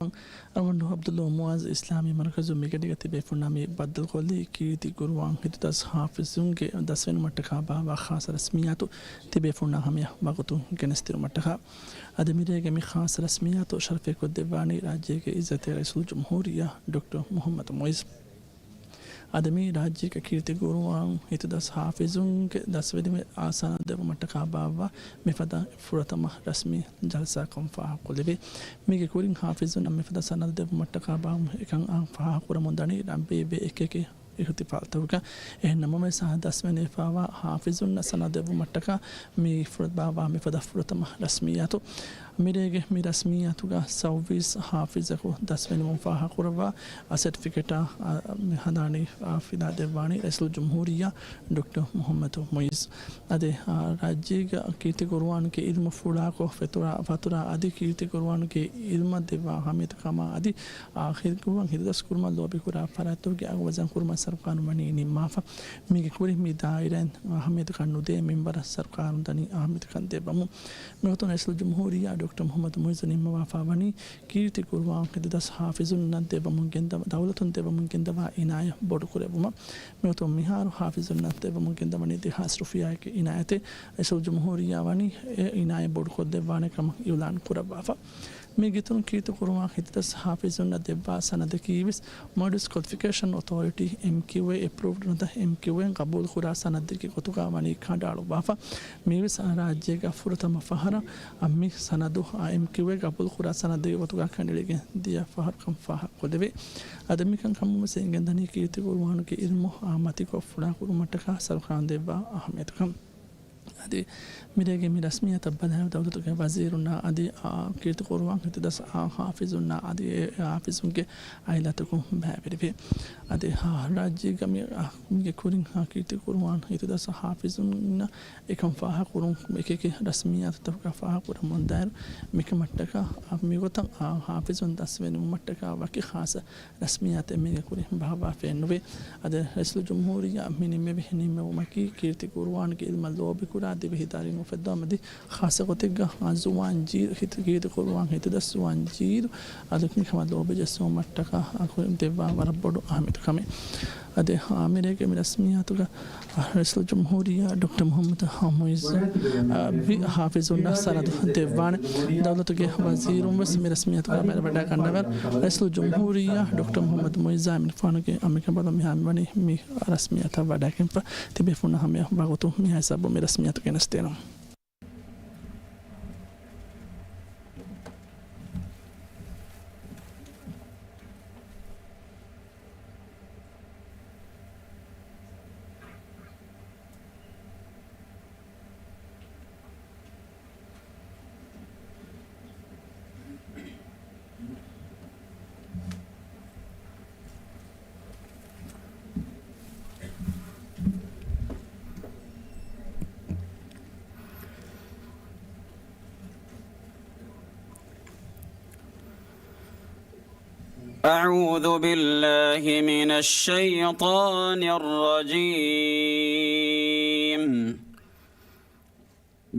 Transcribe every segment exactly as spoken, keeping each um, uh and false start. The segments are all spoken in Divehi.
އަޅުގަނޑު ޢަބްދުﷲ މުޢާޒް އިސްލާމީ މަރުކަޒު މިގަޑީގަ ތިބޭފުންނާ މި ބައްދަލުކޮށްލީ، ކީރިތި ޤުރުއާން ހިތުދަސް ޙާފިޒުންގެ ދަސްވެރިވުމަށްޓަކާ ބާއްވާ ޚާއްޞަ ރަސްމިއްޔާތު ތިބޭފުންނާ ހަމަޔަށް ވަގުތު ގެނެސްދިނުމަށްޓަކާ. އަދި މިރޭގެ މި ޚާއްޞަ ރަސްމިއްޔާތު ޝަރަފެއްކޮށްދެއްވާނީ ރާއްޖޭގެ ޢިއްޒަތްތެރި ރައީސުލްޖުމްހޫރިއްޔާ ޑޮކްޓަރ މުޙައްމަދު މުޢިއްޒު. އަދި މި ރާއްޖޭގެ ކީރިތި ޤުރުއާން ހިތުދަސް ޙާފިޒުންގެ ދަސްވެރިވެ އާ ސަނަދު ދެއްވުމަށްޓަކާ ބާއްވާ މިފަދަ ފުރަތަމަ ރަސްމީ ޖަލްސާކަން ފާހަގަކޮށްލެވޭ. މީގެ ކުރިން ޙާފިޒުންނަށް މިފަދަ ސަނަދު ދެއްވުމަށްޓަކާ ބާއްވުން އެކަން އާ ފާހަގަކުރަމުން ދަނީ ރަނބީ ބޭ އެކެކޭ އިޙްތިފާލްތަކުގަ. އެހެން ނަމަވެސް، އާ ދަސްވެރިވެފައިވާ ޙާފިޒުންނަށް ސަނަދު ދެއްވުމަށްޓަކާ މި ފުރަ-، ބާއްވާ މިފަދަ ފުރަތަމަ ރަސްމިއްޔާތު. މިރޭގެ މި ރަސްމިއްޔާތުގަ ސައުވީސް ޙާފިޒަކު ދަސްވެރިވުން ފާހަގަކުރައްވާ ސެޓްފިކެޓާ، އާ، މި ހަނދާނީ، އާ، ފިލާ ދެއްވާނީ ރައީސުލްޖުމްހޫރިއްޔާ ޑޮކްޓަރ މުޙައްމަދު މުޢިއްޒު. އަދި، އާ، ރާއްޖޭގަ ކީރިތި ޤުރުއާންގެ ޢިލްމު ފުޅާކޮށް ފެތުރާ، ފަތުރާ އަދި ކީރިތި ޤުރުއާންގެ ޢިލްމަށް ދެއްވާ އަހައްމިޔަތު ކަމާ އަދި، އާ، ޤުރުއާން ހިތުދަސް ކުރުމަށް ލޯބިކުރާ ފަރާތްތަކުގެ އަގު ވަޒަން ކުރުމަށް ސަރުކާރުން ވަނީ ނިންމާފަ. މީގެ ކުރިން މި ދާއިރާއިން އަހައްމިޔަތުކަން ނުދޭ މިންވަރަށް ސަރުކާރުން ދަނީ އަހައްމިޔަތުކަން ދެއްވަމުން. މިގޮތުން ރައީސުލްޖުމްހޫރިއްޔާ ޑޮކްޓަރ މުޙައްމަދު މުޢިއްޒު ނިންމަވާފަ ވަނީ، ކީރިތި ޤުރުއާން ހިތުދަސް ޙާފިޒުންނަށް ދެއްވަމުން ގެންދަވާ، ދައުލަތުން ދެއްވަމުން ގެންދަވާ އިނާޔަތް ބޮޑު ކުރެއްވުމަށް. މިގޮތުން މިހާރު ޙާފިޒުންނަށް ދެއްވަމުން ގެންދަވަނީ ދެހާސް ރުފިޔާއެއްގެ އިނާޔަތެއް. ރައީސުލްޖުމްހޫރިއްޔާ ވަނީ އެ އިނާޔަތް ބޮޑުކޮށްދެއްވާނެ ކަމަށް އިޢުލާން ކުރައްވާފަ. މީގެ އިތުރުން ކީރިތި ޤުރުއާން ހިތުދަސް ޙާފިޒުންނަށް ދެއްވާ ސަނަދަކީވެސް މޯޑެލްސް ކޮލިފިކޭޝަން އޮތޯރިޓީ، އެމްކިއުއޭ، އެޕްރޫވްޑް ނުވަތަ އެމްކިއުއޭން ޤަބޫލުކުރާ ސަނަދެއްގެ ގޮތުގަ ވަނީ ކަނޑައަޅުއްވާފަ. މީވެސް ރާއްޖޭގަ ފުރަތަމަ ފަހަރަށް މި ސަނަދު އެމްކިއުއޭ ޤަބޫލުކުރާ ސަނަދެއްގެ ގޮތުގަ ކަނޑައެޅިގެން ދިޔަ ފަހަރުކަން ފާހަގަކޮށްލެވޭ. އަދި މިކަންކަމުން ވެސް އެނގެންދަނީ ކީރިތި ޤުރުއާނުގެ ޢިލްމު މަތިކޮށް ފުޅާކުރުމަށްޓަކާ ސަރުކާރުން ދެއްވާ އަހައްމިޔަތުކަން. އަދި މިރޭގެ މި ރަސްމިއްޔާތަށް ބަލާއިރު ދައުލަތުގެ ވަޒީރުންނާ އަދި، އާ، ކީރިތި ޤުރުއާން ހިތުދަސް، އާ، ޙާފިޒުންނާ އަދި އެ ޙާފިޒުންގެ ޢާއިލާތަކުން ބައިވެރިވޭ. އަދި، އާ، ރާއްޖޭގަ މި، އާ، މީގެ ކުރިން، އާ، ކީރިތި ޤުރުއާން ހިތުދަސް ޙާފިޒުންނަށް އެކަން ފާހަގަކުރުން އެކިއެކި ރަސްމިއްޔާތުތަކުގަ ފާހަގަކުރަމުންދާއިރު، މިކަމަށްޓަކާ، އާ، މިގޮތަށް، އާ، ޙާފިޒުން ދަސްވެރިވުމަށްޓަކާ ވަކި ޚާއްޞަ ރަސްމިއްޔާތެއް މީގެ ކުރިން ބާއްވާފައެއްނުވޭ. އަދި ރައީސުލްޖުމްހޫރިއްޔާ މި ނިންމެވި ނިންމެވުމަކީ، ކީރިތި ޤުރުއާންގެ ޢިލްމަށް ލޯބިކުރާ ދިވެހި ދަރިން އުފެއްދުމަށް އަދި ޚާއްޞަ ގޮތެއްގަ ޒުވާން ޖީލު، ހިތު-، ކީރިތި ޤުރުއާން ހިތުދަސް ޒުވާން ޖީލު އަދި މިކަމަށް ލޯބި ޖެއްސުމަށްޓަކާ ކުރިން ދެއްވާ ވަރަށް ބޮޑު އަހައްމިޔަތު ކަމެއް. އަދި އާ، މިރޭގެ މި ރަސްމިއްޔާތުގަ ރައީސުލްޖުމްހޫރިއްޔާ ޑޮކްޓަރ މުޙައްމަދު މުޢިއްޒު، އާ، ވި ޙާފިޒުންނަށް ސަނަދު ދެއްވާނެ. ދައުލަތުގެ ވަޒީރުން ވެސް މި ރަސްމިއްޔާތުގަ ބައިވެރިވެވަޑައިގަންނަވާ. ރައީސުލްޖުމްހޫރިއްޔާ ޑޮކްޓަރ މުޙައްމަދު މުޢިއްޒާ މިނިފާނުގެ އަނބިކަނބަލުން މިހާ މިވަނީ މި ރަސްމިއްޔާތަށް ވަޑައިގެންފަ. ތިބޭފުންނަށް ހަމަޔަށް ވަގުތު މިހާ ހިސާބުން މި ރަސްމިއްޔާތު ގެނެސްދޭނަން. أعوذ بالله من الشيطان الرجيم.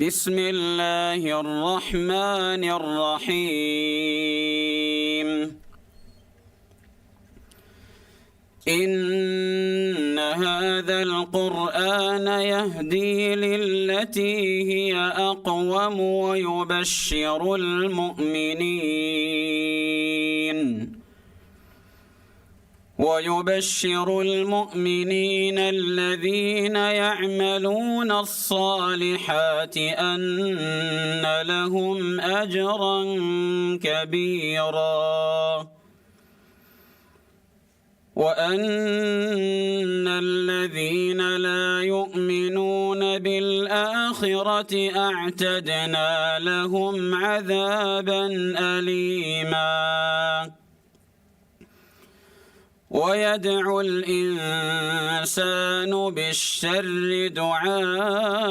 بسم الله الرحمن الرحيم. إن هذا القرآن يهدي للتي هي أقوم ويبشر المؤمنين ويبشر المؤمنين الذين يعملون الصالحات أن لهم أجرا كبيرا. وأن الذين لا يؤمنون بالآخرة أعتدنا لهم عذابا أليما. ويدعو الإنسان بالشر دعاءه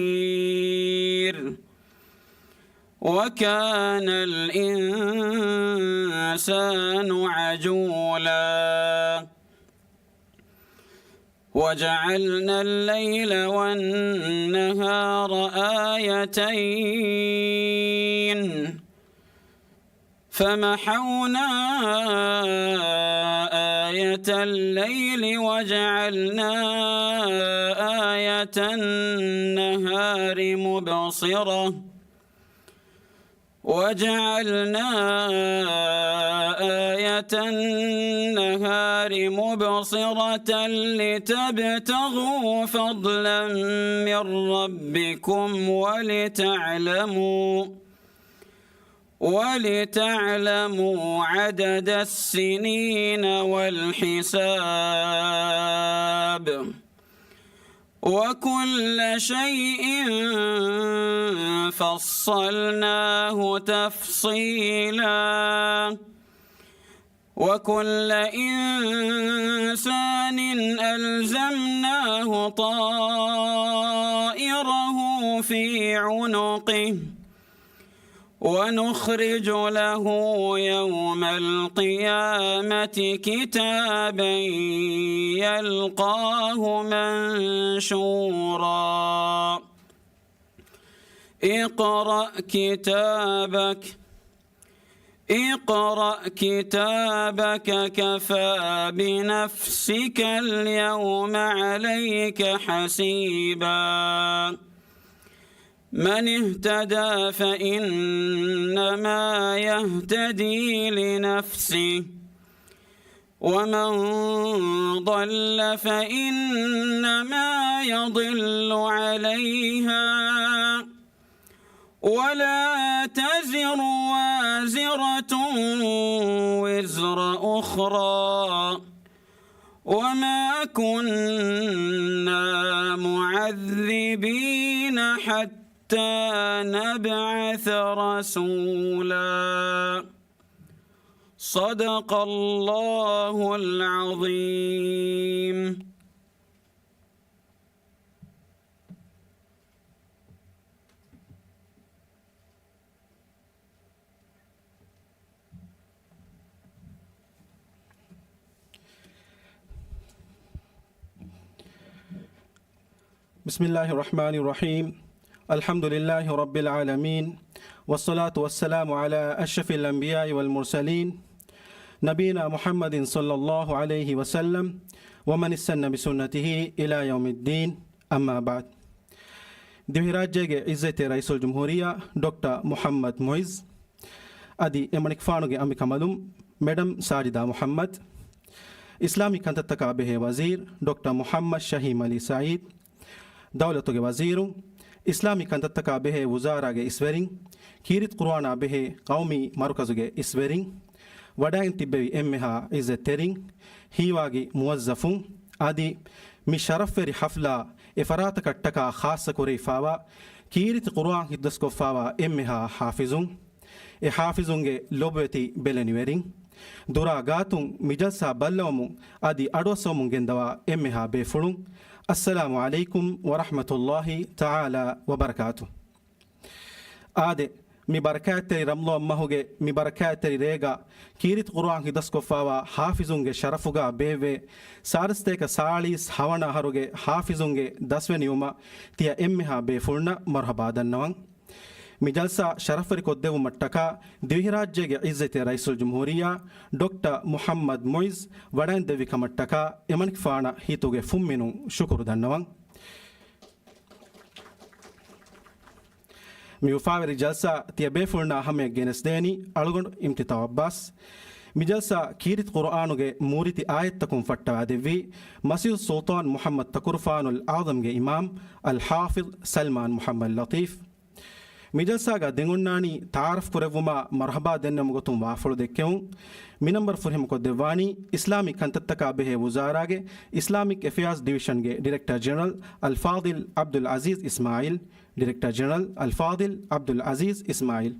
بالخير. وكان الإنسان عجولا. وجعلنا الليل والنهار آيتين. فمحونا آية الليل وجعلنا آية النهار مبصرة، وجعلنا آية النهار مبصرة لتبتغوا فضلا من ربكم ولتعلموا، ولتعلموا عدد السنين والحساب، وكل شيء فصلناه تفصيلا، وكل إنسان ألزمناه طائره في عنقه، ونخرج له يوم القيامة كتابا يلقاه منشورا. اقرأ كتابك، اقرأ كتابك، كفى بنفسك اليوم عليك حسيبا. من اهتدى فإنما يهتدي لنفسه، ومن ضل فإنما يضل عليها، ولا تزر وازرة وزر أخرى، وما كنا معذبين حتى نبعث رسولا. صدق الله العظيم. بسم الله الرحمن الرحيم. الحمد لله رب العالمين. والصلاة والسلام على أشرف الأنبياء والمرسلين. نبينا محمد صلى الله عليه وسلم. ومن استن بسنته إلى يوم الدين. أما بعد. ދިވެހިރާއްޖޭގެ ޢިއްޒަތްތެރި ރައީސުލްޖުމްހޫރިއްޔާ ޑޮކްޓަރ މުޙައްމަދު މުޢިއްޒު، އަދި އެމަނިކުފާނުގެ އަނބިކަނބަލުން މެޑަމް ސާޖިދާ މުޙައްމަދު، އިސްލާމީ ކަންތައްތަކާ ބެހޭ ވަޒީރު ޑޮކްޓަރ މުޙައްމަދު ޝަހީމް ޢަލީ ސަޢީދު، ދައުލަތުގެ ވަޒީރުން، އިސްލާމީ ކަންތައްތަކާ ބެހޭ ވުޒާރާގެ އިސްވެރިން، ކީރިތި ޤުރުއާނާ ބެހޭ ޤައުމީ މަރުކަޒުގެ އިސްވެރިން، ވަޑައިން ތިއްބެވި އެންމެހާ ޢިއްޒަތްތެރިން، ހީވާގި މުވައްޒަފުން، އަދި މި ޝަރަފްވެރި ޙަފްލާ އެ ފަރާތަކަށްޓަކާ ޚާއްޞަ ކުރެވިފާވާ، ކީރިތި ޤުރުއާން ޙިފްޡުކޮށްފާވާ އެންމެހާ ޙާފިޒުން، އެ ޙާފިޒުންގެ ލޮބުވެތި ބެލެނިވެރިން، ދުރާ ގާތުން މި ޖަލްސާ ބައްލަވަމުން އަދި އަޑުއައްސަވަމުން ގެންދަވާ އެންމެހާ ބޭފުޅުން، އައްސަލާމު ޢަލައިކުމް ވަރަޙްމަތުﷲި ތަޢާލާ ވަބަރަކާތު. އާދެ، މި ބަރަކާތްތެރި ރަމަޟާން މަހުގެ މި ބަރަކާތްތެރި ރޭގަ ކީރިތި ޤުރުއާން ޙިފްޡުކޮށްފާވާ ޙާފިޒުންގެ ޝަރަފުގަ ބޭއްވޭ، ސާދަސަތޭކަ ސާޅީސް ހަވަނަ އަހަރުގެ ޙާފިޒުންގެ ދަސްވެ ނިވުމަށް ތިޔަ އެންމެހާ ބޭފުޅުންނަށް މަރުޙަބާ ދަންނަވަން. މި ޖަލްސާ ޝަރަފްވެރިކޮށްދެއްވުމަށްޓަކާ ދިވެހިރާއްޖޭގެ ޢިއްޒަތްތެރި ރައީސުލްޖުމްހޫރިއްޔާ ޑޮކްޓަރ މުޙައްމަދު މުޢިއްޒު ވަޑައިންދެއްވި ކަމަށްޓަކާ އެމަނިކުފާނަށް ހިތުގެ ފުންމިނުން ޝުކުރު ދަންނަވަން. މި އުފާވެރި ޖަލްސާ ތިޔަބޭފުޅުންނާ ހަމަޔަށް ގެނެސްދޭނީ އަޅުގަނޑު އިމްތިތާ ޢައްބާސް. މި ޖަލްސާ ކީރިތި ޤުރުއާނުގެ މޫރިތި އާޔަތްތަކުން ފައްޓަވާދެއްވީ، މަސްޖިދު ސުލްޠާން މުޙައްމަދު ތަކުރުފާނުލް އަޢްޡަމްގެ އިމާމް އަލްޙާފިޡް ސަލްމާން މުޙައްމަދު ލަޠީފް. މި ޖަލްސާގަ ދެން އޮންނާނީ ތަޢާރަފް ކުރެއްވުމާ މަރުޙަބާ ދެންނެވުމުގެ ގޮތުން ވާފުޅު ދެއްކެވުން. މި ނަންބަރު ފުރިހަމަކޮށްދެއްވާނީ އިސްލާމީ ކަންތައްތަކާ ބެހޭ ވުޒާރާގެ އިސްލާމިކް އެފެއާޒް ޑިވިޝަންގެ ޑިރެކްޓަރ ޖެނެރަލް އަލްފާޟިލް ޢަބްދުލް ޢަޒީޒް އިސްމާޢީލް. ޑިރެކްޓަރ ޖެނެރަލް އަލްފާޟިލް ޢަބްދުލް ޢަޒީޒް އިސްމާޢީލް.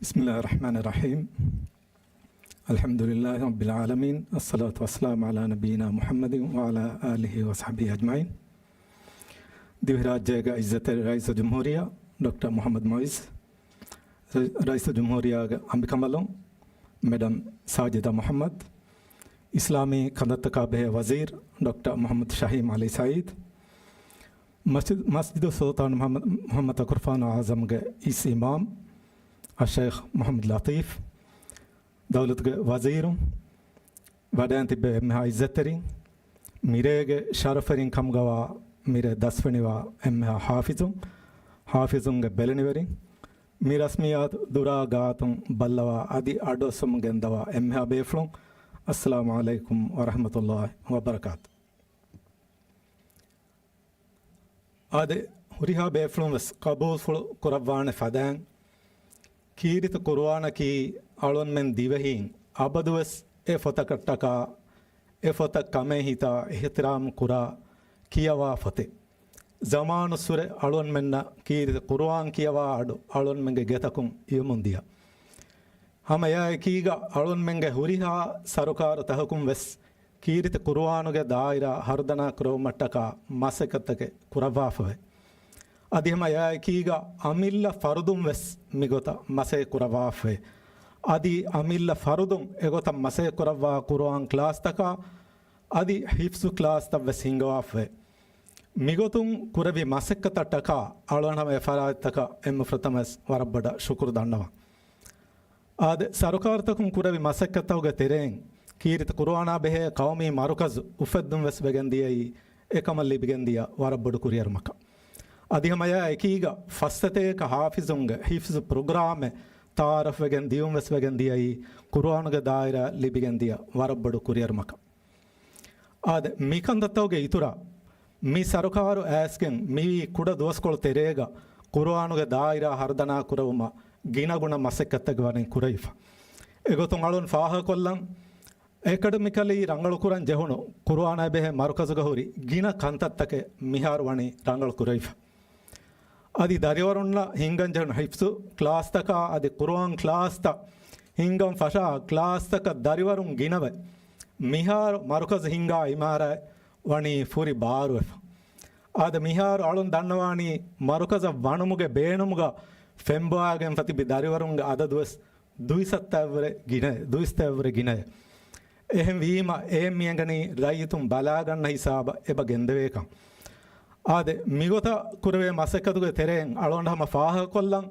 بسم الله الرحمن الرحيم. الحمد لله رب العالمين. الصلاة والسلام على نبينا محمد وعلى آله وصحبه أجمعين. ދިވެހިރާއްޖޭގެ އިއްޒަތްތެރި ރައީސުލްޖުމްހޫރިއްޔާ ޑޮކްޓަރ މުޙައްމަދު މުޢިއްޒު، ރައީސުލްޖުމްހޫރިއްޔާގެ އަނބިކަނބަލުން މެޑަމް ސާޖިދާ މުޙައްމަދު، އިސްލާމީ ކަންތައްތަކާ ބެހޭ ވަޒީރު ޑޮކްޓަރ މުޙައްމަދު ޝަހީމް ޢަލީ ސަޢީދު، މަސްޖިދު، މަސްޖިދު ސުލްޠާން މުޙައްމަދު، މުޙައްމަދު ތަޤުވާފާނު އަޢުޡަމްގެ އިސް އިމާމް އައްޝައިޚް މުޙައްމަދު ލަޠީފް، ދައުލަތުގެ ވަޒީރުން، ވަޑައިން ތިއްބެވި އެންމެހާ އިއްޒަތްތެރިން، މިރޭގެ ޝަރަފުވެރިން ކަމުގަވާ މިރޭ ދަސްވެނިވާ އެންމެހާ ޙާފިޒުން، ޙާފިޒުންގެ ބެލެނިވެރިން، މި ރަސްމިއްޔާތު ދުރާ ގާތުން ބައްލަވާ އަދި އަޑުއައްސަމުން ގެންދަވާ އެންމެހާ ބޭފުޅުން، އައްސަލާމު ޢަލައިކުމް ވަރަޙްމަތުﷲި ވަބަރަކާތު. އާދެ، ހުރިހާ ބޭފުޅުން ވެސް ޤަބޫލުފުޅު ކުރައްވާނެ ފަދައިން، ކީރިތި ޤުރުއާނަކީ އަޅުންމެން ދިވެހީން އަބަދުވެސް އެ ފޮތަކަށްޓަކާ، އެ ފޮތަށް ކަމޭހިތާ އިޙްތިރާމް ކުރާ ކިޔަވާ ފޮތެއް. ޒަމާނުއްސުރެ އަޅުންމެންނަށް ކީރިތި ޤުރުއާން ކިޔަވާ އަޑު އަޅުންމެންގެ ގެތަކުން އިވެމުން ދިޔަ. ހަމަ އެއާއެކީގަ އަޅުންމެންގެ ހުރިހާ ސަރުކާރު ތަކަކުން ވެސް ކީރިތި ޤުރުއާނުގެ ދާއިރާ ހަރުދަނާ ކުރެވުމަށްޓަކާ މަސައްކަތްތަކެއް ކުރައްވާފަވޭ. އަދި ހަމަ އެއާއެކީގަ އަމިއްލަ ފަރުދުން ވެސް މިގޮތަށް މަސައްކަތް ކުރައްވާފަވޭ. އަދި އަމިއްލަ ފަރުދުން އެގޮތަށް މަސައްކަތް ކުރައްވާ ޤުރުއާން ކްލާސްތަކާ އަދި ޙިފްޒު ކްލާސްތައް ވެސް ހިންގަވާފަވޭ. މިގޮތުން ކުރެއްވި މަސައްކަތަށްޓަކާ އަޅުގަނޑު ހަމަ އެ ފަރާތްތަކަށް އެންމެ ފުރަތަމަވެސް ވަރަށް ބޮޑަށް ޝުކުރު ދަންނަވަން. އާދެ، ސަރުކާރުތަކުން ކުރެއްވި މަސައްކަތްތަކުގެ ތެރެއިން ކީރިތި ޤުރުއާނާ ބެހޭ ޤައުމީ މަރުކަޒު އުފެއްދުން ވެސް ވެގެން ދިޔައީ އެކަމަށް ލިބިގެން ދިޔަ ވަރަށް ބޮޑު ކުރިއެރުމަކަށް. އަދި ހަމަ އެއާ އެކީގަ ފައްސަތޭކަ ޙާފިޒުންގެ ޙިފްޒު ޕްރޮގްރާމެއް ތައާރަފްވެގެން ދިޔުން ވެސް ވެގެން ދިޔައީ ޤުރުއާނުގެ ދާއިރާ ލިބިގެން ދިޔަ ވަރަށް ބޮޑު ކުރިއެރުމަކަށް. އާދެ، މި ކަންތައްތަކުގެ އިތުރަށް މި ސަރުކާރު އައިސްގެން މިވީ ކުޑަ ދުވަސްކޮޅު ތެރޭގަ ޤުރުއާނުގެ ދާއިރާ ހަރުދަނާ ކުރެވުމަށް ގިނަގުނަ މަސައްކަތްތައް ވަނީ ކުރެވިފަ. އެގޮތުން އަޅުން ފާހަގަކޮށްލަން، އެކަޑަމިކަލީ ރަނގަޅުކުރަން ޖެހުނު ޤުރުއާނާ ބެހޭ މަރުކަޒުގަ ހުރި ގިނަ ކަންތައްތަކެއް މިހާރު ވަނީ ރަނގަޅު ކުރެވިފަ. އަދި ދަރިވަރުންނަށް ހިންގަން ޖެހުނު ޙިފްޒު ކްލާސްތަކާ އަދި ޤުރުއާން ކްލާސްތައް ހިންގަން ފަށާ ކްލާސްތަކަށް ދަރިވަރުން ގިނަވެ، މިހާރު މަރުކަޒު ހިންގާ އިމާރާތް ވަނީ ފުރި ބާރުވެފަ. އާދެ، މިހާރު އަޅުން ދަންނަވާނީ މަރުކަޒަށް ވަނުމުގެ ބޭނުމުގަ ފެންބޮވާގެންފަ ތިބި ދަރިވަރުންގެ އަދަދުވެސް ދުއިސައްތައެއްވުރެ ގިނައެއް، ދުއިސައްތައެއްވުރެ ގިނައެއް. އެހެންވީމަ، އެ މިއަނގަނީ ރައްޔިތުން ބަލާގަންނަ ހިސާބަށް އެބަ ގެންދެވޭކަން. އާދެ، މިގޮތަށް ކުރެވޭ މަސައްކަތުގެ ތެރެއިން އަޅުގަނޑު ހަމަ ފާހަގަކޮށްލަން،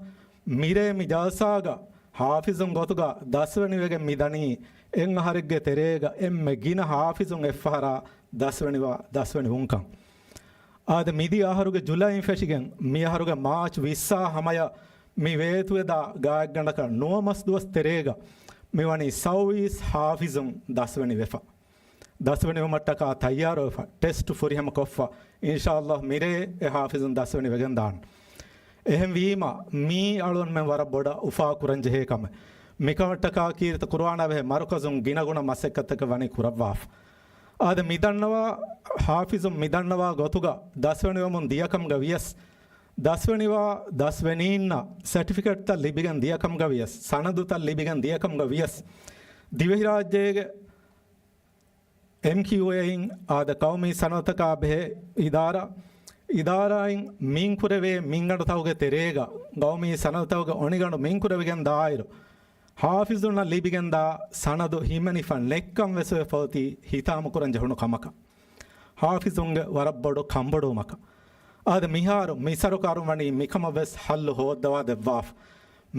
މިރޭ މި ޖަލްސާގަ ޙާފިޒުން ގޮތުގަ ދަސްވެނިވެގެން މި ދަނީ އެއް އަހަރެއްގެ ތެރޭގަ އެންމެ ގިނަ ޙާފިޒުން އެއްފަހަރާ ދަސްވެނިވާ، ދަސްވެނި ވުންކަން. އާދެ، މިދިޔަ އަހަރުގެ ޖުލައިން ފެށިގެން މި އަހަރުގެ މާޗް ވިއްސާ ހަމަޔަށް މި ވޭތުވެދާ ގާތްގަނޑަކަށް ނުވަ މަސް ދުވަސް ތެރޭގަ މިވަނީ ސައުވީސް ޙާފިޒުން ދަސްވެނި ވެފަ. ދަސްވެނިވުމަށްޓަކާ ތައްޔާރުވެފަ، ޓެސްޓު ފުރިހަމަ ކޮށްފަ، އިންޝާﷲ މިރޭ އެ ޙާފިޒުން ދަސްވެނި ވެގެންދާނެ. އެހެންވީމަ، މީ އަޅުންމެން ވަރަށް ބޮޑަށް އުފާކުރަން ޖެހޭ ކަމެއް. މިކަމަށްޓަކާ ކީރިތި ޤުރުއާނާ ބެހޭ މަރުކަޒުން ގިނަގުނަ މަސައްކަތްތަކެއް ވަނީ ކުރައްވާފަ. އާދެ، މިދަންނަވާ ޙާފިޒުން މިދަންނަވާ ގޮތުގަ ދަސްވެނިވަމުން ދިޔަކަމުގަ ވިޔަސް، ދަސްވެނިވާ ދަސްވެނީންނަށް ސެޓިފިކެޓްތައް ލިބިގެން ދިޔަކަމުގަ ވިޔަސް، ސަނަދުތައް ލިބިގެން ދިޔަކަމުގަ ވިޔަސް، ދިވެހިރާއްޖޭގެ އެމްކިއުއޭއިން އާދެ، ޤައުމީ ސަނަދުތަކާ ބެހޭ އިދާރާ، އިދާރާއިން މިންކުރެވޭ މިންގަނޑުތަކުގެ ތެރޭގަ، ޤައުމީ ސަނަދުތަކުގެ އޮނިގަނޑު މިންކުރެވިގެން ދާއިރު، ޙާފިޒުންނަށް ލިބިގެންދާ ސަނަދު ހިމެނިފަ ނެތްކަން ވެސް އޮތް ފަހުތީ ހިތާމަކުރަން ޖެހުނު ކަމަކަށް. ޙާފިޒުންގެ ވަރަށް ބޮޑު ކަންބޮޑުވުމަކަށް. އާދެ، މިހާރު މި ސަރުކާރުން ވަނީ މިކަމަށް ވެސް ޙައްލު ހޯއްދަވާ ދެއްވާފަ.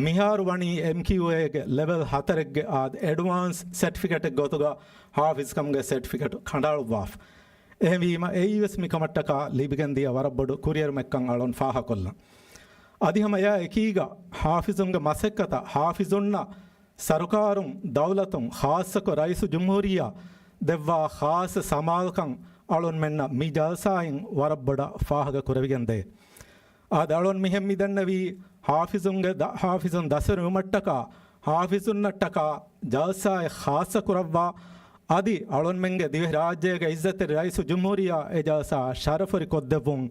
މިހާރު ވަނީ އެމްކިއުއޭގެ ލެވެލް ހަތަރެއްގެ އާދެ، އެޑްވާންސް ސެޓްފިކެޓެއް ގޮތުގަ ޙާފިޒްކަމުގެ ސެޓްފިކެޓު ކަނޑައަޅުއްވާފަ. އެހެންވީމަ، އެއީ ވެސް މިކަމަށްޓަކާ ލިބިގެން ދިޔަ ވަރަށް ބޮޑު ކުރިއެރުމެއްކަން އަޅުން ފާހަކޮށްލަން. އަދި ހަމަ އެއާ އެކީގަ ޙާފިޒުންގެ މަސައްކަތަށް ޙާފިޒުންނަށް ސަރުކާރުން، ދައުލަތުން، ޚާއްޞަކޮށް ރައީސުލްޖުމްހޫރިއްޔާ ދެއްވާ ޚާއްޞަ ސަމާލުކަން އަޅުންމެންނަށް މި ޖަލްސާއިން ވަރަށް ބޮޑަށް ފާހަގަ ކުރެވިގެންދޭ. އާދެ، އަޅުން މިހެން މިދެންނެވީ ޙާފިޒުންގެ ދަ-، ޙާފިޒުން ދަސްވެރިވުމަށްޓަކާ، ޙާފިޒުންނަށްޓަކާ ޖަލްސާއެއް ޚާއްޞަ ކުރައްވާ، އަދި އަޅުންމެންގެ ދިވެހިރާއްޖޭގެ އިއްޒަތްތެރި ރައީސުލްޖުމްހޫރިއްޔާ އެ ޖަލްސާ ޝަރަފުވެރި ކޮށްދެއްވުން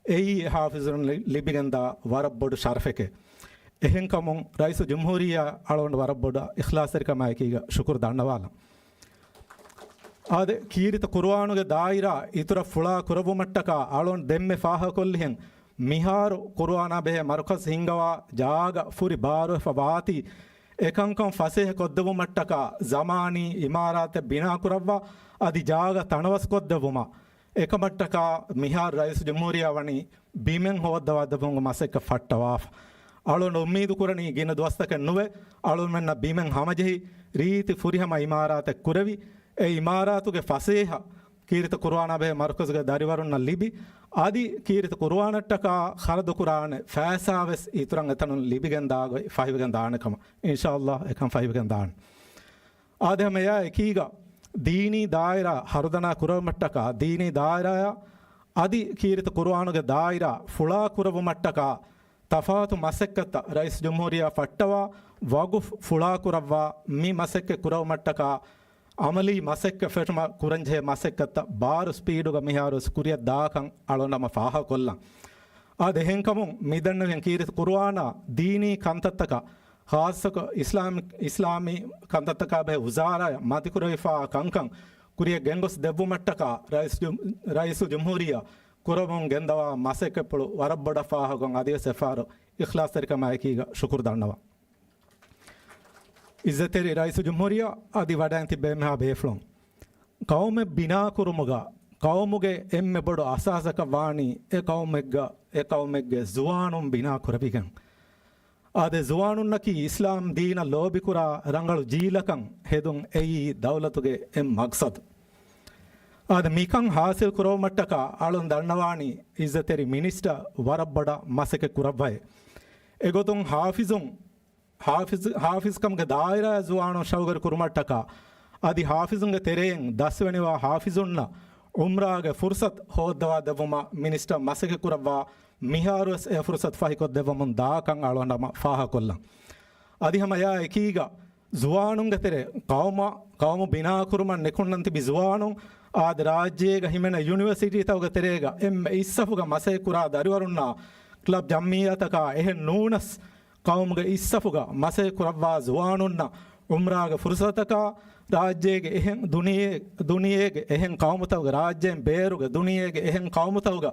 އެއީ ޙާފިޒުން ލި-، ލިބިގެންދާ ވަރަށް ބޮޑު ޝަރަފެކޭ. އެހެންކަމުން ރައީސުލްޖުމްހޫރިއްޔާ އަޅުގަނޑު ވަރަށް ބޮޑަށް އިޚްލާޞްތެރިކަމާއެކީގަ ޝުކުރު ދަންނަވާލަން. އާދެ، ކީރިތި ޤުރުއާނުގެ ދާއިރާ އިތުރަށް ފުޅާ ކުރައްވުމަށްޓަކާ އަޅުން ދެންމެ ފާހަގަކޮށްލިހެން، މިހާރު ޤުރުއާނާ ބެހޭ މަރުކަޒު ހިންގަވާ ޖާގަ ފުރި ބާރުވެފަ ވާތީ، އެކަންކަން ފަސޭހަ ކޮށްދެއްވުމަށްޓަކާ ޒަމާނީ އިމާރާތެއް ބިނާ ކުރައްވާ، އަދި ޖާގަ ތަނަވަސް ކޮށްދެއްވުމަށް. އެކަމަށްޓަކާ މިހާރު ރައީސު ޖުމްހޫރިއްޔާ ވަނީ ބިމެއް ހޯއްދަވާ ދެއްވުމުގެ މަސައްކަތް ފައްޓަވާފަ. އަޅުން އުއްމީދު ކުރަނީ ގިނަ ދުވަސްތަކެއް ނުވެ، އަޅުންމެންނަށް ބިމެއް ހަމަޖެހި، ރީތި ފުރިހަމަ އިމާރާތެއް ކުރެވި، އެ އިމާރާތުގެ ފަސޭހަ ކީރިތި ޤުރުއާނާ ބެހޭ މަރުކަޒުގެ ދަރިވަރުންނަށް ލިބި، އަދި ކީރިތި ޤުރުއާނަށްޓަކާ ޚަރަދުކުރާނެ ފައިސާވެސް އިތުރަށް އެތަނުން ލިބިގެންދާ ގޮތް ފަހިވެގެން ދާނެ ކަމަށް. އިންޝާﷲ އެކަން ފަހިވެގެން ދާނެ. އާދެ، ހަމަ އެއާ އެކީގަ ދީނީ ދާއިރާ ހަރުދަނާ ކުރެވުމަށްޓަކާ ދީނީ ދާއިރާއާ އަދި ކީރިތި ޤުރުއާނުގެ ދާއިރާ ފުޅާ ކުރެއްވުމަށްޓަކާ ތަފާތު މަސައްކަތްތައް ރައީސް ޖުމްހޫރިއްޔާ ފައްޓަވާ ވަގުފް ފުޅާ ކުރައްވާ މި މަސައްކަތް ކުރެއްވުމަށްޓަކާ އަމަލީ މަސައްކަތް ފެށުމަށް ކުރަންޖެހޭ މަސައްކަތްތައް ބާރު ސްޕީޑުގަ މިހާރުވެސް ކުރިއަށް ދާކަން އަޅުން ހަމަ ފާހަގަކޮށްލަން. އާދެ، އެހެންކަމުން މިދެންނެވިހެން ކީރިތި ޤުރުއާނާ ދީނީ ކަންތައްތަކަށް ޚާއްޞަކޮށް އިސްލާމި، އިސްލާމީ ކަންތައްތަކާ ބެހޭ ވުޒާރާއަށް މަތިކުރެވިފާ ކަންކަން ކުރިއަށް ގެންގޮސް ދެއްވުމަށްޓަކާ ރައީސް ޖު، ރައީސު ޖުމްހޫރިއްޔާ ކުރަމުން ގެންދަވާ މަސައްކަތްޕުޅު ވަރަށް ބޮޑަށް ފާހަގަކޮށް އަދިވެސް އެއްފަހަރު އިޚްލާޞްތެރިކަމާއެކީގަ ޝުކުރު ދަންނަވަން. އިއްޒަތްތެރި ރައީސު ޖުމްހޫރިއްޔާ އަދި ވަޑައިން ތިއްބެވި އެންމެހާ ބޭފުޅުން. ޤައުމެއް ބިނާކުރުމުގަ ޤައުމުގެ އެންމެ ބޮޑު އަސާސަކަށް ވާނީ އެ ޤައުމެއްގަ، އެ ޤައުމެއްގެ ޒުވާނުން ބިނާ ކުރެވިގެން. އާދެ، ޒުވާނުންނަކީ އިސްލާމް ދީނަށް ލޯބިކުރާ ރަނގަޅު ޖީލަކަށް ހެދުން އެއީ ދައުލަތުގެ އެއް މަގްސަދު. އާދެ، މިކަން ހާސިލް ކުރެވުމަށްޓަކާ އަޅުން ދަންނަވާނީ އިއްޒަތްތެރި މިނިސްޓަރ ވަރަށް ބޮޑަށް މަސައްކަތް ކުރައްވައޭ. އެގޮތުން ޙާފިޒުން، ޙާފިޒު، ޙާފިޒުކަމުގެ ދާއިރާއަށް ޒުވާނުން ޝައުގުވެރި ކުރުމަށްޓަކާ އަދި ޙާފިޒުންގެ ތެރެއިން ދަސްވެނިވާ ޙާފިޒުންނަށް ޢުމްރާގެ ފުރުޞަތު ހޯއްދަވާ ދެއްވުމަށް މިނިސްޓަރ މަސައްކަތް ކުރައްވާ، މިހާރުވެސް އެ ފުރުޞަތު ފަހިކޮށްދެއްވަމުން ދާކަން އަޅުގަނޑު ހަމަ ފާހަގަކޮށްލަން. އަދި ހަމަ އެއާ އެކީގަ ޒުވާނުންގެ ތެރޭ ޤައުމަށް، ޤައުމު ބިނާކުރުމަށް ނިކުންނަން ތިބި ޒުވާނުން އާދެ، ރާއްޖޭގަ ހިމެނޭ ޔުނިވަރސިޓީތަކުގެ ތެރޭގަ އެންމެ އިސްސަފުގަ މަސައްކަތް ކުރާ ދަރިވަރުންނާ ކްލަބް ޖަމްޢިއްޔާތަކާ އެހެން ނޫނަސް، ޤައުމުގެ އިސްސަފުގަ މަސައްކަތް ކުރައްވާ ޒުވާނުންނަށް ޢުމްރާގެ ފުރުޞަތަކާ، ރާއްޖޭގެ އެހެން ދުނިޔޭ، ދުނިޔޭގެ އެހެން ޤައުމުތަކުގެ، ރާއްޖޭން ބޭރުގެ ދުނިޔޭގެ އެހެން ޤައުމުތަކުގަ،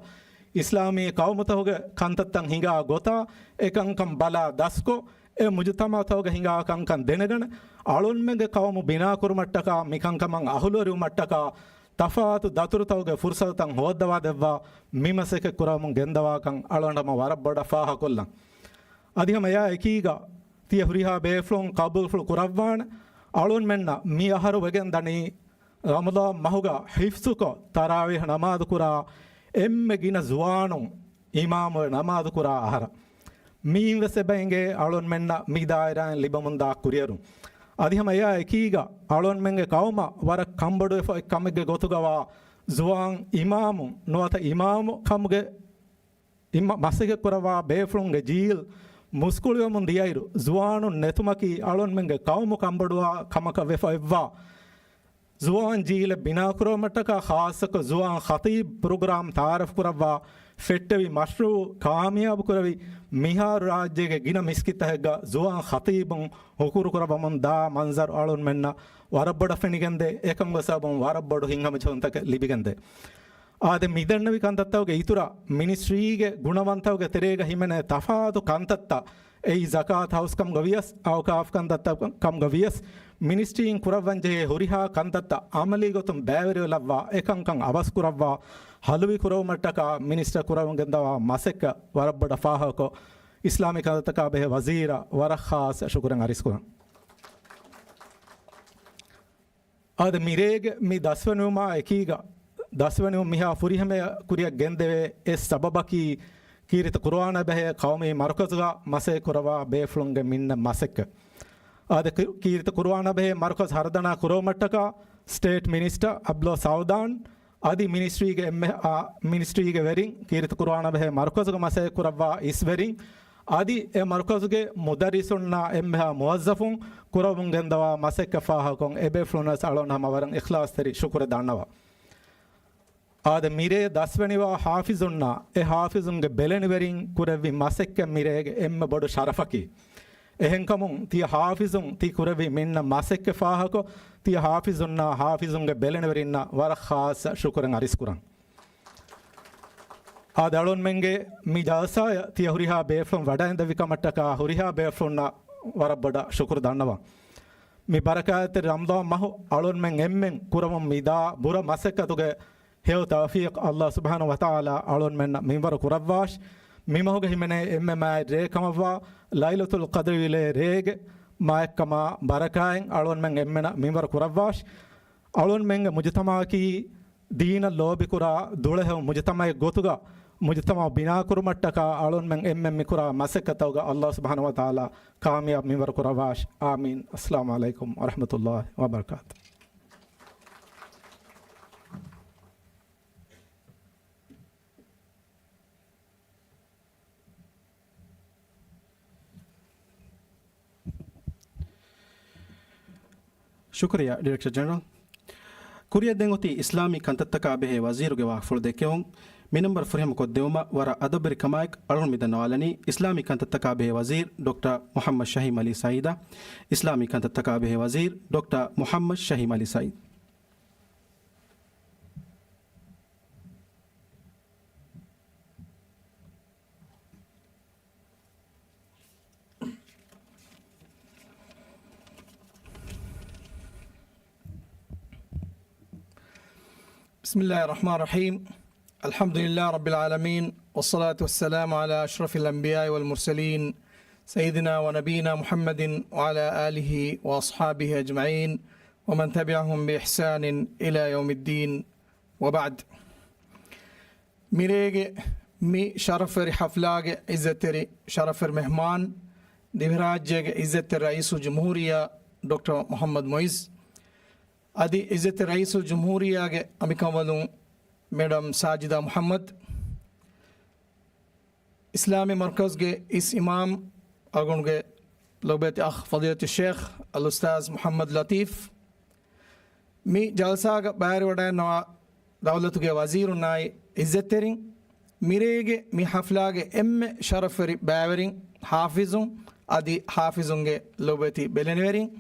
އިސްލާމީ ޤައުމުތަކުގެ ކަންތައްތައް ހިނގާ ގޮތާ، އެކަންކަން ބަލާ ދަސްކޮށް، އެ މުޖުތަމަޢުތަކުގަ ހިނގާ ކަންކަން ދެނެގަނެ، އަޅުންމެންގެ ޤައުމު ބިނާކުރުމަށްޓަކާ، މިކަންކަމަށް އަހުލުވެރިވުމަށްޓަކާ، ތަފާތު ދަތުރުތަކުގެ ފުރުޞަތުތައް ހޯއްދަވާ ދެއްވާ، މި މަސައްކަތް ކުރަމުން ގެންދަވާކަން އަޅުގަނޑު ހަމަ ވަރަށް ބޮޑަށް ފާހަގަކޮށްލަން. އަދި ހަމަ އެއާ އެކީގަ، ތިޔަ ހުރިހާ ބޭފުޅުން ޤަބޫލުފުޅު ކުރައްވާނެ، އަޅުންމެންނަށް މި އަހަރު ވެގެން ދަނީ، ރަމަޟާން މަހުގަ ޙިފްޒުކޮށް، ތަރާވީޙް ނަމާދު ކުރާ، އެންމެ ގިނަ ޒުވާނުން އިމާމުވެ ނަމާދު ކުރާ އަހަރަށް. މިއިން ވެސް އެބަ އެނގޭ އަޅުންމެންނަށް މި ދާއިރާއިން ލިބެމުންދާ ކުރިއެރުން. އަދި ހަމަ އެއާ އެކީގަ އަޅުންމެންގެ ޤައުމަށް ވަރަށް ކަންބޮޑުވެފަ އޮތް ކަމެއްގެ ގޮތުގަވާ ޒުވާން އިމާމުން ނުވަތަ އިމާމު ކަމުގެ، އިމާ، މަސައްކަތް ކުރައްވާ ބޭފުޅުންގެ ޖީލް މުސްކުޅިވަމުން ދިޔައިރު، ޒުވާނުން ނެތުމަކީ އަޅުންމެންގެ ޤައުމު ކަންބޮޑުވާ ކަމަކަށް ވެފަ އޮތްވާ، ޒުވާން ޖީލެއް ބިނާކުރުމަށްޓަކާ ޚާއްޞަކޮށް ޒުވާން ޚަޠީބް ޕްރޮގްރާމް ތަޢާރަފް ކުރައްވާ ފެއްޓެވި މަޝްރޫޢު ކާމިޔާބު ކުރެވި، މިހާރު ރާއްޖޭގެ ގިނަ މިސްކިތްތަކެއްގަ ޒުވާން ޚަޠީބުން ހުކުރު ކުރައްވަމުން ދާ މަންޒަރު އަޅުންމެންނަށް ވަރަށް ބޮޑަށް ފެނިގެންދޭ. އެކަމުގެ ސަބަބުން ވަރަށް ބޮޑު ހިތްހަމަޖެހުންތަކެއް ލިބިގެންދޭ. އާދެ، މިދެންނެވި ކަންތައްތަކުގެ އިތުރަށް މިނިސްޓްރީގެ ގުނަވަންތަކުގެ ތެރޭގަ ހިމެނޭ ތަފާތު ކަންތައްތައް، އެއީ ޒަކާތު ހައުސް ކަމުގަ ވިޔަސް، އައުޤާފް ކަންތައްތައް ކަމުގަ ވިޔަސް، މިނިސްޓްރީއިން ކުރައްވަންޖެހޭ ހުރިހާ ކަންތައްތައް އަމަލީ ގޮތުން ބައިވެރިވެލައްވާ، އެކަންކަން އަވަސް ކުރައްވާ، ހަލުވި ކުރެވުމަށްޓަކާ މިނިސްޓަރ ކުރަމުން ގެންދަވާ މަސައްކަތް ވަރަށް ބޮޑަށް ފާހަގަކޮށް، އިސްލާމީ ކަންތައްތަކާ ބެހޭ ވަޒީރަށް ވަރަށް ޚާއްޞަ ޝުކުރެއް އަރިސްކުރަން. އާދެ، މިރޭގެ މި ދަސްވެނިވުމާ އެކީގަ، ދަސްވެނިވުން މިހާ ފުރިހަމަޔަށް ކުރިއަށް ގެންދެވޭ އެއް ސަބަބަކީ، ކީރިތި ޤުރުއާނާ ބެހޭ ޤައުމީ މަރުކަޒުގަ މަސައްކަތް ކުރައްވާ ބޭފުޅުންގެ މިންނަ މަސައްކަތް. އާދެ، ކީ، ކީރިތި ޤުރުއާނާ ބެހޭ މަރުކަޒު ހަރުދަނާ ކުރެވުމަށްޓަކާ، ސްޓޭޓް މިނިސްޓަރ އަބްދުﷲ ސަޢުދާން، އަދި މިނިސްޓްރީގެ އެންމެ، އާ، މިނިސްޓްރީގެ ވެރިން، ކީރިތި ޤުރުއާނާ ބެހޭ މަރުކަޒުގަ މަސައްކަތް ކުރައްވާ އިސްވެރިން، އަދި އެ މަރުކަޒުގެ މުދައްރިސުންނާ އެންމެހާ މުވައްޒަފުން ކުރަމުން ގެންދަވާ މަސައްކަތް ފާހަގަކޮށް، އެބޭފުޅުންނަށް އަޅުން ހަމަ ވަރަށް އިޚްލާޞްތެރި ޝުކުރެއް ދަންނަވަން. އާދެ، މިރޭ ދަސްވެނިވާ ޙާފިޒުންނާ އެ ޙާފިޒުންގެ ބެލެނިވެރިން ކުރެއްވި މަސައްކަތް މިރޭގެ އެންމެ ބޮޑު ޝަރަފަކީ. އެހެންކަމުން ތިޔަ ހާފިޒުން ތި ކުރެއްވި މިންނަ މަސައްކަތް ފާހަގަކޮށް، ތިޔަ ހާފިޒުންނާ ހާފިޒުންގެ ބެލެނިވެރިންނަށް ވަރަށް ޚާއްޞަ ޝުކުރެއް އަރިސްކުރަން. އާދެ، އަޅުންމެންގެ މި ޖަލްސާއަށް ތިޔަ ހުރިހާ ބޭފުޅުން ވަޑައިންދެވި ކަމަށްޓަކާ ހުރިހާ ބޭފުޅުންނަށް ވަރަށް ބޮޑަށް ޝުކުރު ދަންނަވަން. މި ބަރަކާތްތެރި ރަމަޟާން މަހު އަޅުންމެން އެންމެން ކުރަމުން މިދާ ބުރަ މަސައްކަތުގެ ހެޔޮ ތައުފީޤު އައްލާހު ސުބްޙާނަހު ވަތަޢާލާ އަޅުންމެންނަށް މިންވަރު ކުރައްވާށި. މި މަހުގެ ހިމެނޭ އެންމެ މާތް ރޭ ކަމަށްވާ ލައިލަތުލް ޤަދްރި ވިލޭ ރޭގެ މާތްކަމާ ބަރަކާތް އަޅުންމެން އެންމެނަށް މިންވަރު ކުރައްވާށި. އަޅުންމެންގެ މުޖުތަމަޢަކީ ދީނަށް ލޯބިކުރާ ދުޅަހެޔޮ މުޖުތަމަޢެއް ގޮތުގަ، މުޖުތަމަޢު ބިނާކުރުމަށްޓަކާ އަޅުންމެން އެންމެން މިކުރާ މަސައްކަތްތަކުގަ އައްލާހު ސުބްޙާނަހު ވަތަޢާލާ ކާމިޔާބު މިންވަރު ކުރައްވާށި. އާމީން. އައްސަލާމު ޢަލައިކުމް ވަރަޙްމަތުﷲ ވަބަރަކާތު. ޝުކުރިއްޔާ، ޑިރެކްޓަރ ޖެނެރަލް. ކުރިއަށް ދެން އޮތީ އިސްލާމީ ކަންތައްތަކާ ބެހޭ ވަޒީރުގެ ވާހަކަފުޅު ދެއްކެވުން. މި ނަންބަރު ފުރިހަމަ ކޮށްދެވުމަށް ވަރަށް އަދަބުވެރިކަމާއެކު އަޅުން މި ދަންނަވާލަނީ އިސްލާމީ ކަންތައްތަކާ ބެހޭ ވަޒީރު ޑޮކްޓަރ މުޙައްމަދު ޝަހީމް ޢަލީ ސަޢީދަށް. އިސްލާމީ ކަންތައްތަކާ ބެހޭ ވަޒީރު ޑޮކްޓަރ މުޙައްމަދު ޝަހީމް ޢަލީ ސަޢީދު. بسم الله الرحمن الرحيم. الحمد لله رب العالمين، والصلاة والسلام على أشرف الأنبياء والمرسلين، سيدنا ونبينا محمد وعلى آله وأصحابه أجمعين، ومن تبعهم بإحسان إلى يوم الدين، وبعد. މިރޭގެ މި ޝަރަފްވެރި ޙަފްލާގެ ޢިއްޒަތްތެރި ޝަރަފްވެރި މެހްމާން، ދިވެހިރާއްޖޭގެ ޢިއްޒަތްތެރި ރައީސުލްޖުމްހޫރިއްޔާ ޑޮކްޓަރ މުޙައްމަދު މުޢިއްޒު، އަދި ޢިއްޒަތްތެރި ރައީސުލްޖުމްހޫރިއްޔާގެ އަނބިކަނބަލުން މެޑަމް ސާޖިދާ މުޙައްމަދު، އިސްލާމީ މަރުކަޒުގެ އިސް އިމާމް އަޅުގަނޑުގެ ލޮބުވެތި އަޚް ފަޟީލަތު ޝޭޚް އަލްއުސްތާޛް މުޙައްމަދު ލަތީފް، މި ޖަލްސާގަ ބައިވެރިވަޑައިންނަވާ ދައުލަތުގެ ވަޒީރުންނާއި ޢިއްޒަތްތެރިން، މިރޭގެ މި ޙަފްލާގެ އެންމެ ޝަރަފްވެރި ބައިވެރިން ޙާފިޒުން އަދި ޙާފިޒުންގެ ލޮބުވެތި ބެލެނިވެރިން،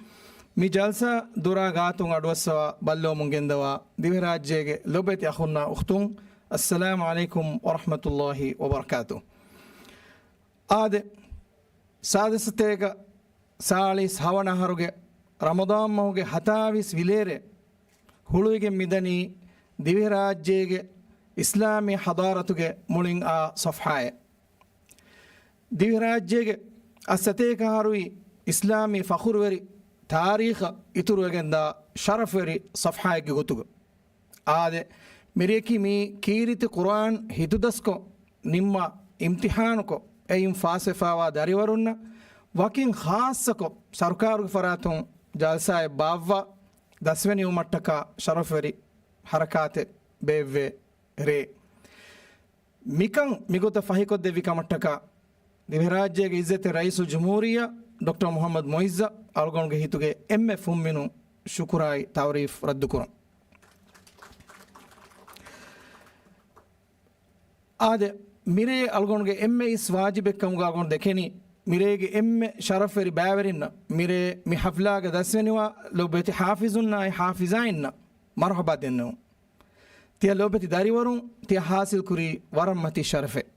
މި ޖަލްސާ ދުރާ ގާތުން އަޑުއައްސަވާ ބައްލަވަމުން ގެންދަވާ ދިވެހިރާއްޖޭގެ ލޮބުވެތި އަޚުންނާ އުޚްތުން، އައްސަލާމު ޢަލައިކުމް ވަރަޙްމަތުﷲ ވަބަރަކާތު. އާދެ، ސާދަ ސަތޭކަ ސާޅީސް ހަވަނަ އަހަރުގެ ރަމަޟާން މަހުގެ ހަތާވީސް ވިލޭރޭ ހުޅުވިގެން މިދަނީ ދިވެހިރާއްޖޭގެ އިސްލާމީ ޙަޟާރަތުގެ މުޅިން އާ ޞަފްޙާއެއް. ދިވެހިރާއްޖޭގެ އަށް ސަތޭކަ އަހަރުއި އިސްލާމީ ފަޚުރުވެރި ތާރީޚަށް އިތުރުވެގެންދާ ޝަރަފްވެރި ޞަފްޙާއެއްގެ ގޮތުގަ. އާދެ، މިރެއަކީ މީ ކީރިތި ޤުރުއާން ހިތުދަސްކޮށް، ނިންމާ އިމްތިޙާނުކޮށް، އެއިން ފާސްވެފާވާ ދަރިވަރުންނަށް ވަކިން ޚާއްޞަކޮށް، ސަރުކާރުގެ ފަރާތުން ޖަލްސާއެއް ބާއްވާ ދަސްވެނިވުމަށްޓަކާ ޝަރަފްވެރި ޙަރަކާތެއް ބޭއްވޭ ރޭ. މިކަން މިގޮތަށް ފަހިކޮށްދެއްވި ކަމަށްޓަކާ، ދިވެހިރާއްޖޭގެ ޢިއްޒަތްތެރި ރައީސުލްޖުމްހޫރިއްޔާ ޑޮކްޓަރ މުޙައްމަދު މުޢިއްޒަށް އަޅުގަނޑުގެ ހިތުގެ އެންމެ ފުންމިނުން ޝުކުރާއި ތަޢުރީފް ރައްދުކުރަން. އާދެ، މިރޭ އަޅުގަނޑުގެ އެންމެ އިސް ވާޖިބެއްކަމުގަ އަޅުގަނޑު ދެކެނީ، މިރޭގެ އެންމެ ޝަރަފްވެރި ބައިވެރިންނަށް، މިރޭ މި ޙަފްލާގަ ދަސްވެނިވާ ލޮބުވެތި ޙާފިޒުންނާއި ޙާފިޒާއިންނަށް މަރުޙަބާ ދެންނެވުން. ތިޔަ ލޮބުވެތި ދަރިވަރުން ތިޔަ ޙާޞިލްކުރީ ވަރަށް މަތީ ޝަރަފެއް.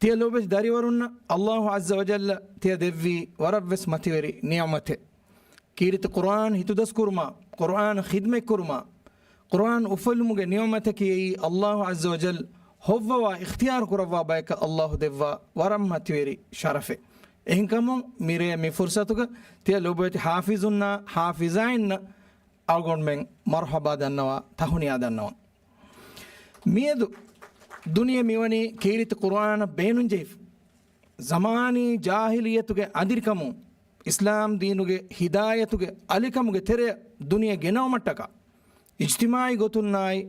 ތިޔަ ލޮބުވެތި ދަރިވަރުންނަށް ﷲ ޢައްޒަ ވަޖައްލަ ތިޔަ ދެއްވީ ވަރަށްވެސް މަތިވެރި ނިޢުމަތެއް. ކީރިތި ޤުރުއާން ހިތުދަސްކުރުމާ، ޤުރުއާން ޚިދްމަތްކުރުމާ، ޤުރުއާން އުފުލުމުގެ ނިޢުމަތަކީ އެއީ ﷲ ޢައްޒަ ވަޖައްލަ ހޮއްވަވާ އިޚްތިޔާރު ކުރައްވާ ބަޔަކަށް ﷲ ދެއްވާ ވަރަށް މަތިވެރި ޝަރަފެއް. އެހެންކަމުން މިރޭ މި ފުރުޞަތުގަ ތިޔަ ލޮބުވެތި ޙާފިޒުންނާ ޙާފިޒާއިންނަށް އަޅުގަނޑުމެން މަރުޙަބާ ދަންނަވާ، ތަހުނިޔާ ދަންނަވަން. މިއަދު ދުނިޔެ މިވަނީ ކީރިތި ޤުރުއާނަށް ބޭނުންޖެހިފަ. ޒަމާނީ ޖާހިލިއްޔަތުގެ އަނދިރިކަމުން އިސްލާމް ދީނުގެ ހިދާޔަތުގެ އަލިކަމުގެ ތެރެއަށް ދުނިޔެ ގެނައުމަށްޓަކާ، އިޖްތިމާޢީ ގޮތުންނާއި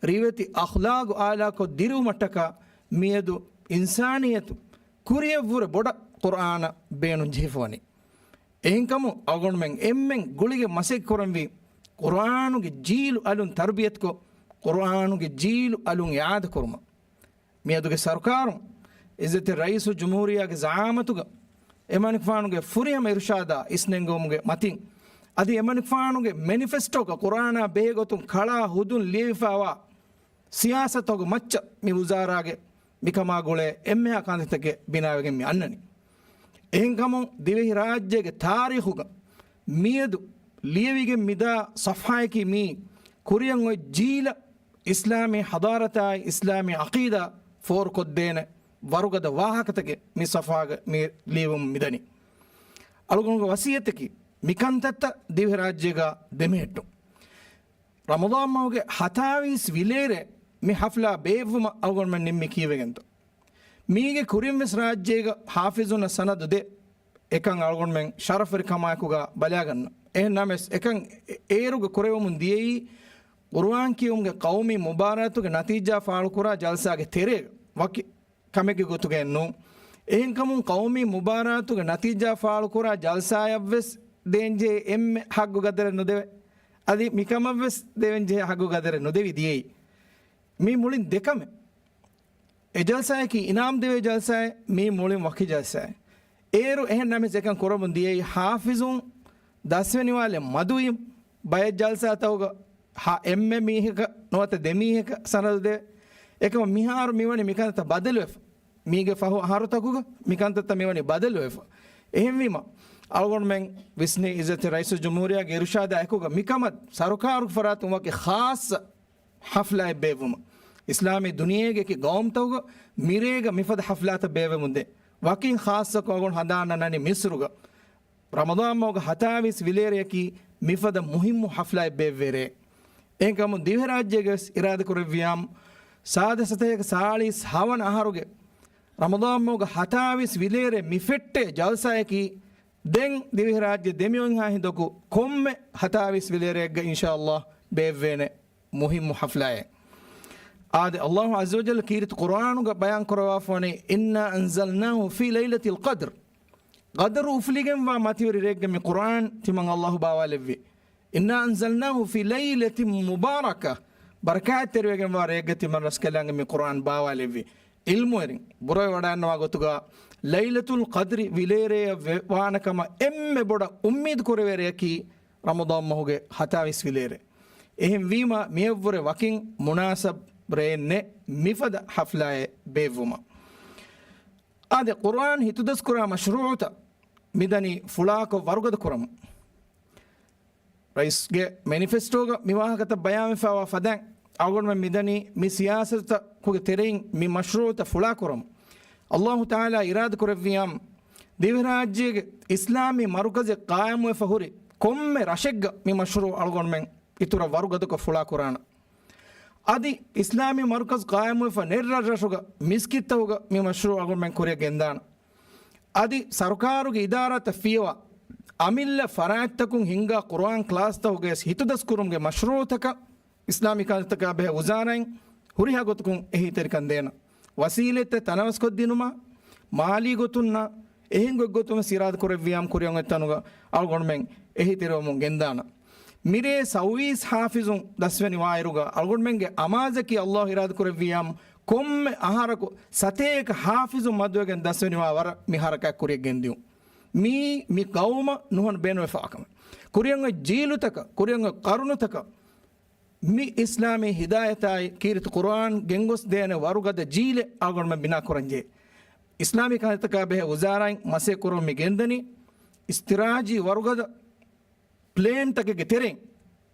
ރިވެތި އަޚްލާގު އާލާކޮށް ދިރިއުމަށްޓަކާ މިއަދު އިންސާނިއްޔަތު ކުރިއަށްވުރެ ބޮޑަށް ޤުރުއާނަށް ބޭނުން ޖެހިފަވަނީ. އެހެންކަމުން އަޅުގަނޑުމެން އެންމެން ގުޅިގެން މަސައްކަތް ކުރަންވީ ޤުރުއާނުގެ ޖީލު އަލުން ތަރުބިޔަތުކޮށް، ޤުރުއާނުގެ ޖީލު އަލުން އިޢާދަ ކުރުމަށް. މިއަދުގެ ސަރުކާރުން ޢިއްޒަތްތެރި ރައީސުލްޖުމްހޫރިއްޔާގެ ޒަޢާމަތުގަ އެމަނިކުފާނުގެ ފުރިހަމަ އިރުޝާދާ އިސްނެންގެވުމުގެ މަތިން، އަދި އެމަނިކުފާނުގެ މެނިފެސްޓޯގަ ޤުރްއާނާ ބެހޭ ގޮތުން ކަޅާ ހުދުން ލިޔެވިފައިވާ ސިޔާސަތުގެ މައްޗަށް މި ވުޒާރާގެ މިކަމާ ގުޅޭ އެންމެހާ ކަންތައްތަކެއް ބިނާވެގެން މި އަންނަނީ. އެހެންކަމުން ދިވެހި ރާއްޖޭގެ ތާރީޚުގަ މިއަދު ލިޔެވިގެން މިދާ ޞަފްޙާއަކީ މީ ކުރިއަށް އޮތް ޖީލަށް އިސްލާމީ ޙަޟާރަތާއި އިސްލާމީ ޢަޤީދާ ފޯރުކޮށްދޭނެ ވަރުގަދަ ވާހަކަތަކެއް މި ޞަފްޙާގަ މި ލިޔެވުމުން މިދަނީ. އަޅުގަނޑުގެ ވަސިއްޔަތަކީ މިކަންތައްތައް ދިވެހިރާއްޖޭގަ ދެމެހެއްޓުން. ރަމަޟާން މަހުގެ ހަތާވީސް ވިލޭރޭ މި ޙަފްލާ ބޭއްވުމަށް އަޅުގަނޑުމެން ނިންމީ ކީއްވެގެންތޯ؟ މީގެ ކުރިންވެސް ރާއްޖޭގަ ޙާފިޒުންނަށް ސަނަދު ދޭ. އެކަން އަޅުގަނޑުމެން ޝަރަފުވެރި ކަމާއެކުގަ ބަލާގަންނަ. އެހެން ނަމަވެސް، އެކަން އެ-، އޭރުގަ ކުރެވެމުން ދިޔައީ، ޤުރުއާން ކިޔުމުގެ ޤައުމީ މުބާރާތުގެ ނަތީޖާ ފާޅުކުރާ ޖަލްސާގެ ތެރޭގަ ވަކި ކަމެއްގެ ގޮތުގައެއް ނޫން. އެހެންކަމުން ޤައުމީ މުބާރާތުގެ ނަތީޖާ ފާޅުކުރާ ޖަލްސާއަށްވެސް ދޭންޖެހޭ އެންމެ ޙައްޤު ޤަދަރެއް ނުދެވޭ. އަދި މިކަމަށްވެސް ދެވެންޖެހޭ ޙައްޤު ޤަދަރެއް ނުދެވި ދިޔައީ. މީ މުޅިން ދެކަމެއް. އެ ޖަލްސާއަކީ އިނާމް ދެވޭ ޖަލްސާއެއް، މީ މުޅިން ވަކި ޖަލްސާއެއް. އޭރު އެހެން ނަމަވެސް އެކަން ކުރަމުން ދިޔައީ ޙާފިޒުން ދަސްވެނިވާލެއް މަދުވީމަ، ބައެއް ޖަލްސާތަކުގަ ހަ-، އެންމެ މީހަކަށް ނުވަތަ ދެ މީހަކަށް ސަނަދު ދެވޭ. އެކަމަ މިހާރު މިވަނީ މިކަންތައް ބަދަލުވެފަ. މީގެ ފަހު އަހަރުތަކުގަ މިކަންތައްތައް މިވަނީ ބަދަލުވެފަ. އެހެންވީމަ، އަޅުގަނޑުމެން ވިސްނި އިއްޒަތްތެރި ރައީސުލްޖުމްހޫރިއްޔާގެ އިރުޝާދާ އެކުގަ މިކަމަށް ސަރުކާރުގެ ފަރާތުން ވަކި ޚާއްޞަ ޙަފްލާއެއް ބޭއްވުމަށް، އިސްލާމީ ދުނިޔޭގެ އެކި ގައުމުތަކުގަ މިރޭގަ މިފަދަ ޙަފްލާތައް ބޭއްވެމުންދޭ. ވަކިން ޚާއްޞަކޮށް އަޅުގަނޑު ހަނދާން އަންނަނީ މިޞްރުގަ. ރަމަޟާން މަހުގެ ހަތާވީސް ވިލޭރެއަކީ މިފަދަ މުހިއްމު ޙަފްލާއެއް ބޭއްވޭރޭ. އެހެންކަމުން ދިވެހިރާއްޖޭގަވެސް އިރާދަކުރެއްވިޔާމު، ސާދަ ސަތޭކަ ސާޅީސް ހަވަނަ އަހަރުގެ ރަމަޟާން މަހުގެ ހަތާވީސް ވިލޭރޭ މިފެއްޓޭ ޖަލްސާއަކީ ދެން ދިވެހިރާއްޖެ ދެމިއޮތްހާ ހިނދަކު ކޮންމެ ހަތާވީސް ވިލޭރެއެއްގަ އިންޝާﷲ ބޭއްވޭނެ މުހިއްމު ޙަފްލާއެއް. އާދެ، ﷲ ޢައްޒަ ވަޖައްލަ ކީރިތި ޤުރްއާނުގަ ބަޔާން ކުރައްވާފަވަނީ، "إِنَّا أَنزَلْنَاهُ فِي لَيْلَةِ الْقَدْرِ." ޤަދްރު އުފުލިގެންވާ މަތިވެރި ރެއެއްގަ މި ޤުރްއާން ތިމަން ﷲ ބާވާލެއްވި. "إِنَّا أَنزَلْنَاهُ فِي لَيْلَةٍ مُبَارَكَةٍ." ބަރަކާތްތެރިވެގެންވާ ރެއެއްގަ ތިމަން ރަސްކަލާނގެ މި ޤުރްއާން ބާވާލެއްވި. ޢިލްމުވެރިން ބުރަވެވަޑައިންނަވާ ގޮތުގަ، ލައިލަތުލް ޤަދްރި ވިލޭރޭއަށް ވެ-، ވާނެ ކަމަށް އެންމެ ބޮޑަށް އުއްމީދު ކުރެވޭ ރެއަކީ ރަމަޟާން މަހުގެ ހަތާވީސް ވިލޭރޭ. އެހެންވީމަ، މިއަށްވުރެ ވަކިން މުނާސަބް ރެއެއް ނެތް މިފަދަ ޙަފްލާއެއް ބޭއްވުމަށް. އާދެ، ޤުރްއާން ހިތުދަސްކުރާ މަޝްރޫޢުތައް މިދަނީ ފުޅާކޮށް ވަރުގަދަ ކުރަމުން. ރައީސްގެ މެނިފެސްޓޯގަ މި ވާހަކަތައް ބަޔާންވެފައިވާ ފަދައިން، އަޅުގަނޑުމެން މިދަނީ މި ސިޔާސަތުތަކުގެ ތެރެއިން މި މަޝްރޫޢުތައް ފުޅާކުރަމުން. ﷲ ތަޢާލާ އިރާދަކުރެއްވިޔާމު، ދިވެހިރާއްޖޭގެ އިސްލާމީ މަރުކަޒެއް ޤާއިމުވެފަ ހުރި ކޮންމެ ރަށެއްގަ މި މަޝްރޫޢު އަޅުގަނޑުމެން އިތުރަށް ވަރުގަދަކޮށް ފުޅާކުރާނަން. އަދި އިސްލާމީ މަރުކަޒު ޤާއިމުވެފަ ނެތް ރަށްރަށުގަ މިސްކިތްތަކުގަ މި މަޝްރޫޢު އަޅުގަނޑުމެން ކުރިއަށް ގެންދާނަން. އަދި ސަރުކާރުގެ އިދާރާތައް ފިޔަވާ، އަމިއްލަ ފަރާތްތަކުން ހިންގާ ޤުރްއާން ކްލާސްތަކުގައި ހިތުދަސްކުރުމުގެ މަޝްރޫޢުތަކަށް އިސްލާމީ ކަންތައްތަކާ ބެހޭ ވުޒާރާއިން ހުރިހާ ގޮތަކުން އެހީތެރިކަން ދޭނަން. ވަސީލަތްތައް ތަނަވަސްކޮށްދިނުމާ، މާލީ ގޮތުންނާ، އެހެން ގޮތްގޮތުން ވެސް އިރާދަކުރެއްވިޔާމު ކުރިއަށް އޮތް ތަނުގަ އަޅުގަނޑުމެން އެހީތެރިވަމުން ގެންދާނަން. މިރޭ ސައުވީސް ޙާފިޒުން ދަސްވެނިވާއިރުގަ އަޅުގަނޑުމެންގެ އަމާޒަކީ ﷲ އިރާދަކުރެއްވިޔާމު ކޮންމެ އަހަރަކު ސަތޭކަ ޙާފިޒުން މަދުވެގެން ދަސްވެނިވާ ވަރަށް މި ޙަރަކާތް ކުރިއަށް ގެންދިއުން. މީ، މި ޤައުމަށް ނުހަނު ބޭނުންވެފަވާ ކަމެއް. ކުރިއަށް އޮތް ޖީލުތަކަށް، ކުރިއަށް އޮތް ޤަރުނުތަކަށް މި އިސްލާމީ ހިދާޔަތާއި ކީރިތި ޤުރްއާން ގެންގޮސްދޭނެ ވަރުގަދަ ޖީލެއް އަޅުގަނޑުމެން ބިނާކުރަންޖެހޭ. އިސްލާމީ ކަންތަކާ ބެހޭ ވުޒާރާއިން މަސައްކަތްކުރަމުން މި ގެންދަނީ އިސްތިރާޖީ ވަރުގަދަ ޕްލޭންތަކެއްގެ ތެރެއިން.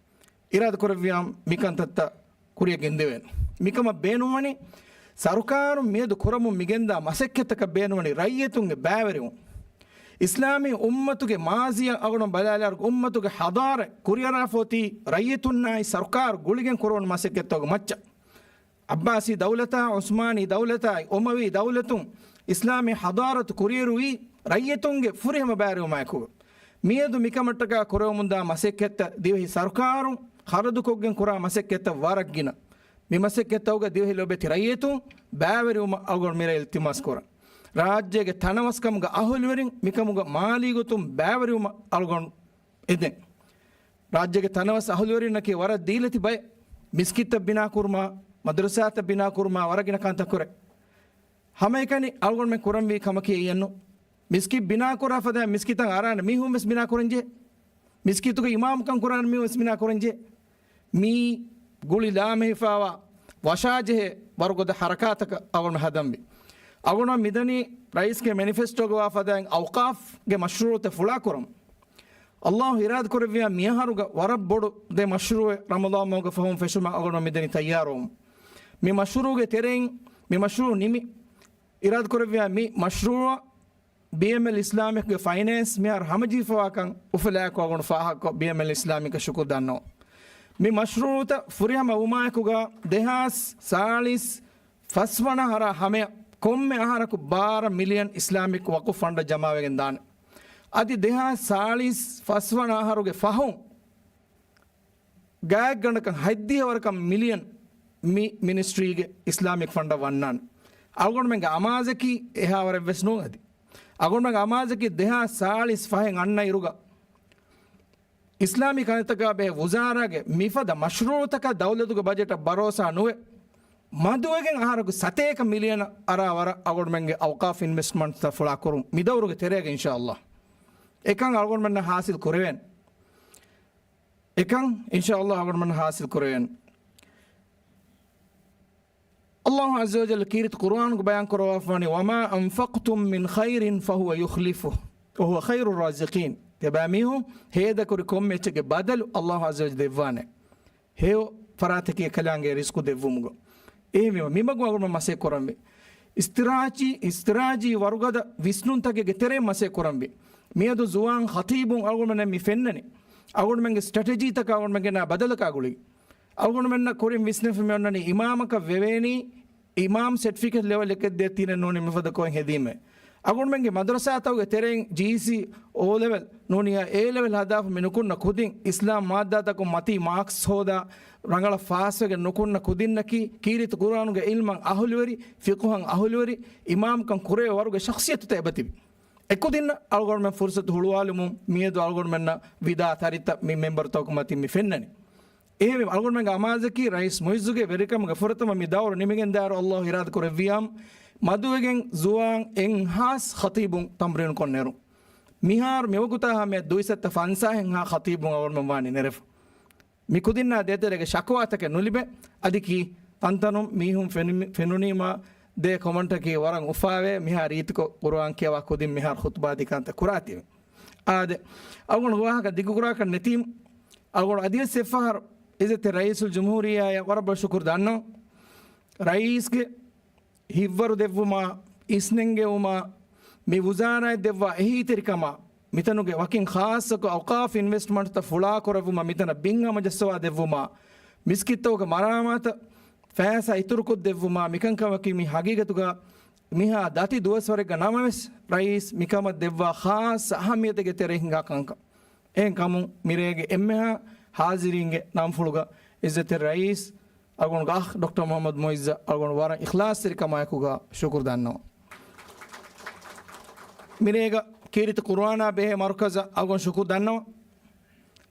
އިރާދަކުރެއްވިޔާމު މިކަންތައްތައް ކުރިއަށް ގެންދެވޭނެ. މިކަމަށް ބޭނުންވަނީ ސަރުކާރުން މިއަދު ކުރަމުން މިގެންދާ މަސައްކަތަކަށް ބޭނުންވަނީ ރައްޔިތުންގެ ބައިވެރިވުން. އިސްލާމީ އުއްމަތުގެ މާޒީއަށް އަޅުގަނޑު ބަލާލާއިރު އުއްމަތުގެ ޙަޟާރަތް ކުރިއަރާފައޮތީ ރައްޔިތުންނާއި ސަރުކާރު ގުޅިގެން ކުރެވުނު މަސައްކަތްތަކުގެ މައްޗަށް. ޢައްބާސީ ދައުލަތާ، ޢުސްމާނީ ދައުލަތާއި، އުމަވީ ދައުލަތުން އިސްލާމީ ޙަޟާރަތު ކުރިއެރުވީ ރައްޔިތުންގެ ފުރިހަމަ ބައިވެރިވުމާއެކު. މިއަދު މިކަމަށްޓަކާ ކުރެވެމުންދާ މަސައްކަތްތައް ދިވެހި ސަރުކާރުން ޚަރަދުކޮށްގެން ކުރާ މަސައްކަތްތައް ވަރަށް ގިނަ. މި މަސައްކަތްތަކުގަ ދިވެހި ލޮބެތި ރައްޔިތުން ބައިވެރިވުމަށް އަޅުގަނޑު މިރޭ އިލްތިމާސް ކުރަން. ރާއްޖޭގެ ތަނަވަސްކަމުގެ އަހުލުވެރިން މިކަމުގަ މާލީ ގޮތުން ބައިވެރިވުމަށް އަޅުގަނޑު އެދެން. ރާއްޖޭގެ ތަނަވަސް އަހުލުވެރިންނަކީ ވަރަށް ދީލަތި ބައެއް. މިސްކިތްތައް ބިނާކުރުމާ، މަދުރަސާތައް ބިނާކުރުމާ ވަރަށް ގިނަ ކަންތައް ކުރޭ. ހަމައެކަނި އަޅުގަނޑުމެން ކުރަންވީ ކަމަކީ އެއްޔެއްނު. މިސްކިތް ބިނާކުރާ ފަދައިން މިސްކިތަށް އަރާނެ މީހުން ވެސް ބިނާކުރަންޖެހޭ. މިސްކިތުގެ އިމާމްކަން ކުރާނެ މީހުން ވެސް ބިނާކުރަންޖެހޭ. މީ ގުޅި ލާމެހިފާވާ ވަށާޖެހޭ ވަރުގަދަ ޙަރަކާތަކަށް އަޅުގަނޑު ހަދަންވީ. އަޅުގަނޑު މިދަނީ ރައީސްގެ މެނިފެސްޓޯގަ ވާ ފަދައިން އައުޤާފްގެ މަޝްރޫޢުތައް ފުޅާކުރަމުން. އައްލާހު އިރާދަކުރެއްވިޔާ މިއަހަރުގަ ވަރަށް ބޮޑު ދެ މަޝްރޫޢެއް ރަމަޟާން މަހުގެ ފަހުން ފެށުމަށް އަޅުގަނޑު މިދަނީ ތައްޔާރުވަމުން. މި މަޝްރޫޢުގެ ތެރެއިން މި މަޝްރޫޢު ނިމި، އިރާދަކުރެއްވިޔާ މި މަޝްރޫޢަށް ބީއެމްއެލް އިސްލާމިކްގެ ފައިނޭންސް މިހާރު ހަމަޖެހިފަވާކަން އުފުލާއެކު އަޅުގަނޑު ފާހަގަކޮށް، ބީއެމްއެލް އިސްލާމިކަށް ޝުކުރު ދަންނަވަމުން. މި މަޝްރޫޢުތައް ފުރިހަމަ ވުމާއެކުގަ ދެހާސް ސާޅީސް ފަސްވަނަ އަހަރާ ހަމަޔަށް ކޮންމެ އަހަރަކު ބާރަ މިލިއަން އިސްލާމިކް ވަޤުފް ފަންޑަށް ޖަމާވެގެން ދާނެ. އަދި ދެހާސް ސާޅީސް ފަސްވަނަ އަހަރުގެ ފަހުން ގާތްގަނޑަކަށް ހަތްދިހަ ވަރަކަށް މިލިއަން މި މިނިސްޓްރީގެ އިސްލާމިކް ފަންޑަށް ވަންނާނެ. އަޅުގަނޑުމެންގެ އަމާޒަކީ އެހާވަރެއްވެސް ނޫން އަދި. އަޅުގަނޑުމެންގެ އަމާޒަކީ ދެހާސް ސާޅީސް ފަހެއް އަންނަ އިރުގަ އިސްލާމީ ކަންތަކާ ބެހޭ ވުޒާރާގެ މިފަދަ މަޝްރޫޢުތަކަށް ދައުލަތުގެ ބަޖެޓަށް ބަރޯސާ ނުވެ، މަދުވެގެން އަހަރަކު ސަތޭކަ މިލިއަނަށް އަރާ ވަރަށް އަޅުގަނޑުމެންގެ އައުޤާފް އިންވެސްޓްމަންޓްތައް ފުޅާކުރުން މިދައުރުގެ ތެރޭގަ އިންޝާﷲ. އެކަން އަޅުގަނޑުމެންނަށް ޙާޞިލް ކުރެވޭނެ. އެކަން އިންޝާﷲ އަޅުގަނޑުމެންނަށް ޙާޞިލް ކުރެވޭނެ. ﷲ ޢައްޒަ ވަޖައްލަ ކީރިތި ޤުރުއާނުގެ ބަޔާން ކުރައްވާފަވަނީ، "وما أنفقتم من خير فهو يخلفه وهو خير الرازقين." ތިޔަބައިމީހުން ހޭދަކުރި ކޮންމެ އެއްޗެއްގެ ބަދަލު ﷲ ޢައްޒަ ވަޖައްލަ ދެއްވާނެ. ހެޔޮ ފަރާތަކީ އެކަލާނގެ ރިޒްޤު ދެއްވުމުގަ. އެހެންވީމަ، މިމަގު އަޅުގަނޑު މަސައްކަތް ކުރަންވީ. އިސްތިރާޖީ، އިސްތިރާޖީ ވަރުގަދަ ވިސްނުންތަކެއްގެ ތެރެއިން މަސައްކަތް ކުރަންވީ. މިއަދު ޒުވާން ޚަތީބުން އަޅުގަނޑުމެން މި ފެންނަނީ. އަޅުގަނޑުމެންގެ ސްޓްރެޓެޖީތަކަށް އަޅުގަނޑުމެން ގެނާ ބަދަލަކާ ގުޅިގެން. އަޅުގަނޑުމެންނަށް ކުރިން ވިސްނެފަ މި އޮންނަނީ އިމާމަކަށް ވެވޭނީ، އިމާމް ސެޓްފިކެޓް ލެވެލް އެކެއް ދޭ ތީނެއް ނޫނީ މިފަދަ ކޮއެއް ހެދީމޭ. އަޅުގަނޑުމެންގެ މަދްރަސާތަކުގެ ތެރެއިން ޖީސީ، އޯ ލެވެލް ނޫނީ އޭ ލެވެލް ހަދާފަ މި ނުކުންނަ ކުދިން އިސްލާމް މާއްދާތަކުން މަތީ މާކްސް ހޯދާ ރަނގަޅަށް ފާސްވެގެން ނުކުންނަ ކުދިންނަކީ ކީރިތި ޤުރުއާނުގެ ޢިލްމަށް އަހުލުވެރި، ފިޤުހަށް އަހުލުވެރި، އިމާމްކަން ކުރެވޭ ވަރުގެ ޝަޚްޞިއްޔަތުތައް އެބަތިބި. އެކުދިންނަށް އަޅުގަނޑުމެން ފުރުޞަތު ހުޅުވާލުމުން މިއަދު އަޅުގަނޑުމެންނަށް ވިދާ ތަރިތައް މި މެމްބަރުތަކު މަތިން މި ފެންނަނީ. އެހެންވީމަ، އަޅުގަނޑުމެންގެ އަމާޒަކީ ރައީސް މުއިއްޒުގެ ވެރިކަމުގެ ފުރަތަމަ މި ދައުރު ނިމިގެންދާއިރު ﷲ އިރާދަކުރެއްވިޔާމު، މަދުވެގެން ޒުވާން އެއްހާސް ޚަތީބުން ތަމްރީނު ކޮށް ނެރުން. މިހާރު މިވަގުތާ ހަމަޔަށް ދުއިސައްތަ ފަންސާހެއްހާ ޚަތީބުން އަޅުގަނޑުމެން ވާނީ ނެރެފަ. މި ކުދިންނާ ދޭތެރޭގެ ޝަކުވާތަކެއް ނުލިބޭ. އަދި ކީ ތަންތަނުން މީހުން ފެނުމި-، ފެނުނީމާ ދޭ ކޮމެންޓަކީ ވަރަށް އުފާވޭ، މިހާ ރީތިކޮށް ޤުރުއާން ކިޔަވާ ކުދިން މިހާރު ޚުތުބާ ދިކާންތައް ކުރާތީވެ. އާދެ، އަޅުގަނޑު ވާހަކަ ދިގުކުރާކަށް ނެތީމު، އަޅުގަނޑު އަދިވެސް އެއްފަހަރު އިއްޒަތްތެރި ރައީސުލްޖުމްހޫރިއްޔާއަށް ވަރަށް ބޮޑަށް ޝުކުރު ދަންނަވަން. ރައީސްގެ ހިތްވަރު ދެއްވުމާ، އިސްނެންގެވުމާ، މި ވުޒާރާއަށް ދެއްވާ އެހީތެރިކަމާ، މިތަނުގެ ވަކިން ޚާއްޞަކޮށް އައުޤާފް އިންވެސްޓްމަންޓްތައް ފުޅާކުރެއްވުމަށް މިތަނަށް ބިން ހަމަޖައްސަވާ ދެއްވުމާ، މިސްކިތްތަކުގެ މަރާމާތަށް ފައިސާ އިތުރުކޮށްދެއްވުމާ، މިކަންކަމަކީ މި ހަގީގަތުގަ މިހާ ދަތި ދުވަސްވަރެއްގަ ނަމަވެސް ރައީސް މިކަމަށް ދެއްވާ ޚާއްޞަ އަހައްމިޔަތެއްގެ ތެރެއިން ހިނގާ ކަންކަން. އެހެންކަމުން މިރޭގެ އެންމެހާ ހާޒިރީންގެ ނަންފުޅުގަ އިއްޒަތްތެރި ރައީސް އަޅުގަނޑުގެ އަޚް ޑޮކްޓަރ މުޙައްމަދު މުއިއްޒަށް އަޅުގަނޑު ވަރަށް އިޚްލާޞްތެރިކަމާއެކުގަ ޝުކުރު ދަންނަވަން. މިރޭގަ ކީރިތި ޤުރުއާނާ ބެހޭ މަރުކަޒަށް އަޅުގަނޑު ޝުކުރު ދަންނަވަން.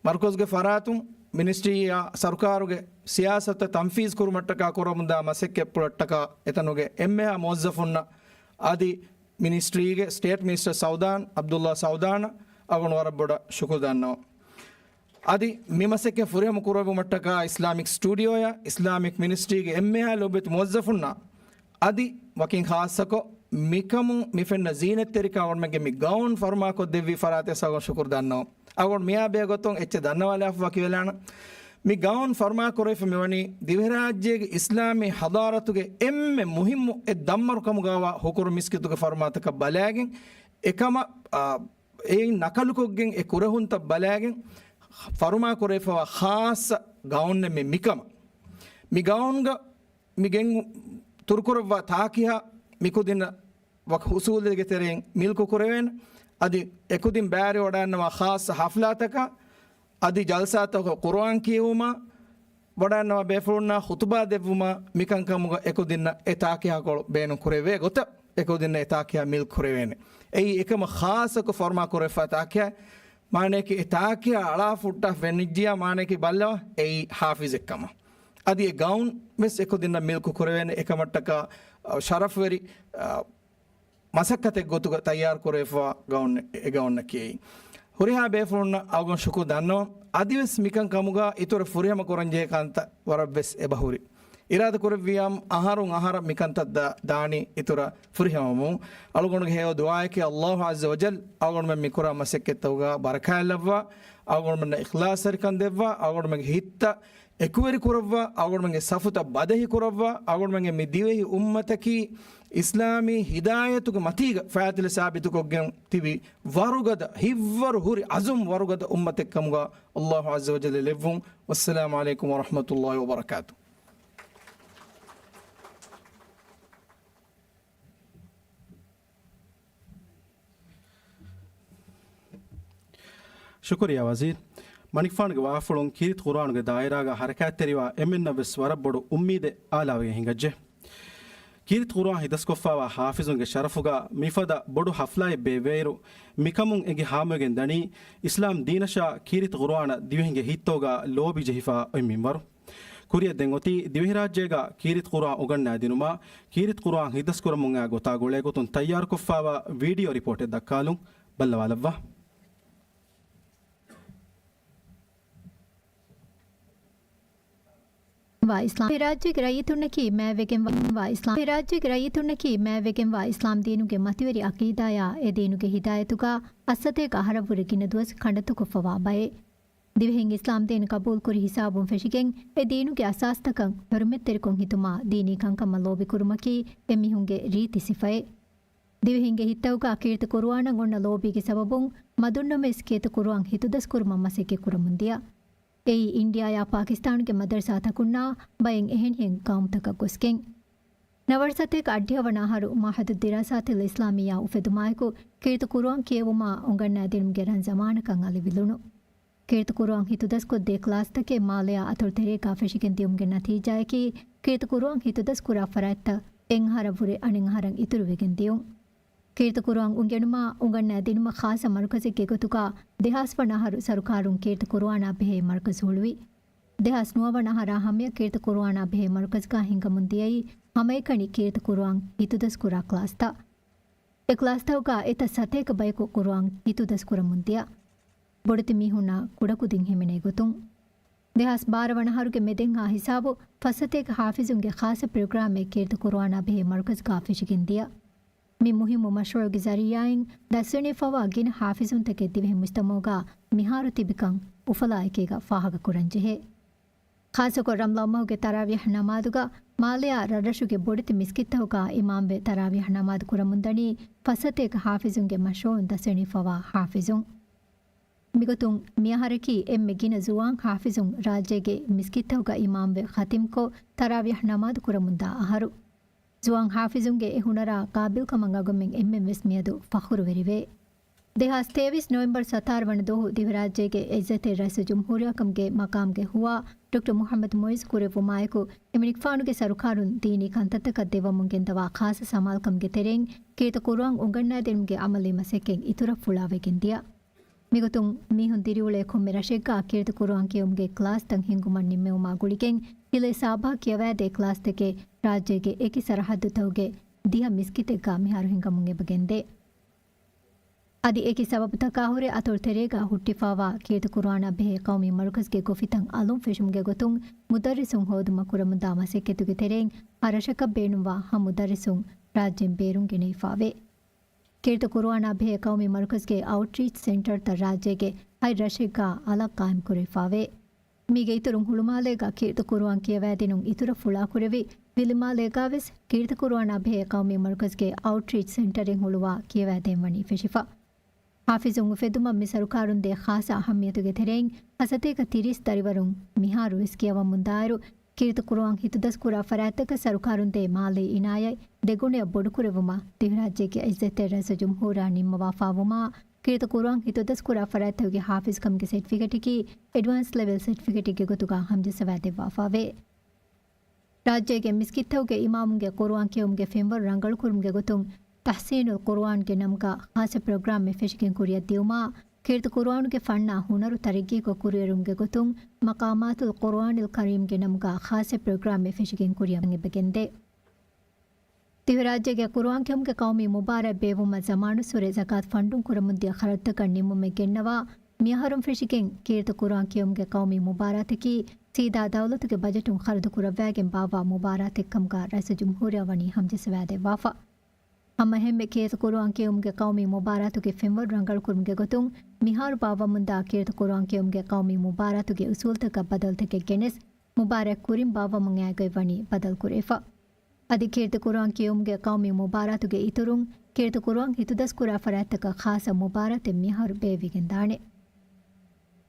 މަރުކަޒުގެ ފަރާތުން މިނިސްޓްރީއާ ސަރުކާރުގެ ސިޔާސަތުތައް ތަންފީޒް ކުރުމަށްޓަކާ ކުރަމުންދާ މަސައްކަތްޕުޅަށްޓަކާ އެތަނުގެ އެންމެހާ މުވައްޒަފުންނަށް އަދި މިނިސްޓްރީގެ ސްޓޭޓް މިނިސްޓަރ ސައުދާން، ޢަބްދުﷲ ސައުދާނަށް އަޅުގަނޑު ވަރަށް ބޮޑަށް ޝުކުރު ދަންނަވަން. އަދި މި މަސައްކަތް ފުރިހަމަ ކުރެއްވުމަށްޓަކާ އިސްލާމިކް ސްޓޫޑިއޯއާ އިސްލާމިކް މިނިސްޓްރީގެ އެންމެހާ ލޯބިވެތި މުވައްޒަފުންނާ އަދި ވަކިން ޚާއްޞަކޮށް މިކަމުން މި ފެންނަ ޒީނަތްތެރިކަން އަޅުގަނޑުމެންގެ މި ގައުން ފަރުމާކޮށްދެއްވި ފަރާތަށް އަޅުގަނޑު ޝުކުރު ދަންނަވަން. އަޅުގަނޑު މިއާ ބެހޭ ގޮތުން އެއްޗެއް ދަންނަވާލާފަ ވަކިވެލާނަން. މި ގައުން ފަރުމާކުރެވިފަ މިވަނީ ދިވެހިރާއްޖޭގެ އިސްލާމީ ޙަޟާރަތުގެ އެންމެ މުހިއްމު އެއް ދަންމަރުކަމުގައިވާ ހުކުރު މިސްކިތުގެ ފަރުމާތަކަށް ބަލާގެން، އެކަމަށް، އާ، އެއިން ނަކަލުކޮށްގެން އެ ކުރެހުންތައް ބަލާގެން ފަރުމާކުރެވިފަވާ ޚާއްޞަ ގައުންނެއް މި މިކަމަށް. މި ގައުންގަ މި ގެން ތުރުކުރައްވާ ތާކިހާ މިކުދިންނަށް ވަކި އުސޫލެއްގެ ތެރެއިން މިލްކު ކުރެވޭނެ. އަދި އެކުދިން ބައިވެރިވަޑައިންނަވާ ޚާއްޞަ ޙަފްލާތަކާ، އަދި ޖަލްސާތަކަށް ޤުރުއާން ކިޔެވުމާ، ވަޑައިންނަވާ ބޭފުޅުންނާ ޚުތުބާ ދެއްވުމާ، މިކަންކަމުގަ އެކުދިންނަށް އެ ތާކިހާކޮޅު ބޭނުން ކުރެވޭ ގޮތަށް އެކުދިންނަށް އެ ތާކިހާ މިލްކު ކުރެވޭނެ. އެއީ އެކަމަށް ޚާއްޞަކޮށް ފަރުމާ ކުރެވިފަ ތާކިހާ މާނައަކީ އެ ތާކިހާ އަޅާ ފުއްޓާ ފެނިއްޖިޔާ މާނައަކީ ބައްލަވާ އެއީ ޙާފިޒެއްކަމަށް. އަދި އެ ގައުން ވެސް އެކުދިންނަށް މިލްކު ކުރެވޭނެ. އެކަމަށްޓަކާ، އަ، ޝަރަފްވެރި، އަ، މަސައްކަތެއް ގޮތުގަ ތައްޔާރު ކުރެވިފަ ގައުން، އެ ގައުންނަކީ. ހުރިހާ ބޭފުޅުންނަށް އަޅުގަނޑު ޝުކުރު ދަންނަވަން. އަދިވެސް މިކަން ކަމުގަ އިތުރަށް ފުރިހަމަ ކުރަންޖެހޭ ކަންތައް ވަރަށްވެސް އެބަހުރި. އިރާދަ ކުރެއްވިޔާމު އަހަރުން އަހަރަށް މިކަންތައް ދާ-، ދާނީ އިތުރަށް ފުރިހަމަވަމުން. އަޅުގަނޑުގެ ހެޔޮ ދުޢާއަކީ ﷲ ޢައްޒަ ވަޖައްލަ އަޅުގަނޑުމެން މިކުރާ މަސައްކަތްތަކުގަ ބަރަކާތްލައްވާ، އަޅުގަނޑުމެންނަށް އިޚްލާޞްތެރިކަން ދެއްވާ، އަޅުގަނޑުމެންގެ ހިތްތައް އެކުވެރި ކުރައްވާ، އަޅުގަނޑުމެންގެ ސަފުތައް ބަދަހި ކުރައްވާ، އަޅުގަނޑުމެންގެ މި ދިވެހި އުއްމަތަކީ އިސްލާމީ ހިދާޔަތުގެ މަތީގަ ފައިތިލަ ސާބިތުކޮށްގެން ތިބި ވަރުގަދަ، ހިތްވަރު ހުރި އަޒުމް ވަރުގަދަ އުއްމަތެއްކަމުގަ ﷲ ޢައްޒަ ވަޖައްލަ ލެއްވުން. ވައްސަލާމު ޢަލައިކުމް ވަރަޙްމަތުﷲ ވަބަރަކާތު. ޝުކުރިއްޔާ ވަޒީރު. މަނިކުފާނުގެ ވާހަކަފުޅުން ކީރިތި ޤުރުއާނުގެ ދާއިރާގަ ޙަރަކާތްތެރިވާ އެންމެންނަށްވެސް ވަރަށް ބޮޑު އުއްމީދެއް އާލާވެގެން ހިނގައްޖެ. ކީރިތި ޤުރުއާން ހިތަދަސްކޮށްފައިވާ ޙާފިޒުންގެ ޝަރަފުގަ މިފަދަ ބޮޑު ޙަފްލާއެއް ބޭއްވޭއިރު، މިކަމުން އެނގި ހާމަވެގެން ދަނީ، އިސްލާމް ދީނަށާ ކީރިތި ޤުރުއާނަށް ދިވެހިންގެ ހިތްތަކުގަ ލޯބި ޖެހިފަ އޮތް މިންވަރު. ކުރިއަށް ދެން އޮތީ ދިވެހިރާއްޖޭގަ ކީރިތި ޤުރުއާން އުނގަންނައިދިނުމާ، ކީރިތި ޤުރުއާން ހިތަދަސްކުރަމުން އައި ގޮތާ ގުޅޭގޮތުން ތައްޔާރުކޮށްފައިވާ ވީޑިއޯ ރިޕޯޓެއް ދައްކާލުން. ބައްލަވާލައްވާ. ވާ އިސްލާމް. އެ ރާއްޖޭގެ ރައްޔިތުންނަކީ މާތްވެގެންވާ އިސްލާމް. އެ ރާއްޖޭގެ ރައްޔިތުންނަކީ މާތްވެގެންވާ އިސްލާމް ދީނުގެ މަތިވެރި ޢަޤީދާޔާ އެ ދީނުގެ ހިދާޔަތުގަ އަށްސަތޭކަ އަހަރަށްވުރެ ގިނަ ދުވަސް ކަނޑަތުކޮށްފަވާ ބައެއް. ދިވެހިން އިސްލާމް ދީން ޤަބޫލުކުރި ހިސާބުން ފެށިގެން، އެ ދީނުގެ އަސާސްތަކަށް ޙުރުމަތްތެރިކޮށް ހިތުމާ ދީނީ ކަންކަމަށް ލޯބިކުރުމަކީ އެމީހުންގެ ރީތި ސިފައެއް. ދިވެހިންގެ ހިތްތަކުގަ ކީރިތި ޤުރުއާނަށް އޮންނަ ލޯބީގެ ސަބަބުން މަދުންނަމަވެސް ކީރިތި ޤުރުއާން ހިތުދަސްކުރުމަށް މަސައްކަތް ކުރަމުންދިޔަ. އެއީ އިންޑިއާޔާ ޕާކިސްތާނުގެ މަދަރުސާތަކުންނާ ބައެއް އެހެނިހެން ޤައުމުތަކަށް ގޮސްގެން. ނަވާރަ ސަތޭކަ އަށްޑިހަވަނަ އަހަރު މަޢުހަދު ދިރާސާތުލް އިސްލާމިއްޔާ އުފެދުމާއެކު، ކީރިތި ޤުރުއާން ކިޔެވުމާ އުނގަންނައިދިނުމުގެ ރަން ޒަމާނަކަށް އަލިވިލުނު. ކީރިތި ޤުރުއާން ހިތުދަސްކޮށްދޭ ކްލާސްތަކެއް މާލެއާ އަތޮޅު ތެރޭގަ ފެށިގެން ދިޔުމުގެ ނަތީޖާއަކީ، ކީރިތި ޤުރުއާން ހިތުދަސްކުރާ ފަރާތްތައް އެއްއަހަރަށްވުރެ އަނެއްއަހަރަށް އިތުރުވެގެން ދިޔުން. ކީރިތި ޤުރުއާން އުނގެނުމާ އުނގަންނައިދިނުމަށް ޚާއްޞަ މަރުކަޒެއްގެ ގޮތުގަ ދެހާސް ވަނަ އަހަރު ސަރުކާރުން ކީރިތި ޤުރުއާނާ ބެހޭ މަރުކަޒު ހުޅުވި. ދެހާސް ނުވަ ވަނަ އަހަރާ ހަމަޔަށް ކީރިތި ޤުރުއާނާ ބެހޭ މަރުކަޒުގަ ހިންގަމުން ދިޔައީ ހަމައެކަނި ކީރިތި ޤުރުއާން ހިތުދަސްކުރާ ކްލާސްތައް. އެ ކްލާސްތަކުގަ އެތައް ސަތޭކަ ބަޔަކު ޤުރުއާން ހިތުދަސްކުރަމުން ދިޔަ. ބޮޑެތި މީހުންނާ ކުޑަކުދިން ހިމެނޭ ގޮތުން. ދެހާސް ބާރަ ވަނަ އަހަރުގެ މެދެއްހާ ހިސާބު ފަސް ސަތޭކަ ޙާފިޒުންގެ ޚާއްޞަ ޕްރޮގްރާމެއް ކީރިތި ޤުރުއާނާ ބެހޭ މަރުކަޒުގަ ފެށިގެން ދިޔަ. މި މުހިއްމު މަޝްރޫޢުގެ ޒަރީޢާއިން ދަސްވެނިވެފައިވާ ގިނަ ޙާފިޒުންތަކެއް ދިވެހި މުޖްތަމަޢުގަ މިހާރު ތިބިކަން އުފަލާއެކީގަ ފާހަގަކުރަންޖެހޭ. ޚާއްޞަކޮށް ރަމްޟާން މަހުގެ ތަރާވީޙް ނަމާދުގަ މާލެއާ ރަށްރަށުގެ ބޮޑެތި މިސްކިތްތަކުގަ އިމާމްވެ ތަރާވީޙް ނަމާދު ކުރަމުންދަނީ ފަސް ސަތޭކަ ޙާފިޒުންގެ މަޝްރޫޢުން ދަސްވެނިވެފައިވާ ޙާފިޒުން. މިގޮތުން މިއަހަރަކީ އެންމެ ގިނަ ޒުވާން ޙާފިޒުން ރާއްޖޭގެ މިސްކިތްތަކުގަ އިމާމްވެ ޚަތިމްކޮށް ތަރާވީޙް ނަމާދު ކުރަމުންދާ އަހަރު. ޒުވާން ޙާފިޒުންގެ އެ ހުނަރާ ޤާބިލްކަމަށް އަޅުގަނޑުމެން އެންމެންވެސް މިއަދު ފަޚުރުވެރިވޭ. ދެހާސް ތޭވީސް ނޮވެމްބަރު ސަތާރަ ވަނަ ދުވަހު ދިވެހިރާއްޖޭގެ ޢިއްޒަތްތެރި ރައީސުލްޖުމްހޫރިއްޔާކަމުގެ މަޤާމްގެ ހުވާ ޑޮކްޓަރ މުޙައްމަދު މުޢިއްޒު ކުރެއްވުމާއެކު، އެމަނިކުފާނުގެ ސަރުކާރުން ދީނީ ކަންތައްތަކަށް ދެއްވަމުން ގެންދަވާ ޚާއްޞަ ސަމާލުކަމުގެ ތެރެއިން ކީރިތި ޤުރުއާން އުނގަންނައިދިނުމުގެ ޢަމަލީ މަސައްކަތް އިތުރަށް ފުޅާވެގެން ދިޔަ. މިގޮތުން މީހުން ދިރިއުޅޭ ކޮންމެ ރަށެއްގަ ކީރިތި ޤުރުއާން ކިޔެވުމުގެ ކްލާސްތައް ހިންގުމަށް ނިންމެވުމާ ގުޅިގެން، ހިލޭ ސާބަހަށް ކިޔަވައިދޭ ކްލާސްތަކެއް ރާއްޖޭގެ އެކި ސަރަޙައްދުތަކުގެ ދިހަ މިސްކިތެއްގަ މިހާރު ހިންގަމުން އެބަ ގެންދޭ. އަދި އެކި ސަބަބުތަކާހުރެ އަތޮޅު ތެރޭގަ ހުއްޓިފައިވާ ކީރިތި ޤުރުއާނާ ބެހޭ ޤައުމީ މަރުކަޒުގެ ގޮފިތައް އަލުން ފެށުމުގެ ގޮތުން މުދައްރިސުން ހޯދުމަށް ކުރަމުންދާ މަސައްކަތުގެ ތެރެއިން ހަރަށަކަށް ބޭނުންވާ ހަ މުދައްރިސުން ރާއްޖޭން ބޭރުން ގެނެވިފައިވޭ. ކީރިތި ޤުރުއާނާ ބެހޭ ޤައުމީ މަރުކަޒުގެ އައުޓްރީޗް ސެންޓަރތައް ރާއްޖޭގެ ހަތް ރަށެއްގަ އަލަށް ޤާއިމްކުރެވިފައިވޭ. މީގެ އިތުރުން ހުޅުމާލޭގަ ކީރިތި ޤުރުއާން ކިޔަވައިދިނުން އިތުރަށް ފުޅާކުރެވި، ވިލިމާލޭގަވެސް ކީރިތި ޤުރުއާނާ ބެހޭ ޤައުމީ މަރުކަޒުގެ އައުޓްރީޗް ސެންޓަރެއް ހުޅުވާ ކިޔަވައިދޭން ވަނީ ފެށިފަ. ޙާފިޒުން އުފެއްދުމަށް މި ސަރުކާރުން ދޭ ޚާއްޞަ އަހައްމިޔަތުގެ ތެރެއިން ހަ ސަތޭކަ ތިރީސް ދަރިވަރުން މިހާރުވެސް ކިޔަވަމުންދާއިރު، ކީރިތި ޤުރުއާން ހިތުދަސްކުރާ ފަރާތްތަކަށް ސަރުކާރުން ދޭ މާލީ އިނާޔަތް ދެގުނައަށް ބޮޑުކުރެއްވުމަށް ދިވެހިރާއްޖޭގެ ޢިއްޒަތްތެރި ރައީސުލްޖުމްހޫރިއްޔާ ނިންމަވާފައިވުމާ، ކީރިތި ޤުރުއާން ހިތުދަސްކުރާ ފަރާތްތަކުގެ ޙާފިޒުކަމުގެ ސެޓްފިކެޓަކީ އެޑްވާންސް ލެވެލް ސެޓްފިކެޓެއްގެ ގޮތުގަ ހަމަޖައްސަވާ ދެއްވާފައިވޭ. ރާއްޖޭގެ މިސްކިތްތަކުގެ އިމާމުންގެ ޤުރުއާން ކިޔެވުމުގެ ފެންވަރު ރަނގަޅުކުރުމުގެ ގޮތުން، ތަޙްސީނުލް ޤުރުއާންގެ ނަމުގަ ޚާއްޞަ ޕްރޮގްރާމެއް ފެށިގެން ކުރިއަށް ދިޔުމާ، ކީރިތި ޤުރުއާނުގެ ފަންނާ ހުނަރު ތަރައްގީކޮށް ކުރިއެރުމުގެ ގޮތުން، މަޤާމާތުލް ޤުރުއާނިލް ކަރީމްގެ ނަމުގަ ޚާއްޞަ ޕްރޮގްރާމެއް ފެށިގެން ކުރިއަށް އެބަ ގެންދޭ. ދިވެހިރާއްޖޭގެ ޤުރުއާން ކިޔުމުގެ ޤައުމީ މުބާރާތް ބޭއްވުމަށް ޒަމާނުއްސުރެ ޒަކާތު ފަންޑުން ކުރަމުންދިޔަ ޚަރަދުތަކަށް ނިންމުމެއް ގެންނަވާ، މިއަހަރުން ފެށިގެން ކީރިތި ޤުރުއާން ކިޔުމުގެ ޤައުމީ މުބާރާތަކީ ސީދާ ދައުލަތުގެ ބަޖެޓުން ޚަރަދު ކުރައްވާގެން ބާއްވާ މުބާރާތެއްކަމުގަ ރައީސުލްޖުމްހޫރިއްޔާ ވަނީ ހަމަޖައްސަވާދެއްވާފަ. ހަމައެހެންމެ ކީރިތި ޤުރުއާން ކިޔުމުގެ ޤައުމީ މުބާރާތުގެ ފެންވަރު ރަނގަޅުކުރުމުގެ ގޮތުން، މިހާރު ބާއްވަމުންދާ ކީރިތި ޤުރުއާން ކިޔުމުގެ ޤައުމީ މުބާރާތުގެ އުސޫލުތަކަށް ބަދަލުތަކެއް ގެނެސް، މުބާރާތް ކުރިން ބާއްވަމުން އައިގޮތް ވަނީ ބަދަލުކުރެވިފަ. އަދި ކީރިތި ޤުރުއާން ކިޔުމުގެ ޤައުމީ މުބާރާތުގެ އިތުރުން، ކީރިތި ޤުރުއާން ހިތުދަސްކުރާ ފަރާތްތަކަށް ޚާއްޞަ މުބާރާތެއް މިއަހަރު ބޭއްވިގެންދާނެ.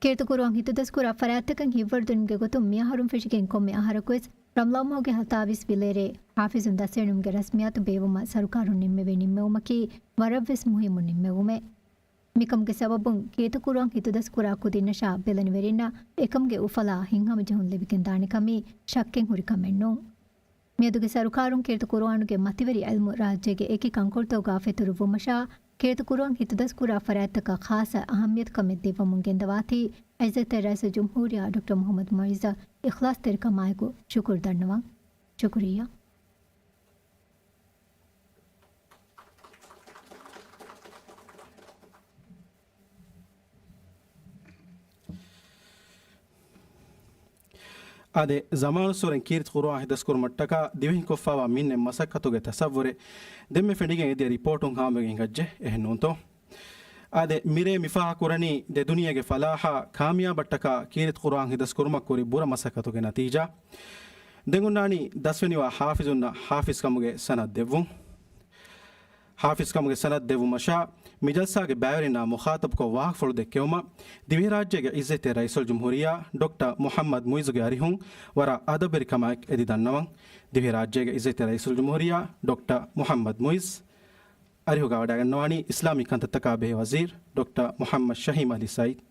ކީރިތި ޤުރުއާން ހިތުދަސްކުރާ ފަރާތްތަކަށް ހިތްވަރުދިނުމުގެ ގޮތުން މިއަހަރުން ފެށިގެން ކޮންމެ އަހަރަކުވެސް ރަމަޟާން މަހުގެ ހަތާވީސް ވިލޭރޭ ޙާފިޒުން ދަސްވެނުމުގެ ރަސްމިއްޔާތު ބޭއްވުމަށް ސަރުކާރުން ނިންމެވޭ ނިންމެވުމަކީ ވަރަށްވެސް މުހިއްމު ނިންމެވުމެއް. މިކަމުގެ ސަބަބުން ކީރިތި ޤުރުއާން ހިތުދަސްކުރާ ކުދިންނަށާ ބެލެނިވެރިންނަށް އެކަމުގެ އުފަލާ ހިތްހަމަޖެހުން ލިބިގެންދާނެކަމީ ޝައްކެއް ހުރި ކަމެއް ނޫން. މިއަދުގެ ސަރުކާރުން ކީރިތި ޤުރުއާނުގެ މަތިވެރި ޢިލްމު ރާއްޖޭގެ އެކި ކަންކޮޅުތަކުގާ ފެތުރުއްވުމަށާ، ކީރިތި ޤުރުއާން ހިތުދަސްކުރާ ފަރާތްތަކަށް ޚާއްޞަ އަހައްމިޔަތުކަމެއް ދެއްވަމުން ގެންދަވާތީ، ޢިއްޒަތްތެރި ރައީސުލްޖުމްހޫރިއްޔާ ޑޮކްޓަރ މުޙައްމަދު މުޢިއްޒަށް އިޚްލާޞްތެރިކަމާއެކު ޝުކުރު ދަންނަވަން. ޝުކުރިއްޔާ. އާދެ، ޒަމާނުއްސުރެން ކީރިތި ޤުރުއާން ހިތުދަސްކުރުމަށްޓަކާ ދިވެހިން ކޮށްފާވާ މިންނެ މަސައްކަތުގެ ތަސައްވުރެއް ދެންމެ ފެނިގެން އެދިޔަ ރިޕޯޓުން ހާމަވެގެން ހިނގައްޖެ، އެހެން ނޫންތޯ؟ އާދެ، މިރޭ މިފާހަކުރަނީ ދެ ދުނިޔޭގެ ފަލާޙާ ކާމިޔާބަށްޓަކާ ކީރިތި ޤުރުއާން ހިތުދަސްކުރުމަށް ކުރި ބުރަ މަސައްކަތުގެ ނަތީޖާ. ދެން އޮންނާނީ ދަސްވެނިވާ ޙާފިޒުންނަށް ޙާފިޒްކަމުގެ ސަނަދު ދެއްވުން. ޙާފިޒްކަމުގެ ސަނަދު ދެއްވުމަށާ، މި ޖަލްސާގެ ބައިވެރިންނާ މުޚާޠަބުކޮށް ވާހަކަފުޅު ދެއްކެވުމަށް، ދިވެހިރާއްޖޭގެ ޢިއްޒަތްތެރި ރައީސުލްޖުމްހޫރިއްޔާ ޑޮކްޓަރ މުޙައްމަދު މުޢިއްޒުގެ އަރިހުން ވަރަށް އަދަބުވެރިކަމާއެކު އެދި ދަންނަވަން. ދިވެހިރާއްޖޭގެ ޢިއްޒަތްތެރި ރައީސުލްޖުމްހޫރިއްޔާ ޑޮކްޓަރ މުޙައްމަދު މުޢިއްޒު. އަރިހުގަ ވަޑައިގަންނަވާނީ އިސްލާމީ ކަންތައްތަކާ ބެހޭ ވަޒީރު ޑޮކްޓަރ މުޙައްމަދު ޝަހީމް އަލީ ސައީދު.